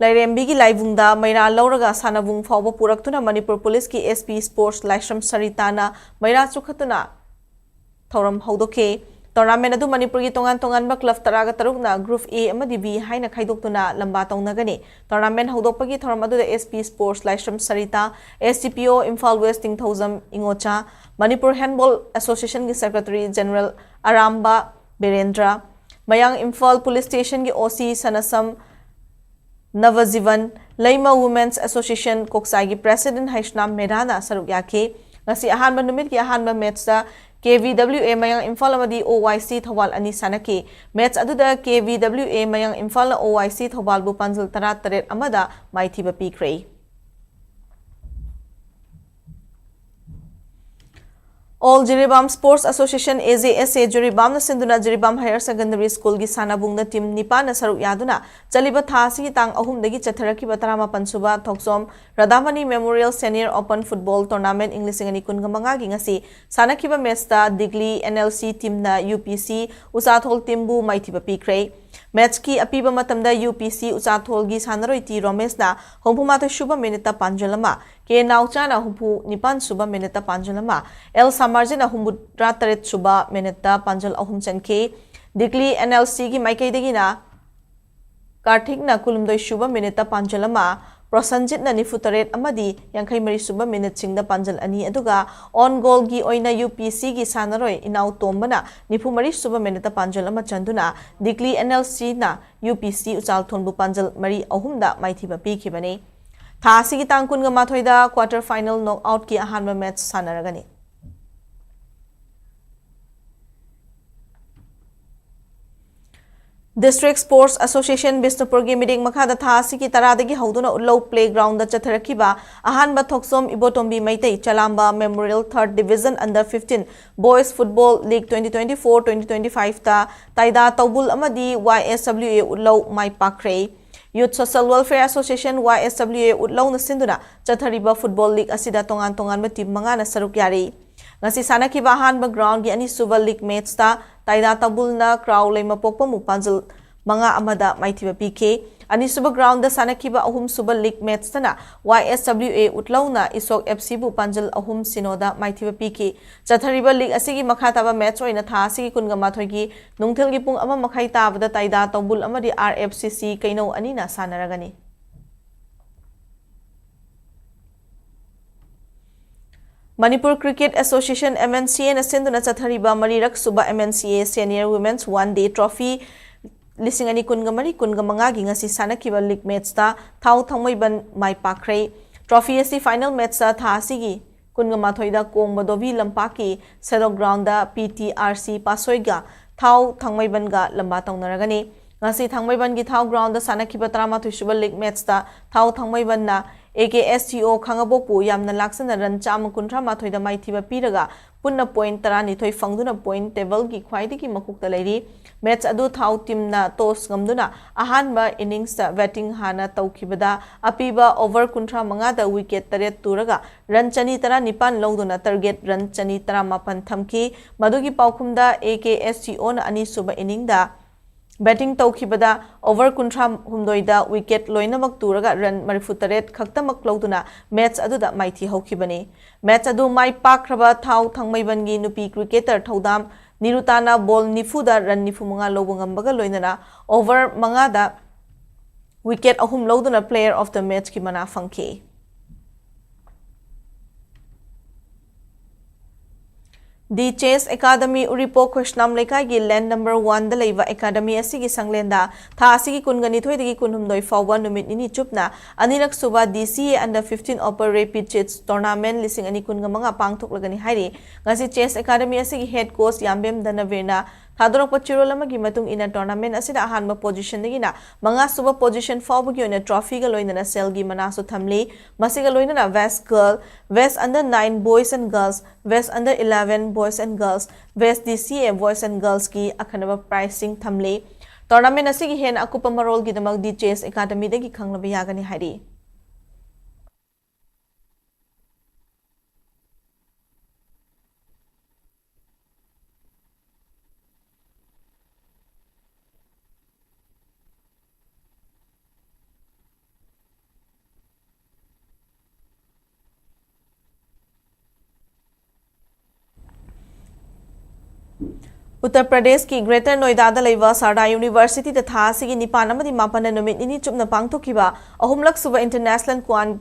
ꯂꯥꯏꯔꯦꯝꯕꯤꯒꯤ ꯂꯥꯏꯕꯨꯡꯗ ꯃꯩꯔꯥ ꯂꯧꯔꯒ ꯁꯥꯟꯅꯕꯨꯡ ꯐꯥꯎꯕ ꯄꯨꯔꯛꯇꯨꯅ ꯃꯅꯤꯄꯨꯔ ꯄꯨꯂꯤꯁꯀꯤ SP Sports ꯂꯥꯏꯁ꯭ꯔꯝ ꯁꯔꯤꯇꯥꯅ ꯃꯩꯔꯥ ꯆꯨꯈꯠꯇꯨꯅ ꯊꯧꯔꯝ ꯍꯧꯗꯣꯛꯈꯤ꯫ Tournament ꯑꯗꯨ ꯃꯅꯤꯄꯨꯔꯒꯤ ꯇꯣꯉꯥꯟ ꯇꯣꯉꯥꯟꯕ club ꯇꯔꯥꯒ ꯇꯔꯨꯛꯅ group A ꯑꯃꯗꯤ B ꯍꯥꯏꯅ ꯈꯥꯏꯗꯣꯛꯇꯨꯅ ꯂꯝꯕꯥ ꯇꯧꯅꯒꯅꯤ꯫ Tournament ꯍꯧꯗꯣꯛꯄꯒꯤ ꯊꯧꯔꯝ ꯑꯗꯨꯗ SP Sports ꯂꯥꯏꯁ꯭ꯔꯝ ꯁꯔꯤꯇꯥ, SDPO ꯏꯝꯐꯥꯜ West ꯅꯤꯡꯊꯧꯖꯝ ꯏꯉꯣꯆꯥ, Manipur Handball Associationꯒꯤ Secretary General ꯑꯔꯥꯝꯕ Birendra, ꯃꯌꯥꯡ ꯏꯝꯐꯥꯜ Police Stationꯒꯤ OC ꯁꯅꯁꯝ ꯅꯕꯖꯤꯕꯟ, ꯂꯩꯃ Women's Association ꯀꯣꯛꯆꯥꯏꯒꯤ President ꯍꯩꯁꯅꯥꯝ ꯃꯦꯙꯥꯅ ꯁꯔꯨꯛ ꯌꯥꯈꯤ꯫ ꯉꯁꯤ ꯑꯍꯥꯟꯕ ꯅꯨꯃꯤꯠꯀꯤ ꯑꯍꯥꯟꯕ matchꯇ KVWA ꯃꯌꯥꯡ ꯏꯝꯐꯥꯜ ꯑꯃꯗꯤ OYC ꯊꯧꯕꯥꯜ ꯑꯅꯤ ꯁꯥꯟꯅꯈꯤ꯫ Match ꯑꯗꯨꯗ KVWA ꯃꯌꯥꯡ ꯏꯝꯐꯥꯜꯅ OYC ꯊꯧꯕꯥꯜꯕꯨ ꯄꯥꯟꯖꯜ ꯇꯔꯥ ꯇꯔꯦꯠ ꯑꯃꯗ ꯃꯥꯏꯊꯤꯕ ꯄꯤꯈ꯭ꯔꯦ꯫ All Jiribam Sports Association, AJSA, ꯖꯤꯔꯤꯕꯥꯝꯅ ꯁꯤꯟꯗꯨꯅ ꯖꯤꯔꯤꯕꯥꯝ Higher Secondary Schoolꯒꯤ ꯁꯥꯟꯅꯕꯨꯡꯗ team ꯅꯤꯄꯥꯟꯅ ꯁꯔꯨꯛ ꯌꯥꯗꯨꯅ ꯆꯠꯂꯤꯕ ꯊꯥ ꯑꯁꯤꯒꯤ ꯇꯥꯡ ꯑꯍꯨꯝꯗꯒꯤ ꯆꯠꯊꯔꯛꯈꯤꯕ ꯇꯔꯥꯃꯥꯄꯟ ꯁꯨꯕ ꯊꯣꯛꯆꯣꯝ ꯔꯥꯙꯥꯃꯅꯤ Memorial Senior Open Football Tournament ꯏꯪ ꯂꯤꯁꯤꯡ ꯑꯅꯤ ꯀꯨꯟꯒ ꯃꯉꯥꯒꯤ ꯉꯁꯤ ꯁꯥꯟꯅꯈꯤꯕ matchꯇ ꯗꯤꯒꯂꯤ NLC teamꯅ UPC ꯎꯆꯥꯊꯣꯜ teamꯕꯨ ꯃꯥꯏꯊꯤꯕ ꯄꯤꯈ꯭ꯔꯦ꯫ Matchꯀꯤ ꯑꯄꯤꯕ ꯃꯇꯝꯗ UPC ꯎꯆꯥꯊꯣꯜꯒꯤ ꯁꯥꯟꯅꯔꯣꯏ ꯇꯤ ꯔꯣꯃꯦꯁꯅ ꯍꯨꯝꯐꯨ ꯃꯥꯊꯣꯏ ꯁꯨꯕ minuteꯇ ꯄꯥꯟꯖꯜ ꯑꯃ, ꯀꯦ ꯅꯥꯎꯆꯥꯅ ꯍꯨꯝꯐꯨ ꯅꯤꯄꯥꯟ ꯁꯨꯕ minuteꯇ ꯄꯥꯟꯖꯜ ꯑꯃ, ꯑꯦꯜ ꯁꯥꯃꯥꯔꯖꯤꯠꯅ ꯍꯨꯝꯐꯨꯇꯔꯥ ꯇꯔꯦꯠ ꯁꯨꯕ minuteꯇ ꯄꯥꯟꯖꯜ ꯑꯍꯨꯝ ꯆꯟꯈꯤ꯫ ꯗꯤꯒꯂꯤ NLCꯒꯤ ꯃꯥꯏꯀꯩꯗꯒꯤꯅ ꯀꯥꯔꯊꯤꯛꯅ ꯀꯨꯟꯍꯨꯝꯗꯣꯏ ꯁꯨꯕ minuteꯇ ꯄꯥꯟꯖꯜ ꯑꯃ, ꯄ꯭ꯔꯣꯁꯟꯖꯤꯠꯅ ꯅꯤꯐꯨ ꯇꯔꯦꯠ ꯑꯃꯗꯤ ꯌꯥꯡꯈꯩ ꯃꯔꯤ ꯁꯨꯕ minuteꯁꯤꯡꯗ ꯄꯥꯟꯖꯜ ꯑꯅꯤ, ꯑꯗꯨꯒ on goalꯒꯤ ꯑꯣꯏꯅ UPCꯒꯤ ꯁꯥꯟꯅꯔꯣꯏ ꯏꯅꯥꯎ ꯇꯣꯝꯕꯅ ꯅꯤꯐꯨ ꯃꯔꯤ ꯁꯨꯕ minuteꯇ ꯄꯥꯟꯖꯜ ꯑꯃ ꯆꯟꯗꯨꯅ ꯗꯤꯒꯂꯤ NLCꯅ UPC ꯎꯆꯥꯜꯊꯣꯟꯕꯨ ꯄꯥꯟꯖꯜ ꯃꯔꯤ ꯑꯍꯨꯝꯗ ꯃꯥꯏꯊꯤꯕ ꯄꯤꯈꯤꯕꯅꯤ꯫ ꯊꯥ ꯑꯁꯤꯒꯤ ꯇꯥꯡ ꯀꯨꯟꯒ ꯃꯥꯊꯣꯏꯗ quarter final knockoutꯀꯤ ꯑꯍꯥꯟꯕ match ꯁꯥꯟꯅꯔꯒꯅꯤ꯫ District Sports Association ꯕꯤꯁꯅꯨꯄꯨꯔꯒꯤ ꯃꯤꯠꯌꯦꯡ ꯃꯈꯥꯗ ꯊꯥ ꯑꯁꯤꯒꯤ ꯇꯔꯥꯗꯒꯤ ꯍꯧꯗꯨꯅ ꯎꯠꯂꯧ playgroundꯗ ꯆꯠꯊꯔꯛꯈꯤꯕ ꯑꯍꯥꯟꯕ ꯊꯣꯛꯆꯣꯝ ꯏꯕꯣꯇꯣꯝꯕꯤ Meitei ꯆꯂꯥꯝꯕ Memorial Third Division Under fifteen Boys Football League twenty twenty-four twenty twenty-fiveꯇ ꯇꯥꯏꯗꯥ ꯇꯧꯕꯨꯜ ꯑꯃꯗꯤ YSWA ꯎꯠꯂꯧ ꯃꯥꯏ ꯄꯥꯛꯈ꯭ꯔꯦ꯫ Youth Social Welfare Association, YSWA ꯎꯠꯂꯧꯅ ꯁꯤꯟꯗꯨꯅ ꯆꯠꯊꯔꯤꯕ football league ꯑꯁꯤꯗ ꯇꯣꯉꯥꯟ ꯇꯣꯉꯥꯟꯕ team ꯃꯉꯥꯅ ꯁꯔꯨꯛ ꯌꯥꯔꯤ꯫ ꯉꯁꯤ ꯁꯥꯟꯅꯈꯤꯕ ꯑꯍꯥꯟꯕ groundꯒꯤ ꯑꯅꯤꯁꯨꯕ league matchꯇ ꯇꯥꯏꯗꯥ ꯇꯧꯕꯨꯜꯅ ꯀ꯭ꯔꯥꯎ ꯂꯩꯃꯄꯣꯛꯄꯝꯕꯨ ꯄꯥꯟꯖꯜ ꯃꯉꯥ ꯑꯃꯗ ꯃꯥꯏꯊꯤꯕ ꯄꯤꯈꯤ꯫ ꯑꯅꯤꯁꯨꯕ groundꯗ ꯁꯥꯟꯅꯈꯤꯕ ꯑꯍꯨꯝꯁꯨꯕ league matchꯇꯅ YSWA ꯎꯠꯂꯧꯅ ꯏꯁꯣꯛ FCꯕꯨ ꯄꯥꯟꯖꯜ ꯑꯍꯨꯝ ꯁꯤꯅꯣꯗ ꯃꯥꯏꯊꯤꯕ ꯄꯤꯈꯤ꯫ ꯆꯠꯊꯔꯤꯕ league ꯑꯁꯤꯒꯤ ꯃꯈꯥ ꯇꯥꯕ match ꯑꯣꯏꯅ ꯊꯥ ꯑꯁꯤꯒꯤ ꯀꯨꯟꯒ ꯃꯥꯊꯣꯏꯒꯤ ꯅꯨꯡꯊꯤꯜꯒꯤ ꯄꯨꯡ ꯑꯃ ꯃꯈꯥꯏ ꯇꯥꯕꯗ ꯇꯥꯏꯗꯥ ꯇꯧꯕꯨꯜ ꯑꯃꯗꯤ RFCC ꯀꯩꯅꯧ ꯑꯅꯤꯅ ꯁꯥꯟꯅꯔꯒꯅꯤ꯫ Manipur Cricket Association, MNCAꯅ ꯁꯤꯟꯗꯨꯅ ꯆꯠꯊꯔꯤꯕ ꯃꯔꯤꯔꯛ ꯁꯨꯕ MNCA Senior Women's One Day Trophy ꯂꯤꯁꯤꯡ ꯑꯅꯤ ꯀꯨꯟꯒ ꯃꯔꯤ ꯀꯨꯟꯒ ꯃꯉꯥꯒꯤ ꯉꯁꯤ ꯁꯥꯟꯅꯈꯤꯕ league matchꯇ ꯊꯥꯎ ꯊꯥꯡꯃꯩꯕꯟ ꯃꯥꯏ ꯄꯥꯛꯈ꯭ꯔꯦ꯫ Trophy ꯑꯁꯤ final matchꯇ ꯊꯥ ꯑꯁꯤꯒꯤ ꯀꯨꯟꯒ ꯃꯥꯊꯣꯏꯗ ꯀꯣꯡꯕ ꯗꯣꯕꯤ ꯂꯝꯄꯥꯛꯀꯤ ꯁꯦꯗꯣꯛ groundꯗ PTRC ꯄꯥꯁꯣꯏꯒ ꯊꯥꯎ ꯊꯥꯡꯃꯩꯕꯟꯒ ꯂꯝꯕꯥ ꯇꯧꯅꯔꯒꯅꯤ꯫ ꯉꯁꯤ ꯊꯥꯡꯃꯩꯕꯟꯒꯤ ꯊꯥꯎ groundꯗ ꯁꯥꯟꯅꯈꯤꯕ ꯇꯔꯥꯃꯥꯊꯣꯏ ꯁꯨꯕ league matchꯇ ꯊꯥꯎ ꯊꯥꯡꯃꯩꯕꯟꯅ AKSTO ꯈꯥꯉꯕꯣꯛꯄꯨ ꯌꯥꯝꯅ ꯂꯥꯛꯆꯅ run ꯆꯥꯝꯃ ꯀꯨꯟꯊ꯭ꯔꯥ ꯃꯥꯊꯣꯏꯗ ꯃꯥꯏꯊꯤꯕ ꯄꯤꯔꯒ ꯄꯨꯟꯅ point ꯇꯔꯥꯅꯤꯊꯣꯏ ꯐꯪꯗꯨꯅ point tableꯒꯤ ꯈ꯭ꯋꯥꯏꯗꯒꯤ ꯃꯀꯣꯛꯇ ꯂꯩꯔꯤ꯫ Match ꯑꯗꯨ ꯊꯥꯎ teamꯅ toss ꯉꯝꯗꯨꯅ ꯑꯍꯥꯟꯕ inningsꯇ batting ꯍꯥꯟꯅ ꯇꯧꯈꯤꯕꯗ ꯑꯄꯤꯕ over ꯀꯨꯟꯊ꯭ꯔꯥ ꯃꯉꯥꯗ wicket ꯇꯔꯦꯠ ꯇꯨꯔꯒ run ꯆꯅꯤ ꯇꯔꯥꯅꯤꯄꯥꯟ ꯂꯧꯗꯨꯅ target run ꯆꯅꯤ ꯇꯔꯥꯃꯥꯄꯟ ꯊꯝꯈꯤ꯫ ꯃꯗꯨꯒꯤ ꯄꯥꯎꯈꯨꯝꯗ AKSTOꯅ ꯑꯅꯤꯁꯨꯕ inningꯗ Batting ꯇꯧꯈꯤꯕꯗ over ꯀꯨꯟꯊ꯭ꯔꯥ ꯍꯨꯝꯗꯣꯏꯗ wicket ꯂꯣꯏꯅꯃꯛ ꯇꯨꯔꯒ run ꯃꯔꯤꯐꯨ ꯇꯔꯦꯠ ꯈꯛꯇꯃꯛ ꯂꯧꯗꯨꯅ match ꯑꯗꯨꯗ ꯃꯥꯏꯊꯤ ꯍꯧꯈꯤꯕꯅꯤ꯫ Match ꯑꯗꯨ ꯃꯥꯏ ꯄꯥꯛꯈ꯭ꯔꯕ ꯊꯥꯎ ꯊꯥꯡꯃꯩꯕꯟꯒꯤ ꯅꯨꯄꯤ cricketer ꯊꯧꯗꯥꯝ ꯅꯤꯔꯨꯇꯥꯅ ball ꯅꯤꯐꯨꯗ run ꯅꯤꯐꯨ ꯃꯉꯥ ꯂꯧꯕ ꯉꯝꯕꯒ ꯂꯣꯏꯅꯅ over ꯃꯉꯥꯗ wicket ꯑꯍꯨꯝ ꯂꯧꯗꯨꯅ player of the matchꯀꯤ ꯃꯅꯥ ꯐꯪꯈꯤ꯫ The Chess Academy ꯎꯔꯤꯄꯣꯛ ꯈꯣꯏꯁꯅꯥꯝ ꯂꯩꯀꯥꯏꯒꯤ land number oneꯗ ꯂꯩꯕ academy ꯑꯁꯤꯒꯤ ꯁꯪꯂꯦꯟꯗ ꯊꯥ ꯑꯁꯤꯒꯤ ꯀꯨꯟꯒ ꯅꯤꯊꯣꯏꯗꯒꯤ ꯀꯨꯟꯍꯨꯝꯗꯣꯏ ꯐꯥꯎꯕ ꯅꯨꯃꯤꯠ ꯅꯤꯅꯤ ꯆꯨꯞꯅ ꯑꯅꯤꯔꯛ ꯁꯨꯕ D C A under fifteen Open Rapid Chess Tournament ꯂꯤꯁꯤꯡ ꯑꯅꯤ ꯀꯨꯟꯒ ꯃꯉꯥ ꯄꯥꯡꯊꯣꯛꯂꯒꯅꯤ ꯍꯥꯏꯔꯤ꯫ ꯉꯁꯤ Chess Academy ꯑꯁꯤꯒꯤ head coach ꯌꯥꯝꯕꯦꯝ ꯙꯅꯕꯤꯔꯅ ꯊꯥꯗꯣꯔꯛꯄ ꯆꯦꯔꯣꯜ ꯑꯃꯒꯤ ꯃꯇꯨꯡ ꯏꯟꯅ tournament ꯑꯁꯤꯗ ꯑꯍꯥꯟꯕ positionꯗꯒꯤꯅ ꯃꯉꯥ ꯁꯨꯕ position ꯐꯥꯎꯕꯒꯤ ꯑꯣꯏꯅ trophyꯒ ꯂꯣꯏꯅꯅ ꯁꯦꯜꯒꯤ ꯃꯅꯥꯁꯨ ꯊꯝꯂꯤ꯫ ꯃꯁꯤꯒ ꯂꯣꯏꯅꯅ West Girl, West Under nine Boys and Girls, West Under eleven Boys and Girls, West D C A Boys and Girlsꯀꯤ ꯑꯈꯟꯅꯕ prizeꯁꯤꯡ ꯊꯝꯂꯤ꯫ Tournament ꯑꯁꯤꯒꯤ ꯍꯦꯟꯅ ꯑꯀꯨꯞꯄ ꯃꯔꯣꯜꯒꯤꯗꯃꯛ The Chess Academyꯗꯒꯤ ꯈꯪꯂꯕ ꯌꯥꯒꯅꯤ ꯍꯥꯏꯔꯤ꯫ ꯎꯠꯇꯔ ꯄ꯭ꯔꯗꯦꯁꯀꯤ Greater Noidada ꯂꯩꯕ ꯁꯥꯔꯗꯥ Universityꯗ ꯊꯥ ꯑꯁꯤꯒꯤ ꯅꯤꯄꯥꯟ ꯑꯃꯗꯤ ꯃꯥꯄꯟꯗ ꯅꯨꯃꯤꯠ ꯅꯤꯅꯤ ꯆꯨꯞꯅ ꯄꯥꯡꯊꯣꯛꯈꯤꯕ ꯑꯍꯨꯝꯂꯛ ꯁꯨꯕ International Kwan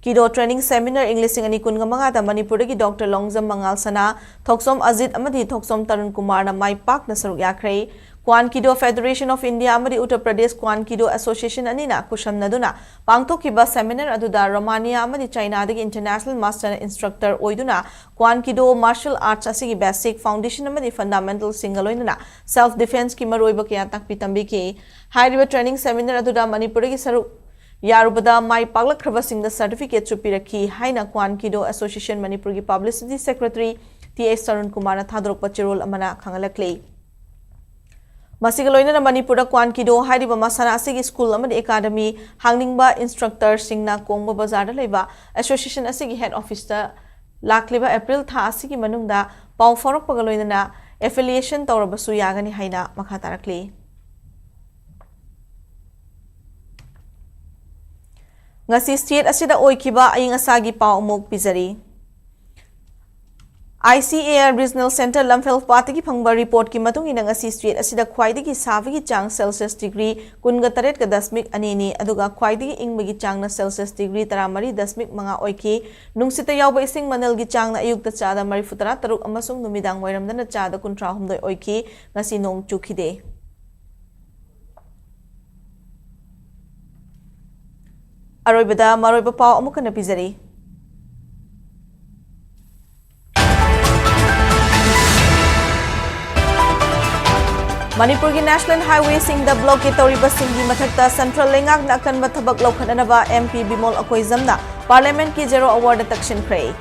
Kido Training Seminar ꯏꯪ ꯂꯤꯁꯤꯡ ꯑꯅꯤ ꯀꯨꯟꯒ ꯃꯉꯥꯗ ꯃꯅꯤꯄꯨꯔꯗꯒꯤ Doctor ꯂꯣꯡꯖꯝ ꯃꯉꯥꯜ ꯁꯅꯥ, ꯊꯣꯛꯆꯣꯝ ꯑꯖꯤꯠ ꯑꯃꯗꯤ ꯊꯣꯛꯆꯣꯝ ꯇꯔꯨꯟ ꯀꯨꯃꯥꯔꯅ ꯃꯥꯏ ꯄꯥꯛꯅ ꯁꯔꯨꯛ ꯌꯥꯈ꯭ꯔꯦ꯫ Kwan Kido Federation of India ꯑꯃꯗꯤ Uttar Pradesh Kwan Kido Association ꯑꯅꯤꯅ ꯈꯨꯠꯁꯝꯅꯗꯨꯅ ꯄꯥꯡꯊꯣꯛꯈꯤꯕ seminar ꯑꯗꯨꯗ ꯔꯣꯃꯥꯅꯤꯌꯥ ꯑꯃꯗꯤ ꯆꯥꯏꯅꯥꯗꯒꯤ international master instructor ꯑꯣꯏꯗꯨꯅ Kwan Kido martial arts ꯑꯁꯤꯒꯤ basic, foundation ꯑꯃꯗꯤ fundamentalꯁꯤꯡꯒ ꯂꯣꯏꯅꯅ self defenceꯀꯤ ꯃꯔꯨꯑꯣꯏꯕ ꯀꯌꯥ ꯇꯥꯛꯄꯤ ꯇꯝꯕꯤꯈꯤ꯫ ꯍꯥꯏꯔꯤꯕ training seminar ꯑꯗꯨꯗ ꯃꯅꯤꯄꯨꯔꯗꯒꯤ ꯁꯔꯨꯛ ꯌꯥꯔꯨꯕꯗ ꯃꯥꯏ ꯄꯥꯛꯂꯛꯈ꯭ꯔꯕꯁꯤꯡꯗ certificateꯁꯨ ꯄꯤꯔꯛꯈꯤ ꯍꯥꯏꯅ Kwan Kido Association ꯃꯅꯤꯄꯨꯔꯒꯤ publicity secretary T H Tarun ꯀꯨꯃꯥꯔꯅ ꯊꯥꯗꯣꯔꯛꯄ ꯆꯦꯔꯣꯜ ꯑꯃꯅ ꯈꯪꯍꯜꯂꯛꯂꯤ꯫ ꯃꯁꯤꯒ ꯂꯣꯏꯅꯅ ꯃꯅꯤꯄꯨꯔꯗ Kwan Kido ꯍꯥꯏꯔꯤꯕ ꯃꯁꯥꯟꯅ ꯑꯁꯤꯒꯤ school ꯑꯃꯗꯤ academy ꯍꯥꯡꯅꯤꯡꯕ instructorꯁꯤꯡꯅ ꯀꯣꯡꯕ ꯕꯖꯥꯔꯗ ꯂꯩꯕ association ꯑꯁꯤꯒꯤ head officeꯇ ꯂꯥꯛꯂꯤꯕ April ꯊꯥ ꯑꯁꯤꯒꯤ ꯃꯅꯨꯡꯗ ꯄꯥꯎ ꯐꯥꯎꯔꯛꯄꯒ ꯂꯣꯏꯅꯅ affiliation ꯇꯧꯔꯕꯁꯨ ꯌꯥꯒꯅꯤ ꯍꯥꯏꯅ ꯃꯈꯥ ꯇꯥꯔꯛꯂꯤ꯫ ꯉꯁꯤ state ꯑꯁꯤꯗ ꯑꯣꯏꯈꯤꯕ ꯑꯏꯪ ꯑꯁꯥꯒꯤ ꯄꯥꯎ ꯑꯃꯨꯛ ꯄꯤꯖꯔꯤ꯫ I C A R Regional Centre ꯂꯝꯐꯦꯜ ꯄꯥꯠꯇꯒꯤ ꯐꯪꯕ reportꯀꯤ ꯃꯇꯨꯡ ꯏꯟꯅ, ꯉꯁꯤ state ꯑꯁꯤꯗ ꯈ꯭ꯋꯥꯏꯗꯒꯤ ꯁꯥꯕꯒꯤ ꯆꯥꯡ Celsius degree ꯀꯨꯟꯒ ꯇꯔꯦꯠꯀ ꯗꯁꯃꯤꯛ ꯑꯅꯤꯅꯤ, ꯑꯗꯨꯒ ꯈ꯭ꯋꯥꯏꯗꯒꯤ ꯏꯪꯕꯒꯤ ꯆꯥꯡꯅ Celsius degree ꯇꯔꯥꯃꯔꯤ ꯗꯁꯃꯤꯛ ꯃꯉꯥ ꯑꯣꯏꯈꯤ꯫ ꯅꯨꯡꯁꯤꯠꯇ ꯌꯥꯎꯕ ꯏꯁꯤꯡ ꯃꯅꯜꯒꯤ ꯆꯥꯡꯅ ꯑꯌꯨꯛꯇ ꯆꯥꯗ ꯃꯔꯤꯐꯨ ꯇꯔꯥ ꯇꯔꯨꯛ ꯑꯃꯁꯨꯡ ꯅꯨꯃꯤꯗꯥꯡ ꯋꯥꯏꯔꯝꯗꯅ ꯆꯥꯗ ꯀꯨꯟꯊ꯭ꯔꯥ ꯍꯨꯝꯗꯣꯏ ꯑꯣꯏꯈꯤ꯫ ꯉꯁꯤ ꯅꯣꯡ ꯆꯨꯈꯤꯗꯦ꯫ ꯑꯔꯣꯏꯕꯗ ꯃꯔꯨꯑꯣꯏꯕ ꯄꯥꯎ ꯑꯃꯨꯛ ꯍꯟꯅ ꯄꯤꯖꯔꯤ꯫ ꯃꯅꯤꯄꯨꯔꯒꯤ national highwayꯁꯤꯡꯗ blockade ꯇꯧꯔꯤꯕꯁꯤꯡꯒꯤ ꯃꯊꯛꯇ central ꯂꯩꯉꯥꯛꯅ ꯑꯀꯟꯕ ꯊꯕꯛ ꯂꯧꯈꯠꯅꯅꯕ M P ꯕꯤꯃꯣꯜ ꯑꯀꯣꯏꯖꯝꯅ parliamentꯀꯤ zero hourꯗ ꯇꯛꯁꯤꯟꯈ꯭ꯔꯦ꯫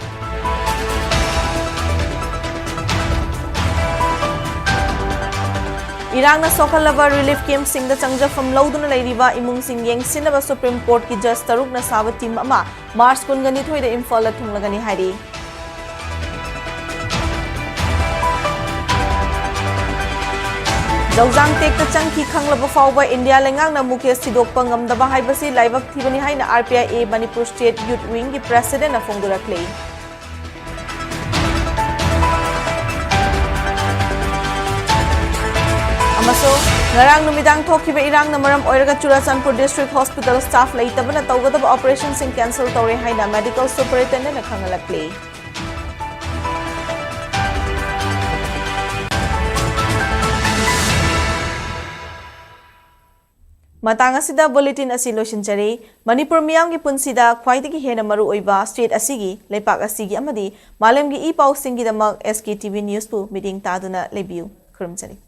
ꯏꯔꯥꯡꯅ ꯁꯣꯛꯍꯜꯂꯕ relief campꯁꯤꯡꯗ ꯆꯪꯖꯐꯝ ꯂꯧꯗꯨꯅ ꯂꯩꯔꯤꯕ ꯏꯃꯨꯡꯁꯤꯡ ꯌꯦꯡꯁꯤꯟꯅꯕ Supreme Courtꯀꯤ judge ꯇꯔꯨꯛꯅ ꯁꯥꯕ team ꯑꯃ March ꯀꯨꯟꯒ ꯅꯤꯊꯣꯏꯗ ꯏꯝꯐꯥꯜꯗ ꯊꯨꯡꯂꯒꯅꯤ ꯍꯥꯏꯔꯤ꯫ ꯖꯧꯖꯥꯡ ꯇꯦꯛꯇ ꯆꯪꯈꯤ ꯈꯪꯂꯕ ꯐꯥꯎꯕ ꯏꯟꯗꯤꯌꯥ ꯂꯩꯉꯥꯛꯅ ꯃꯨꯀꯦꯁ ꯊꯤꯗꯣꯛꯄ ꯉꯝꯗꯕ ꯍꯥꯏꯕꯁꯤ ꯂꯥꯏꯕꯛ ꯊꯤꯕꯅꯤ ꯍꯥꯏꯅ R P I A Manipur State Youth Wingꯒꯤ presidentꯅ ꯐꯣꯡꯗꯣꯔꯛꯂꯤ꯫ ꯑꯃꯁꯨꯡ ꯉꯔꯥꯡ ꯅꯨꯃꯤꯗꯥꯡ ꯊꯣꯛꯈꯤꯕ ꯏꯔꯥꯡꯅ ꯃꯔꯝ ꯑꯣꯏꯔꯒ ꯆꯨꯔꯥꯆꯥꯟꯄꯨꯔ district hospital staff ꯂꯩꯇꯕꯅ ꯇꯧꯒꯗꯕ operationꯁꯤꯡ cancel ꯇꯧꯔꯦ ꯍꯥꯏꯅ medical superintendentꯅ ꯈꯪꯍꯜꯂꯛꯂꯤ꯫ ꯃꯇꯥꯡ ꯑꯁꯤꯗ bulletin ꯑꯁꯤ ꯂꯣꯏꯁꯤꯟꯖꯔꯦ꯫ ꯃꯅꯤꯄꯨꯔ ꯃꯤꯌꯥꯝꯒꯤ ꯄꯨꯟꯁꯤꯗ ꯈ꯭ꯋꯥꯏꯗꯒꯤ ꯍꯦꯟꯅ ꯃꯔꯨ ꯑꯣꯏꯕ state ꯑꯁꯤꯒꯤ, ꯂꯩꯄꯥꯛ ꯑꯁꯤꯒꯤ ꯑꯃꯗꯤ ꯃꯥꯂꯦꯝꯒꯤ E ꯄꯥꯎꯁꯤꯡꯒꯤꯗꯃꯛ S K T V newsꯄꯨ ꯃꯤꯠꯌꯦꯡ ꯇꯥꯗꯨꯅ ꯂꯩꯕꯤꯌꯨ꯫ ꯈꯨꯔꯨꯝꯖꯔꯤ꯫